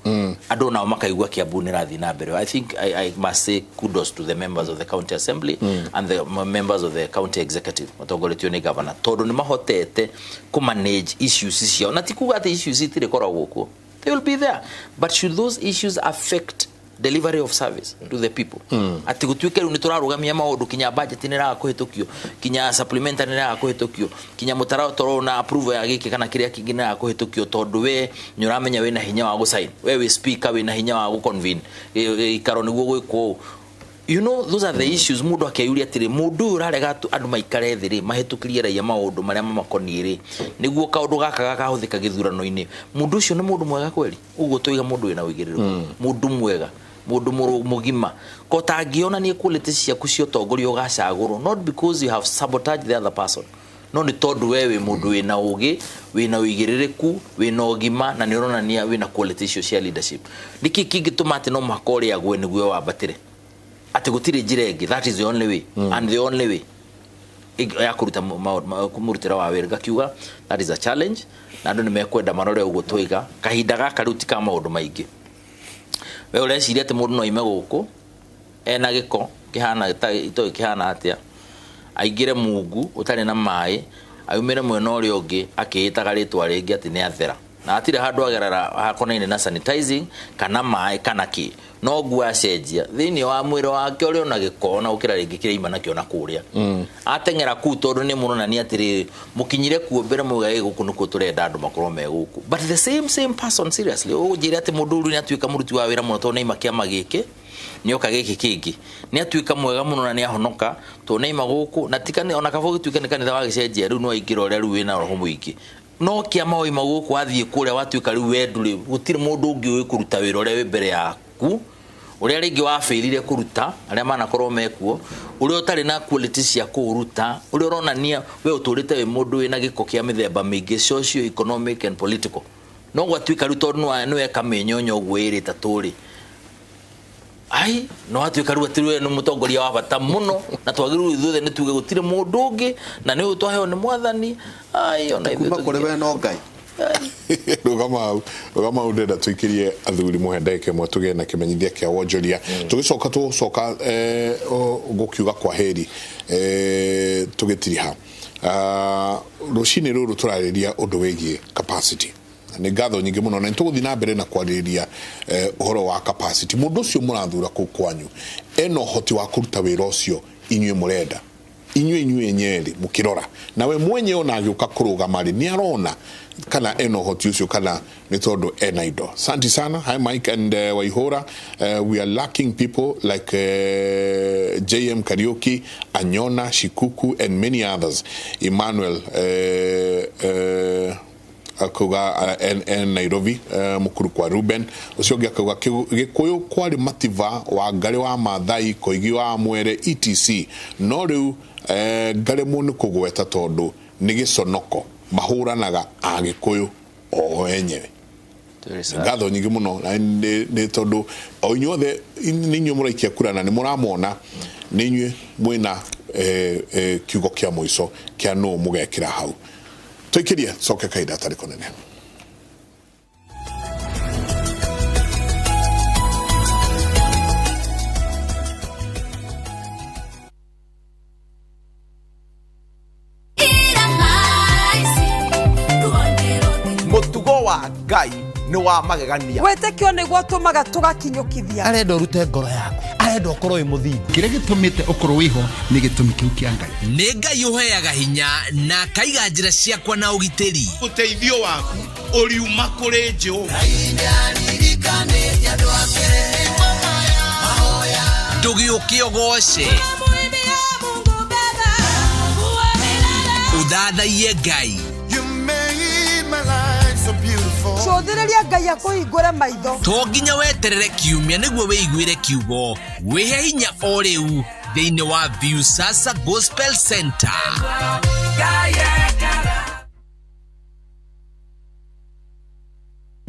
andũ nao makaigua Kiambu nĩ ĩrathiĩ na mbere. I think I must say kudos to the members of the county assembly and the members of the county executive matongoretio nĩ governor, tondũ nĩ mahotete kũ manage issues ciao, na ti kuga atĩ issues itirĩ koragwo kuo, they will be there, but should those issues affect delivery of service to the people, atĩ gũtuĩke rĩu nĩ tũrarũgamia maũndũ, kinya budget nĩ ĩraga kũhĩtũkio, kinya supplementary nĩ ĩraga kũhĩtũkio, kinya mũtaratara ũyũ na approval ya gĩkĩ kana kĩrĩa kĩngĩ nĩ ĩraga kũhĩtũkio, tondũ we nĩ ũramenya wĩna hinya wa gũsign, we wĩ speaker, wĩna hinya wa gũconvene gĩikaro nĩguo gwĩkwo ũũ. Those are the issues mũndũ akeyũria atĩrĩ, mũndũ ũyũ ũrarega andũ maikare thĩ rĩ, mahĩtũkĩrie raia maũndũ marĩa mamakoniĩ rĩ, nĩguo kaũndũ gaka gakahũthĩka gĩthurano-inĩ, mũndũ ũcio nĩ mũndũ mwega kweli? Ũguo tũiga mũndũ wĩna ũigĩrĩrĩku, mũndũ mwega, mũndũ mũgima, ko tangĩonania quality ciaku cia ũtongoria ũgacagũrwo, not because you have sabotaged the other person, no nĩ tondũ we wĩ mũndũ wĩna ũgĩ, wĩna ũigĩrĩrĩku, wĩna ũgima, na nĩ ũronania wĩna quality icio cia leadership. Nĩkĩ kĩngĩtũma atĩ no mũhaka ũrĩa agwe nĩguo wambatĩre, atĩ gũtirĩ njĩra ĩngĩ? That is the only way, and the only way ya kũruta mũrutĩre wa wĩra. Ngakiuga that is a challenge, na andũ nĩ mekwenda marore ũguo twaiga kahinda gaka rĩu ti ka maũndũ maingĩ. We ũreciria atĩ mũndũ no aime gũkũ ena gĩko kĩhana ta itoĩ kĩhana atĩa, aingĩre mungu ũtarĩ na maĩ, aumĩre mwena ũrĩa ũngĩ akĩĩtaga rĩtwa rĩngĩ atĩ nĩ athera, na hatirĩ handũ agerera hakonaine na sanitizing kana maĩ kana kĩ, no nguo acenjia thĩinĩ wa mwĩrĩ wake ũrĩa ona gĩko na gũkĩra rĩngĩ kĩrĩa ima nakĩo na kũrĩa ateng'era kũu, tondũ nĩ mũronania atĩrĩrĩ, mũkinyire kuo mbere muga ĩ gũkũ nĩkuo tũrenda andũ makorwo me gũkũ. But the same same person, seriously, ũnjĩre atĩ mũndũ ũrĩa nĩ atuĩka mũruti wa wĩra mũno tondũ nĩ aima kĩama gĩkĩ nĩ oka gĩkĩ kĩngĩ, nĩ atuĩka mwega mũno na nĩ ahonoka tondũ nĩ aima gũkũ, na ti ona kaba gũtuĩka nĩ kanitha wagĩcenjia rĩu no aingĩra ũrĩa rĩu wĩna roho mũingĩ, no kĩama waima gũkũ wathiĩ kũrĩa watuĩka rĩu we ndũrĩ, gũtirĩ mũndũ ũngĩ ũĩ kũruta wĩra ũrĩa wĩ mbere yaku, ũrĩa rĩngĩ wabĩrire kũruta arĩa manakorwo mekuo, ũrĩa ũtarĩ na quality cia kũũruta, ũrĩa ũronania we ũtũrĩte wĩ mũndũ wĩna gĩko kĩa mĩthemba mĩingĩ, socio economic and political, no gwatuĩka rĩu tondũ nĩ weka mĩnyonyo ũguo ĩrĩ ĩtatũ rĩ, ai no watuĩka rĩu atĩ we nĩ mũtongoria wa bata mũno, na twagĩrĩirwo ithuothe nĩ tuge gũtirĩ mũndũ ũngĩ na nĩ ũyũ twaheo nĩ mwathani. Ai, ona ithuĩ Kuma kũrĩ we no Ngai. Rũgama hau, rũgama hau. Ndĩrenda tũikĩrie athuri, mũhe ndagĩka ĩmwe tũgĩe na kĩmenyithia kĩa wonjoria, tũgĩcoka tũgũcoka gũkiuga kwa heri, tũgĩtiriha. Rũcinĩ rũrũ tũrarĩria ũndũ wĩgiĩ capacity. Nĩ ngatho nyingĩ mũno, na nĩ tũgũthiĩ na mbere na kwarĩrĩria ũhoro wa capacity. Mũndũ ũcio mũrathura kũu kwanyu ena ũhoti wa kũruta wĩra ũcio inyuĩ mũrenda, inyuĩ enyewe mũkĩrora, nawe mwenyewe ona agĩũka kũrũgama rĩ, nĩ arona kana ena ũhoti ũcio kana nĩ tondũ ena indo. Asante sana. Hi Mike and Waihura, we are lacking people like JM Kariuki, Anyona Shikuku and many others. Emmanuel akauga en Nairobi, mukuru kwa Ruben ucio ũngĩ akauga Gĩkũyũ kwarĩ Mativa wa Ngarĩ wa Maathai, Koigi wa Mwere, etc, no rĩu ngaremwo nĩ kũgweta tondũ nĩ gĩconoko, mahũranaga Agĩkũyũ o enyewe. Ngatho nyingĩ mũno, na nĩ tondũ o inyuothe nĩ inyuĩ mũraikia kura na nĩ mũramona nĩ inyuĩ mwĩna kiugo kĩa mũico kĩa nũ mũgekĩra hau. Tũikĩrie, coke kahinda atarĩ kũnene. Mũtugo wa Ngai nĩ wa magegania. Wĩtĩkio nĩguo tũmaga tũgakinyũkithia. Arenda ũrute ngoro yaku, arenda ũkorwo wĩ mũthingu. Kĩrĩa gĩtũmĩte ũkorwo wĩho nĩ gĩtũmi kĩu kĩa Ngai. Nĩ Ngai ũheaga hinya na akaiga njĩra ciakwa na ũgitĩri. Ũteithio waku ũriuma kũrĩ Jehova. Ndũgĩũke ũgoce, ũthathaiye Ngai. Cũthĩrĩria Ngai akũhingũre maitho. To nginya weterere kiumia nĩguo wĩiguĩre kiugo. Wĩhe hinya o rĩu thĩinĩ wa Viusasa Gospel Center.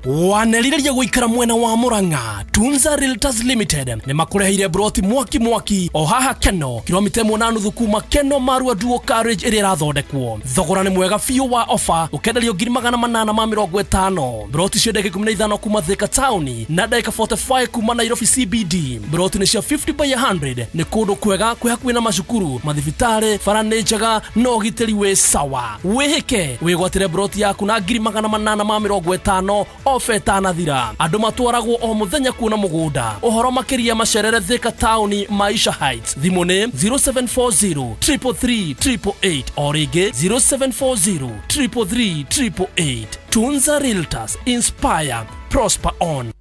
Wanerirĩria gũikara mwena wa Murang'a? Tunza Realtors Limited nĩ makũreheire broti mwaki mwaki o haha Keno, kilomita 1.5 kuma Keno Marua Duo Carriage ĩrĩa ĩrathondekwo. Thogora nĩ mwega biũ wa ofa, ũkenderio 850,000. Broti cia ndagĩka 15 kuma Thika taũni na ndagĩka 45 kuma Nairobi CBD. Broti nĩ cia 50 by 100. Nĩ kũndũ kwega kwĩ hakuhĩ na macukuru, mathibitarĩ, bara nĩ njega na ũgitĩri wĩ sawa. Wĩhĩke wĩgwatĩre broti yaku na 850,000, ofa ĩtanathira. Andũ matwaragwo o mũthenya kuona mũgũnda. Ũhoro makĩria macerere Thika taũni, Maisha Heights. Thimũ nĩ 0740 333 888, o rĩngĩ 0740 333 888. Tunza Realtors, inspire, prosper on.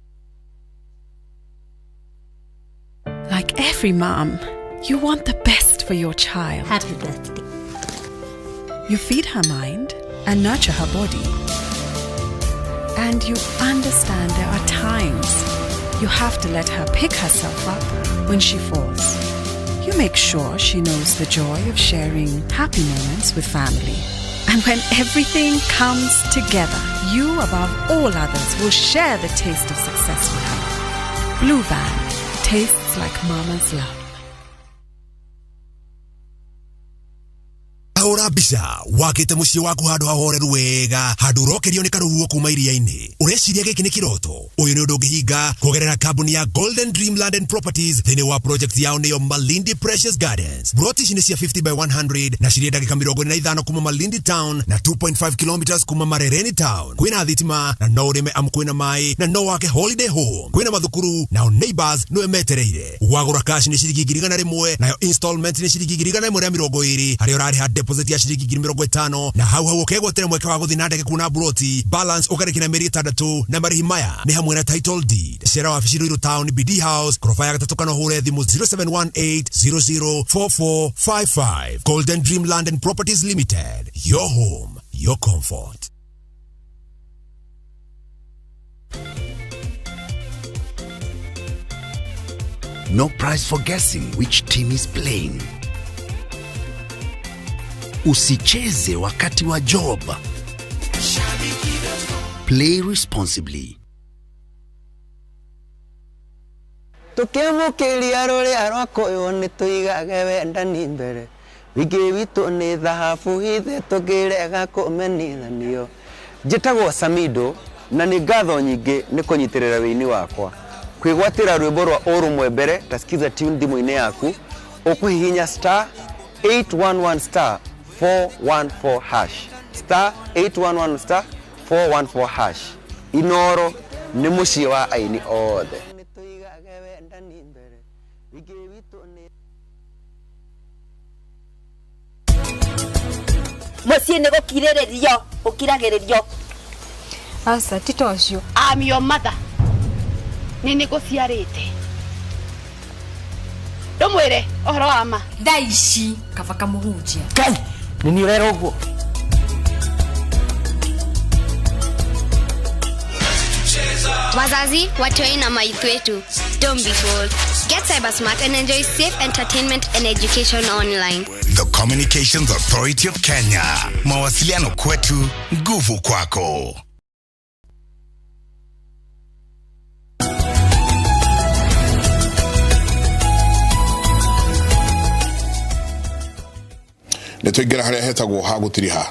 Like every mom, you want the best for your child. Happy birthday. You feed her mind and nurture her body. And you understand there are times you have to let her pick herself up when she falls. You make sure she knows the joy of sharing happy moments with family. And when everything comes together, you above all others will share the taste of success with her. Blue Band tastes like mama's love. Hũra mbica wakĩte mũciĩ waku handũ hahoreru wega, handũ ũrokerio nĩ karũhuho kuma iria-inĩ. Ũreciria gĩkĩ nĩ kĩroto? Ũyũ nĩ ũndũ ũngĩhinga kũgerera kambuni ya Golden Dream Land and Properties thĩinĩ wa project yao nĩyo Malindi Precious Gardens. Broti ici nĩ cia 50 by 100 na cirĩ ndagĩka 45 kuma Malindi Town na 2.5 kilometers kuma Marereni Town. Kwĩna thitima na no ũrĩme amu kwĩna maĩ, na no wake holiday home. Kwĩna mathukuru, nao neighbors nĩwe metereire. Wagũra cash nĩ ciringi 100,000, nayo installment nĩ ciringi 120,000, harĩa ũrarĩha deposit ya ciringi 50,000 na hau hau ũkegwatĩra mweke wa gũthiĩ na ndege kuona broti. Balance ũkarĩkia na mĩeri 6, na marĩhi maya nĩ hamwe na title deed. Cera wabici Ruiru Town, BD House, koroba ya gatatũ, kana ũhũre thimũ 0718 004455. Golden Dream Land and Properties Limited, your home, your comfort. No prize for guessing which team is playing. Usicheze wakati wa job. Play responsibly. Tũkĩamũkĩria rũrĩa rwakũywo nĩ tũigage wendani mbere, wingĩ witũ nĩ thahabu hithe tũngĩrega kũmenithanio. Njĩtagwo Samido na nĩ ngatho nyingĩ nĩ kũnyitĩrĩra wĩini wakwa. Kwĩgwatĩra rwĩmbo rwa ũrũmwe mbere ta skiza tune thimũ-inĩ yaku, ũkũhihinya star 811 star 414 hash, star 811 star 414 hash. Inoro nĩ mũciĩ wa aini othe. Mũciĩ nĩ gũkirĩrĩrio ũkiragĩrĩrio. Aca ti ta ũcio. I'm your mother. Nĩ nĩ ngũciarĩte. Ndũmwĩre ũhoro wa ma. Thaa ici kaba kamũhunjia. Ngai nĩ niĩ ũrera ũguo. Wazazi, watoi na maitwetu. Don't be fooled. Get cyber smart and enjoy safe entertainment and education online. The Communications Authority of Kenya. Mawasiliano kwetu, nguvu kwako. Nä twaingä harä a hetagwo ha gå tiriha.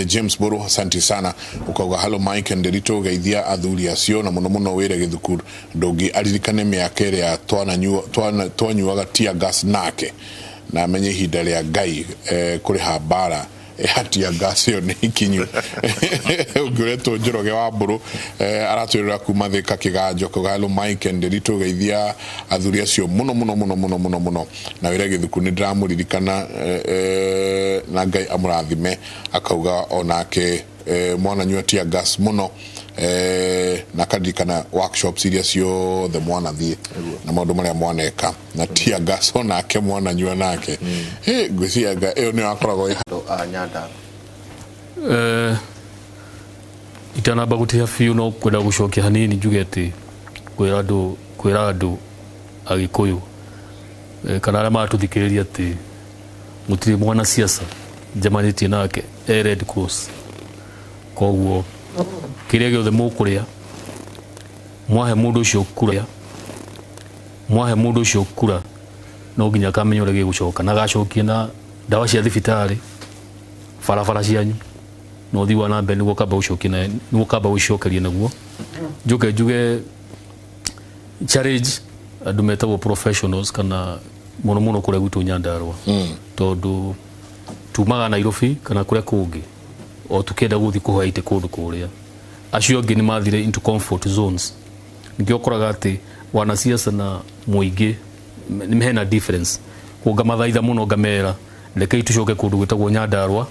James Buru, asante sana. Ukauga hello Mike and Nderitu, geithia athuri acio na muno muno wire githuku ndungi aririkane miaka ĩrĩa twanyuaga tear gas nake na amenye ihinda rĩa Ngai kũrĩha mbara ya tear gas ĩyo nĩ ikinyu. Ũngĩũretwo Njoroge wa Mbũrũ aratwĩrĩra kuma Thĩka Kĩganjo. Kauga hello Mike and Nderitu, geithia athuri acio muno muno muno muno muno muno na wĩre Gĩthuku nĩ ndĩramũririkana na Ngai amũrathime. Akauga onake mwananyua tear gas mũno na akaririkana workshops iria ciothe mwanathiĩ na maũndũ marĩa mwaneka na tear gas onake mwananyua nake. Ngwĩciria ĩyo nĩyo akoragwo ĩ andũ a Nyandarua. Itanamba gũtiha biũ no kwenda gũcokia hanini njuge atĩ kwĩra andũ Agĩkũyũ kana arĩa maratũthikĩrĩria atĩ gũtirĩ mwanasiasa njemanĩtie nake e Red Cross. Koguo kĩrĩa gĩothe mũkũrĩa mwahe mũndũ ũcio kura, mwahe mũndũ ũcio kura no nginya akamenya ũrĩa gĩgũcoka na agacokia na ndawa cia thibitarĩ, barabara cianyu na ũthii wa na mbere nĩguo kamba gũcokia na nĩguo kamba gũcokeria naguo. Njoke njuge challenge andũ metagwo professionals kana mũno mũno kũrĩa gwitũ Nyandarua, tondũ tumaga Nairobi kana kũrĩa kũngĩ o tukĩenda gũthiĩ kũhoya itĩ kũndũ kũrĩa. Acio angĩ nĩ mathire into comfort zones. Nĩkĩo ũkoraga atĩ wanasiasa na mũingĩ nĩ hena difference. Koguo ngamathaitha mũno ngamera rekei tũcoke kũndũ gwĩtagwo Nyandarua.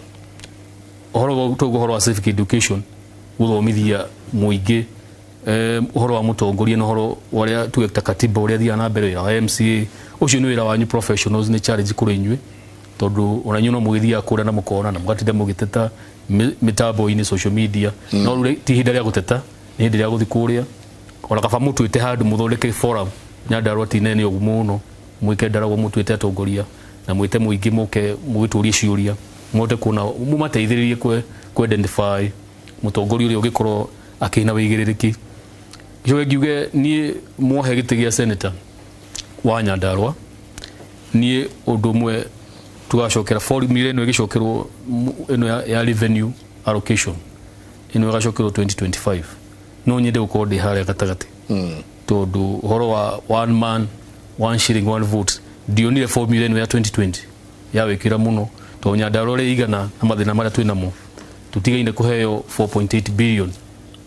Ũhoro wa tũguo ũhoro wa civic education gũthomithia mũingĩ ũhoro wa mũtongoria na ũhoro wa ũrĩa tuge ta katiba ũrĩa thiaga na mbere wĩra wa MCA. Ũcio nĩ wĩra wanyu professionals, nĩ challenge kũrĩ inyuĩ tondũ ona inyuĩ no mũgĩthiaga kũrĩa na mũkona na mũgatinda mũgĩteta mĩtambo-inĩ social media. No rĩu ti ihinda rĩa gũteta, nĩ hĩndĩ rĩa gũthiĩ kũrĩa. Ona kaba mũtuĩte handũ mũthondeke forum. Nyandarua ti nene ũguo mũno, mwĩke ndaragwo mũtuĩte atongoria na mwĩte mũingĩ mũke mũgĩtũrie ciũria mũhote kuona mũmateithĩrĩrie kũ identify mũtongoria ũrĩa ũngĩkorwo akĩna wĩigĩrĩrĩki. Njoke ngiuge niĩ mwohe gĩtĩ gĩa senator wa Nyandarua, niĩ ũndũ ũmwe tugacokera formula ĩno ĩgĩcokerwo ĩno ya revenue allocation ĩno ĩgacokerwo 2025 no nyende gũkorwo ndĩ harĩa gatagatĩ. Tondũ ũhoro wa one man one shilling one vote ndionire formula ĩno ya 2020 ya wĩkĩra mũno tondũ Nyandarua ũrĩa ĩigana na mathĩna marĩa twĩ namo tũtigaine kũheo 4.8 billion.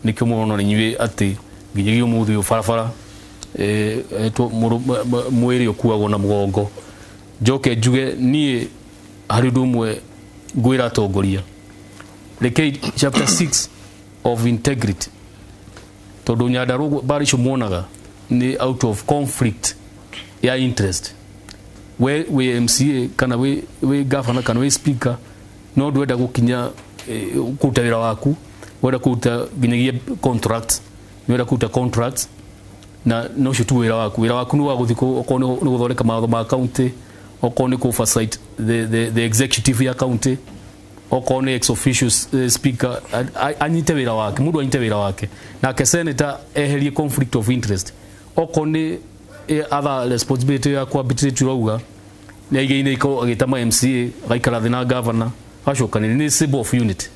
Nĩkĩo mũrona inyuĩ atĩ nginyagia ũmũthĩ ũyũ barabara mwĩrĩ ũkuagwo na mũgongo. Njoke njuge niĩ harĩ ũndũ ũmwe ngwĩra atongoria, rekei chapter 6 of integrity, tondũ Nyandarua mbara icio muonaga nĩ out of conflict ya interest. We wĩ MCA kana wĩ governor kana wĩ speaker no ndwenda gũkinya kũruta wĩra waku, wenda kũruta nginyagia contract, nĩwenda kũruta contract na no ũcio tu wĩra waku. Wĩra waku nĩ wa gũthiĩ okorwo nĩ gũthondeka mawatho ma county, okorwo nĩ kũ oversight the executive ya county, okorwo nĩ ex officio speaker anyite wĩra wake, mũndũ anyite wĩra wake, nake senator eherie conflict of interest. Okorwo nĩ other responsibility ya ku arbitrate ũrauga nĩ aigaine ikorwo agĩta ma MCA, agaikara thĩ na governor, agacokanĩrĩria. Nĩ symbol of unity.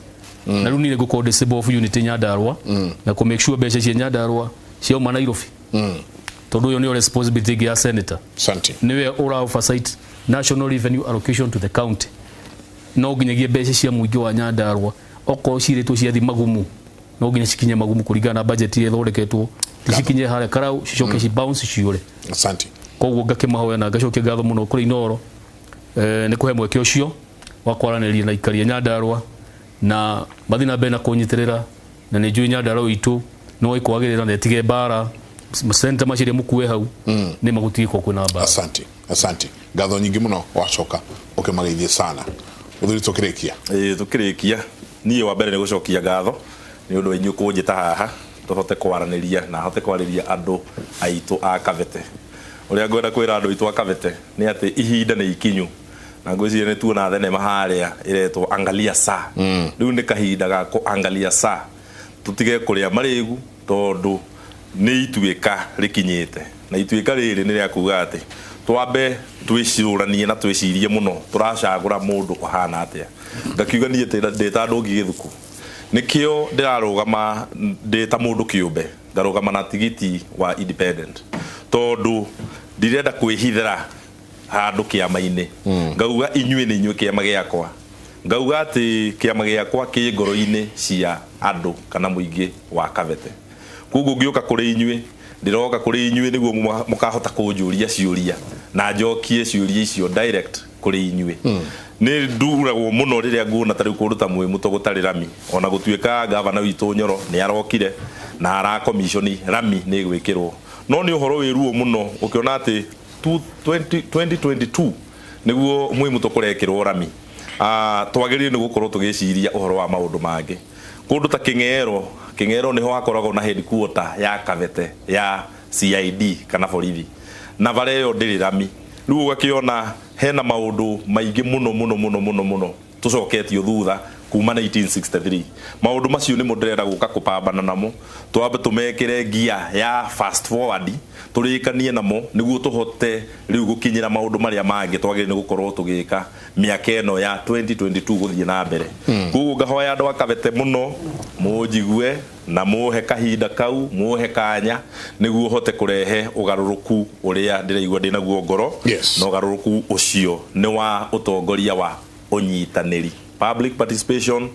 Na rĩu niĩ ngũkorwo ndĩ symbol of unity Nyandarua na kũ make sure mbeca cia Nyandarua ciauma Nairobi, tondũ ũyũ nĩyo responsibility ĩngĩ ya senator. Asante. Nĩwe ũra oversight national revenue allocation to the county. No nginyagia mbeca cia mũingĩ wa Nyandarua, okorwo cirĩtwo ciathi Magumu, no nginya cikinye Magumu kũringana na budget iria ĩthondeketwo, ti cikinye harĩa Karau cicoke ci bounce ciũre. Asante. Koguo ngakĩmahoya na ngacokia ngatho mũno kũrĩ Inooro nĩ kũhe mweke ũcio wa kwaranĩria na aikari a Nyandarua, na mathiĩ na mbere na kũnyitĩrĩra, na nĩ njũĩ Nyandarua itũ no ĩkwagĩrĩra na ĩtige mbara. Senator Macharia, mũkue hau nĩ magũtigĩkwo kwĩna mbara. Asante, asante, ngatho nyingĩ mũno. Wacoka ũkĩmageithie sana mũthuri, tũkĩrĩkia. Ĩĩ, tũkĩrĩkia, niĩ wa mbere nĩ gũcokia ngatho nĩ ũndũ wa inyuĩ kũnjĩta haha tũhote kwaranĩria na hote kwarĩria andũ aitũ a Kabete. Ũrĩa ngwenda kwĩra andũ aitũ a Kabete nĩ atĩ ihinda nĩ ikinyu, na ngwĩciria nĩ tuona thenema harĩa ĩretwo Angalia Saa. Rĩu nĩ kahinda ga kũ-angalia saa, tũtige kũrĩa marĩgu, tondũ nĩ ituĩka rĩkinyĩte, na ituĩka rĩrĩ nĩ rĩa kuga atĩ twambe twĩcũranie na twĩcirie mũno tũracagũra mũndũ ũhana atĩa. Ngakiuga niĩ ndĩ ta Ndũngi Gĩthuku, nĩkĩo ndĩrarũgama ndĩ ta mũndũ kĩũmbe, ngarũgama na tigiti wa independent, tondũ ndirenda kwĩhithĩra handũ kĩama-inĩ. Ngauga inyuĩ nĩ inyuĩ kĩama gĩakwa, ngauga atĩ kĩama gĩakwa kĩ ngoro-inĩ cia andũ kana mũingĩ wa Kabete. Koguo ngĩũka kũrĩ inyuĩ, ndĩroka kũrĩ inyuĩ nĩguo mũkahota kũnjũria ciũria na njokie ciũria icio direct kũrĩ inyuĩ. Nĩ nduragwo mũno rĩrĩa nguona ta rĩu kũndũ ta Mwĩmũtũ gũtarĩ rami, ona gũtuĩka gavana witũ Nyoro nĩ arokire na arakomicioni rami nĩ ĩgwĩkĩrwo, no nĩ ũhoro wĩ ruo mũno ũkĩona atĩ 2022 nĩguo Mwĩmũtũ kũrekĩrwo rami. Twagĩrĩire nĩ gũkorwo tũgĩciria ũhoro wa maũndũ mangĩ. Kũndũ ta Kĩng'ero, Kĩng'ero nĩho hakoragwo na headquarter ya Kabete ya CID kana borithi, na bara ĩyo ndĩrĩ rami. Rĩu ũgakĩona hena maũndũ maingĩ mũno mũno mũno mũno mũno tũcoketio thutha kuma 1963. Maũndũ macio nĩmo ndĩrenda gũka kũpambana namo, twambe tũmekĩre ngia ya fast forward, tũrĩkanie namo nĩguo tũhote rĩu gũkinyĩra maũndũ marĩa mangĩ twagĩrĩire nĩ gũkorwo tũgĩka mĩaka ĩno ya 2022 gũthiĩ na mbere. Koguo ngahoya andũ a Kabete mũno mũnjigue na muhe kahinda kau, muhe kanya nĩguo hote kũrehe ũgarũrũku ũrĩa ndĩraigua ndĩnaguo ngoro. Na ũgarũrũku ũcio nĩ wa ũtongoria wa ũnyitanĩri, public participation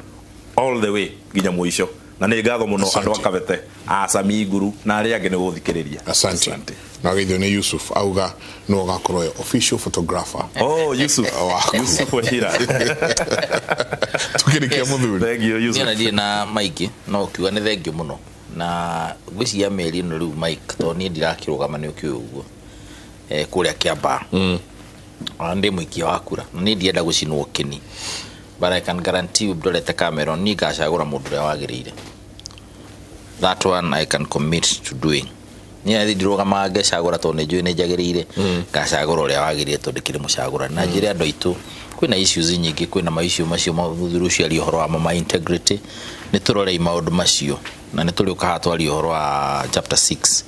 all the way nginya mũico. Na nĩ ngatho mũno andũ a Kabete, a Sami Nguru na arĩa angĩ nĩ gũthikĩrĩria. Asante. Na geithio nĩ Yusuf, auga no ũgakorwo e official photographer. Oh, Yusuf. Waku. Yusuf Wachira. Tukĩrĩkia, mũthuri. Thank you, Yusuf. Niĩ ona ndirĩ na maingĩ, no ũkiuga nĩ thengiũ mũno, na ngwĩciria mĩeri ĩno rĩu Mike, tondũ niĩ ndirakĩrũgama, nĩ ũkĩũĩ ũguo, kũrĩa Kĩambaa ona ndĩ mũikia wa kura, na niĩ ndienda gũcinwo kĩni, but I can guarantee you, ndorete Cameron, niĩ ngacagũra mũndũ ũrĩa wagĩrĩire. That one I can commit to doing. Niĩ athi ndirũgamaga ngecagũra tondũ nĩ njũĩ nĩ njagĩrĩire, ngacagũra ũrĩa wagĩrĩire tondũ ndĩkĩrĩ mũcagũrani. Na njĩre andũ aitũ kwĩna issues nyingĩ, kwĩna ma issue macio mũthuri ũcio aria ũhoro wamo ma integrity. Nĩ tũrorei maũndũ macio, na nĩ tũrĩũka haha twarie ũhoro wa chapter 6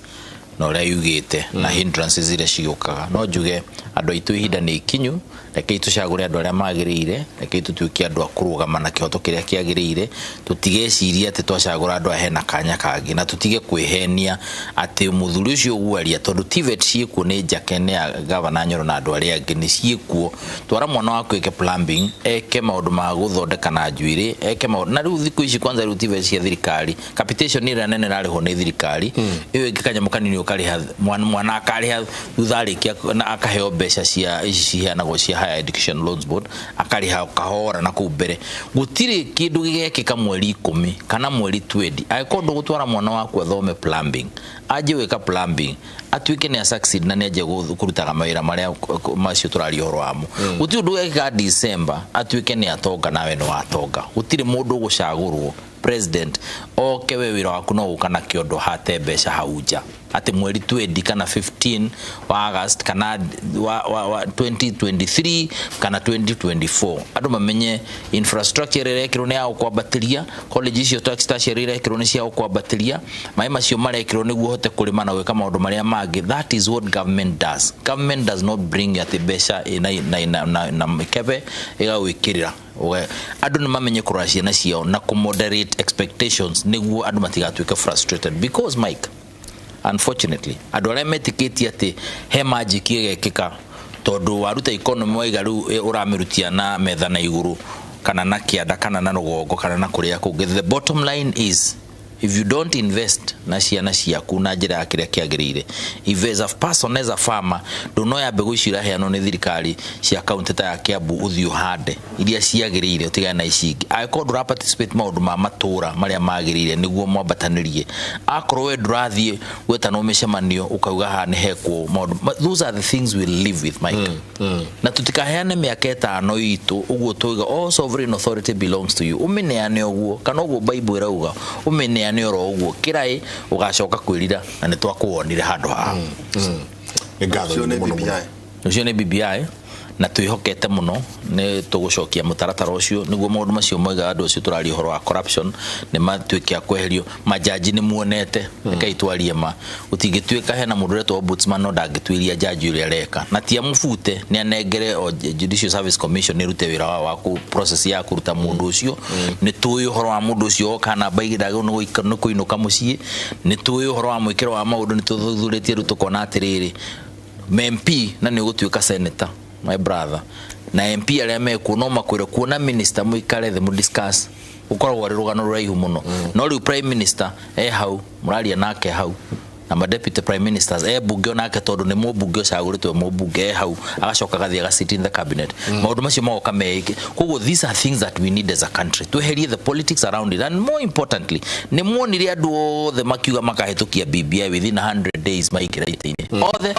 na ũrĩa yugĩte na hindrances iria ciũkaga. No njuge andũ aitũ, ihinda nĩ ikinyu, rekei tũcagũre andũ arĩa magĩrĩire, rekei tũtuĩke andũ a kũrũgama na kĩhoto kĩrĩa kĩagĩrĩire, tũtigecirie atĩ twacagũra andũ aya hena kanya kangĩ, na tũtige kwĩhenia atĩ mũthuri ũcio ũgwaria, tondũ TVET ciĩkuo, nĩ njake nĩ ya gavana Nyoro na andũ arĩa angĩ nĩ ciĩkuo. Twara mwana waku eke plumbing, eke maũndũ ma gũthondeka na njuĩrĩ, eke maũndũ. Na rĩu thikũ ici kwanza, rĩu TVET cia thirikari, capitation ĩrĩa nene ĩrarĩhwo nĩ thirikari, ĩyo ĩngĩ kanyamũ kanini ũkarĩha, mwana akarĩha thutha arĩkia na akaheo mbeca cia ici ciheanagwo cia Higher Education Loans Board, akarĩha kahora na kũu mbere. Gũtirĩ kĩndũ gĩgekĩka mweri 10 kana mweri 20 angĩkorwo ndũgũtwara mwana waku athome plumbing, anjie gwĩka plumbing, atuĩke nĩ a succeed na nĩ anjie kũrutaga mawĩra marĩa macio tũraria ũhoro wamo. Gũtirĩ ũndũ ũgekĩka December atuĩke nĩ atonga nawe nĩ watonga. Gũtirĩ mũndũ ũgũcagũrwo president oke we wĩra waku no gũka na kĩondo hate mbeca hau nja. Atĩ mweri 20 kana 15 wa August kana wa 2023 kana 2024, andũ mamenye infrastructure ĩrĩa ĩrekĩrwo nĩ ya gũkwambatĩria, college icio tertiary irekĩrwo nĩ cia gũkwambatĩria, maĩ macio marekĩrwo nĩguo ũhote kũrĩma na gwĩka maũndũ marĩa mangĩ. That is what government does. Government does not bring atĩ mbeca na mĩkebe ĩgagwĩkĩrĩra. Andũ nĩ mamenye kũrora ciana ciao na kũ moderate expectations nĩguo andũ matigatuĩke frustrated, because Mike, unfortunately, andũ arĩa metĩkĩtie atĩ he magic ĩgekĩka tondũ waruta economy, waiga rĩu ũramĩrutia na metha na igũrũ kana na kĩanda kana na rũgongo kana na kũrĩa kũngĩ, the bottom line is, if you don't invest na ciana ciaku na njĩra ya kĩrĩa kĩagĩrĩire, if as a person, as a farmer, ndũnoya mbegũ icio iraheanwo nĩ thirikari cia kaunti ta ya Kiambu, ũthiĩ ũhande iria ciagĩrĩire, ũtigane na ici ingĩ, angĩkorwo ndũra participate maũndũ ma matũra marĩa magĩrĩire nĩguo mwambatanĩrie, akorwo we ndũrathiĩ gwetanwo mĩcemanio ũkauga haha nĩ hekwo maũndũ, those are the things we live with, Mike. Na tutikaheane mĩaka 5 itũ ũguo tuiga all sovereign authority belongs to you. Ũmĩneane ũguo kana ũguo Bible ĩrauga, ũmĩneane oro ũguo kĩraĩ, ũgacoka kwĩrira na nĩ twakuonire handũ haha. Nĩ ngatho Ũcio nĩ nyingĩ mũno mũno. BBI. Ũcio nĩ BBI, na twĩhokete mũno nĩ tũgũcokia mũtaratara ũcio nĩguo maũndũ macio moigaga andũ acio tũraria ũhoro wa corruption nĩ matuĩke a kweherio. Majaji nĩ muonete, rekei twarie ma, gũtingĩtuĩka hena mũndũ ũretwo ombudsman no ndangĩtuĩria jaji ũrĩa areka, na ti amũbute, nĩ anengere o Judicial Service Commission ĩrute wĩra wao wa process ya kũruta mũndũ ũcio. Nĩ tũĩ ũhoro wa mũndũ ũcio oka namba igĩrĩ ndagĩrĩirwo nĩ kũinũka mũciĩ. Nĩ tũĩ ũhoro wa mwĩkĩro wa maũndũ, nĩ tũthuthurĩtie rĩu tũkona atĩrĩrĩ, MP na nĩ ũgũtuĩka senator, my brother, na MP arĩa mekuo no makwĩre kuona minister mũikare thĩ mũdiscuss, gũkoragwo arĩ rũgano rũraihu mũno. No rĩu prime minister e hau, mũraria nake hau, na ma deputy prime ministers e bunge onake, tondũ nĩ mũmbunge ũcagũrĩtwo, mũmbunge e hau, agacoka agathiĩ agasit in the cabinet. Maũndũ macio magoka meĩke. Koguo these are things that we need as a country, tweherie the politics around it. And more importantly, nĩ muonire andũ othe makiuga makahĩtũkia BBI within 100 days maingĩra itĩ-inĩ. Othe,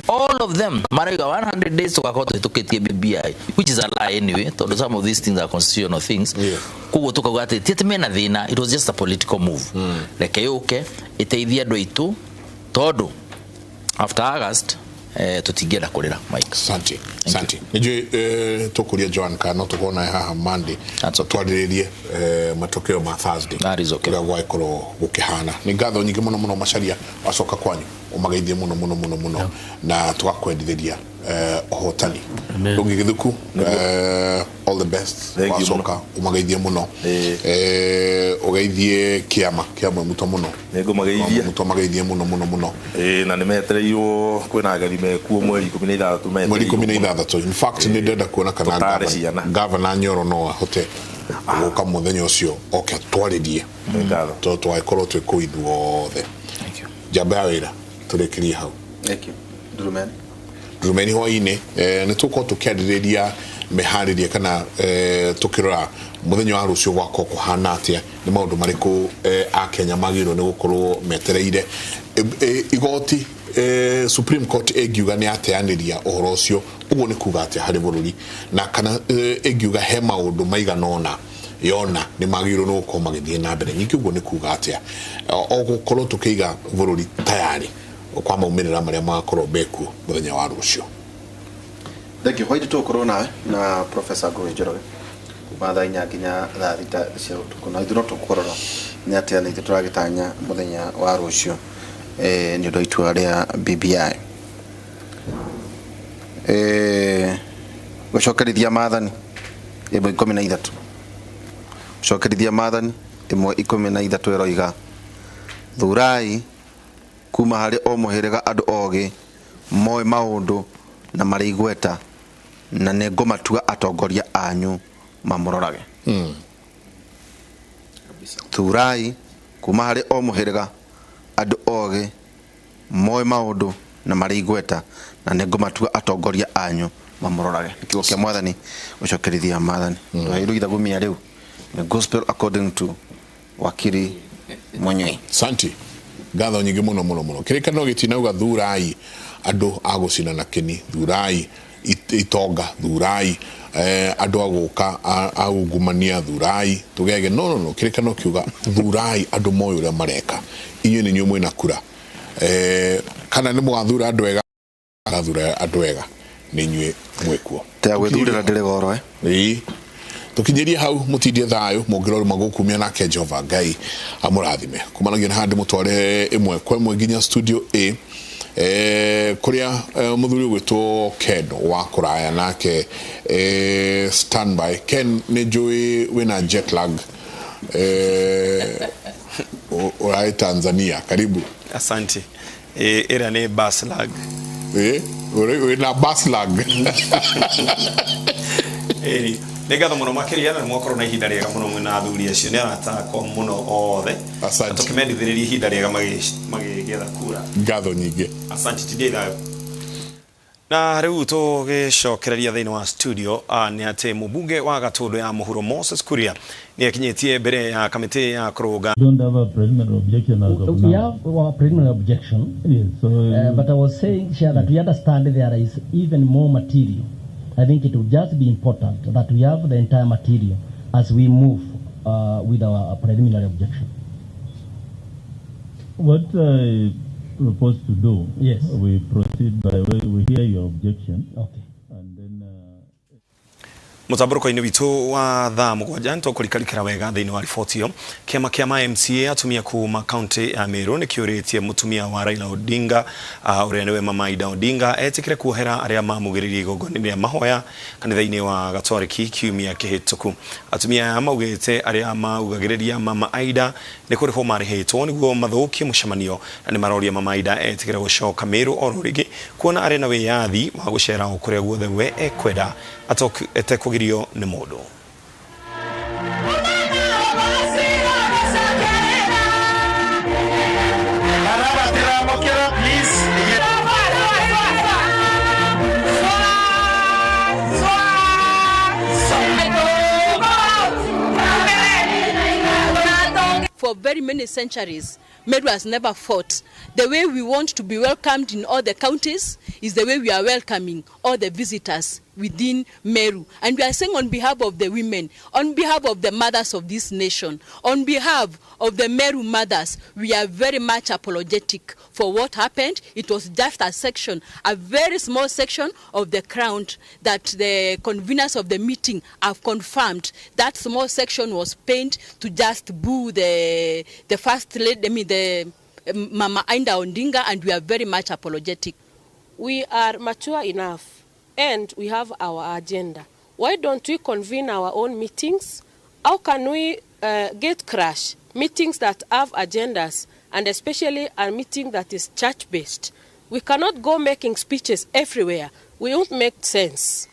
all of them marauga 100 days tugakorwo tuhĩtũkĩtie BBI, which is a lie anyway, tondũ some of these things are constitutional things. Koguo tukauga atĩ ti atĩ mena thĩna, it was just a political move. Reke yũke ĩteithie andũ aitũ, tondũ after August tũtingĩenda kũrĩra, Mike. Asante, asante. Nĩnjũĩ tũkũria Joan kana no tũkorwo naye haha Monday twarĩrĩrie matokeo ma Thursday. That is okay. Ũrĩa gwagĩkorwo gũkĩhana. Nĩ ngatho nyingĩ mũno mũno. Macharia, wacoka kwanyu ũmageithie mũno mũno mũno mũno na tũgakwendithĩria ũhotani. Ndũngĩ Gĩthuku, all the best. Thank you mũno. Wacoka ũmageithie mũno, ũgeithie kĩama kĩa Mwemuto mũno. Nĩngũmageithia. Mwemuto mageithie mũno mũno mũno. Ĩĩ, na nĩ metereirwo, kwĩna ageni mekuo mweri 16. Mweri 16, in fact nĩ ndĩrenda kuona kana Tũtare ciana. Gavana Nyoro no ahote gũka mũthenya ũcio oke atwarĩrie, tondũ twagĩkorwo twĩ kũu ithuothe. Njamba ya wĩra, tũrĩkĩrie hau. Thank you. Ndurumeni. Ndurumeni hwainĩ nĩ tũgũkorwo tũkĩarĩrĩria mĩharĩria kana tũkĩrora mũthenya wa rũciũ gwakorwo kũhana atĩa, nĩ maũndũ marĩkũ akenya magĩrĩirwo nĩ gũkorwo metereire. Igoti Supreme Court ĩngiuga nĩ yateanĩria ũhoro ũcio, ũguo nĩ kuga atĩa harĩ bũrũri, na kana ĩngiuga he maũndũ maigana ũna yona nĩ magĩrĩirwo nĩ gũkorwo magĩthiĩ na mbere nyingĩ, ũguo nĩ kuga atĩa, o gũkorwo tũkĩiga bũrũri tayarĩ kwa maumĩrĩra marĩa magakorwo mekuo mũthenya wa rũciũ. Thank you. Hwaĩ tũgũkorwo nawe na Professor Ngũgĩ Njoroge kuma thaa 4 nginya thaa 6 cia ũtukũ, na ithuĩ no tũkũrora nĩ atĩa na ithuĩ tũragĩtanya mũthenya wa rũciũ nĩ ũndũ wa itua rĩa BBI. Gũcokerithia maathani 1:13, gũcokerithia maathani 1:13 ĩroiga, thurai kuma harĩ o mũhĩrĩga andũ ogĩ moĩ maũndũ na marĩ igweta, na nĩ ngũmatua atongoria anyu mamũrorage. Thurai kuma harĩ o mũhĩrĩga andũ ogĩ moĩ maũndũ na marĩ igweta, na nĩ ngũmatua atongoria anyu mamũrorage. Kiugo kĩa mwathani, gũcokerithia maathani. Tũheirwo ithagumia rĩu the gospel according to Wakiri Munyui. Santi, ngatho nyingĩ mũno mũno mũno. Kĩrĩkanĩro gĩtinauga thurai andũ a gũcina na kĩni, thurai itonga, thurai andũ a gũka a ungumania, thurai tũgege. No, no, no, kĩrĩkanĩro kiuga thurai andũ moĩ ũrĩa mareka. Inyuĩ nĩ inyuĩ mwĩna kura. Kana nĩ mũgathura andũ ega, gathura andũ ega nĩ inyuĩ mwĩkuo. Te gwĩthurĩra ndĩrĩ goro. Ĩĩ, tukinyĩrie hau, mũtindie thayũ, mũngĩroruma gũkumia nake Jehova Ngai amũrathime. Kumanagia na handũ mũtware ĩmwe kwa ĩmwe nginya studio A, kuria muthuri ũgwĩtwo Ken wa kũraya nake standby. Ken, nĩ njũĩ wĩna jet lag, ũrarĩ Tanzania, karibu. Asante. Ĩrĩa nĩ bus lag. Wĩna bus lag. Ĩni nĩ ngatho mũno makĩria, na nĩ mwakorwo na ihinda rĩega mũno mwĩna athuri acio, nĩ arata akwa mũno othe. Asante. Na tũkĩmendithĩrĩria ihinda rĩega magĩgetha kura. Ngatho nyingĩ. Asante, tindie thayũ. Na rĩu tũgĩcokereria thĩinĩ wa studio, nĩ atĩ mũmbunge wa Gatũndũ ya Mũhuro Moses Kuria nĩ akinyĩtie mbere ya kamĩtĩ ya kũrũnga Don't have a preliminary objection as of We now. have our preliminary objection. Yes, so But I was saying, Chair, that we understand there is even more material. I think it would just be important that we have the entire material as we move with our preliminary objection. What I propose to do, Yes. we proceed by way, we hear your objection. Okay. And then Mũtambũrũko-inĩ witũ wa thaa 7 nĩtũkũrikarikĩra wega thĩinĩ wa riboti ĩyo. Kĩama kĩa ma MCA atumia kuma kaunti ya Meru nĩ kĩũrĩtie mũtumia wa Raila Odinga, ũrĩa nĩwe Mama Aida Odinga, etĩkĩre kuohera arĩa mamugĩrĩrie igongona rĩa mahoya kanitha-inĩ wa Gatoriki kiumia kĩhĩtũku. Atumia aya maugĩte arĩa maugagĩrĩria Mama Aida nĩ kũrĩhwo marĩhĩtwo nĩguo mathũkie mũcemanio, na nĩ maroria Mama Aida etĩkĩre gũcoka Meru oro rĩngĩ, kuona arĩ na wĩyathi wa gũcera o kũrĩa guothe we ekwenda etekũgirio nĩ mũndũ. For very many centuries, Meru has never fought. The way we want to be welcomed in all the counties is the way we are welcoming all the visitors within Meru. And we are saying on behalf of the women, on behalf of the mothers of this nation, on behalf of the Meru mothers, we are very much apologetic for what happened. It was just a section, a very small section of the crowd that the conveners of the meeting have confirmed. That small section was paid to just boo the first lady, I mean the Mama Aida Odinga, and we are very much apologetic. We are mature enough and we have our agenda. Why don't we convene our own meetings? How can we get crash meetings that have agendas, and especially a meeting that is church-based? We cannot go making speeches everywhere. We won't make sense.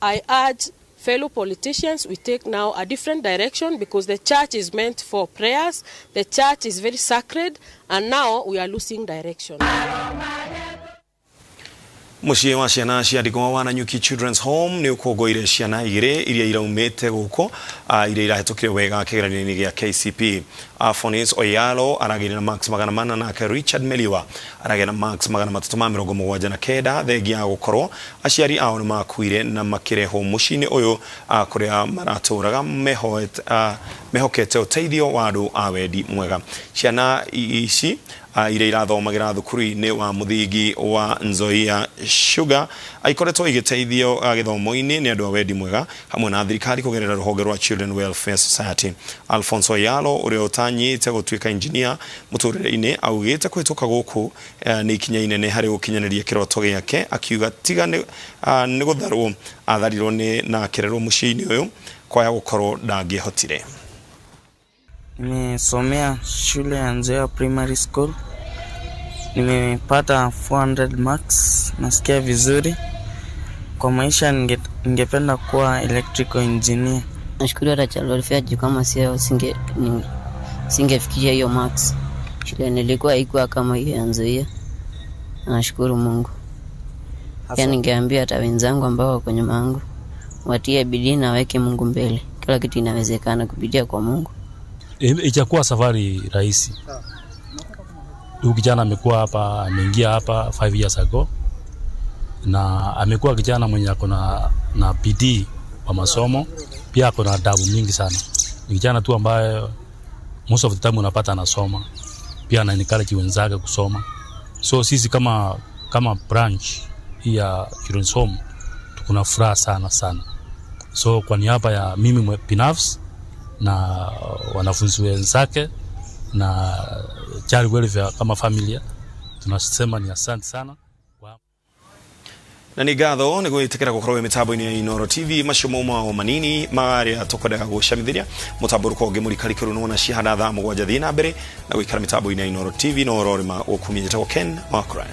I urge fellow politicians, we take now a different direction, because the church is meant for prayers, the church is very sacred, and now we are losing direction. Mũciĩ wa ciana cia ndigwa wa Nanyuki Children's Home nĩ ũkũngũĩire ciana igĩrĩ iria iraumĩte gũkũ, iria irahĩtũkire wega kĩgeranio-inĩ gĩa KCPE. Alphonse Oyalo aragĩire na marks 400, nake Richard Meliwa aragĩire na marks 379, thengia ya gũkorwo aciari ao nĩ makuire na makĩrehwo mũciĩ-inĩ ũyũ, kũrĩa maratũraga mehokete ũteithio wa andũ a wendi mwega. Ciana ici, iria irathomagĩra thukuru-inĩ wa mũthingi wa Nzoia Sugar, ikoretwo igĩteithio gĩthomo-inĩ nĩ andũ a wendi mwega hamwe na thirikari kũgerera rũhonge rwa Children Welfare Society. Alphonse Oyalo, ũrĩa ũtanyĩte gũtuĩka engineer mũtũrĩre-inĩ, augĩte kũhĩtũka gũkũ nĩ ikinya inene harĩ gũkinyanĩria kĩroto gĩake, akiuga tiga nĩ gũtharwo atharirwo nĩ na akĩrerwo mũciĩ-inĩ ũyũ kwaya gũkorwo ndangĩhotire. Nimesomea shule ya Nzoia Primary School. Nimepata 400 marks, nasikia vizuri. Kwa maisha ningependa kuwa electrical engineer. Nashukuru hata Child Welfare juu kama sio singefikia hiyo marks. Shule nilikuwa haikuwa kama hiyo ya Nzoia. Nashukuru Mungu. Pia ningeambia hata wenzangu ambao wako nyuma yangu watie bidii na waweke Mungu mbele. Kila kitu inawezekana kupitia kwa Mungu. Ichakuwa safari rahisi. Huyu kijana amekuwa hapa, ameingia hapa 5 years ago, na amekuwa kijana mwenye ako na bidii kwa masomo, pia ako na adabu mingi sana. Ni kijana tu ambaye most of the time unapata anasoma, pia ana encourage wenzake kusoma. So sisi kama branch hii ya Children's Home tuko na furaha sana sana. So kwa niaba ya mimi binafsi na wanafunzi wenzake na Child Welfare kama familia tunasema ni asante sana. Na nĩ ngatho nĩ gwĩtĩkĩra gũkorwo wĩ mĩtambo-inĩ ya Inooro TV. Macio mauma o manini marĩa tũkwendaga gũcamithĩria mũtambũrũko ũngĩ mũrikarikĩru nĩwona cihana thaa 7. Thiĩ na mbere na gũikara mĩtambo-inĩ ya Inooro TV no ũrorĩma gũkumia. Njĩtagwo Ken Wakra.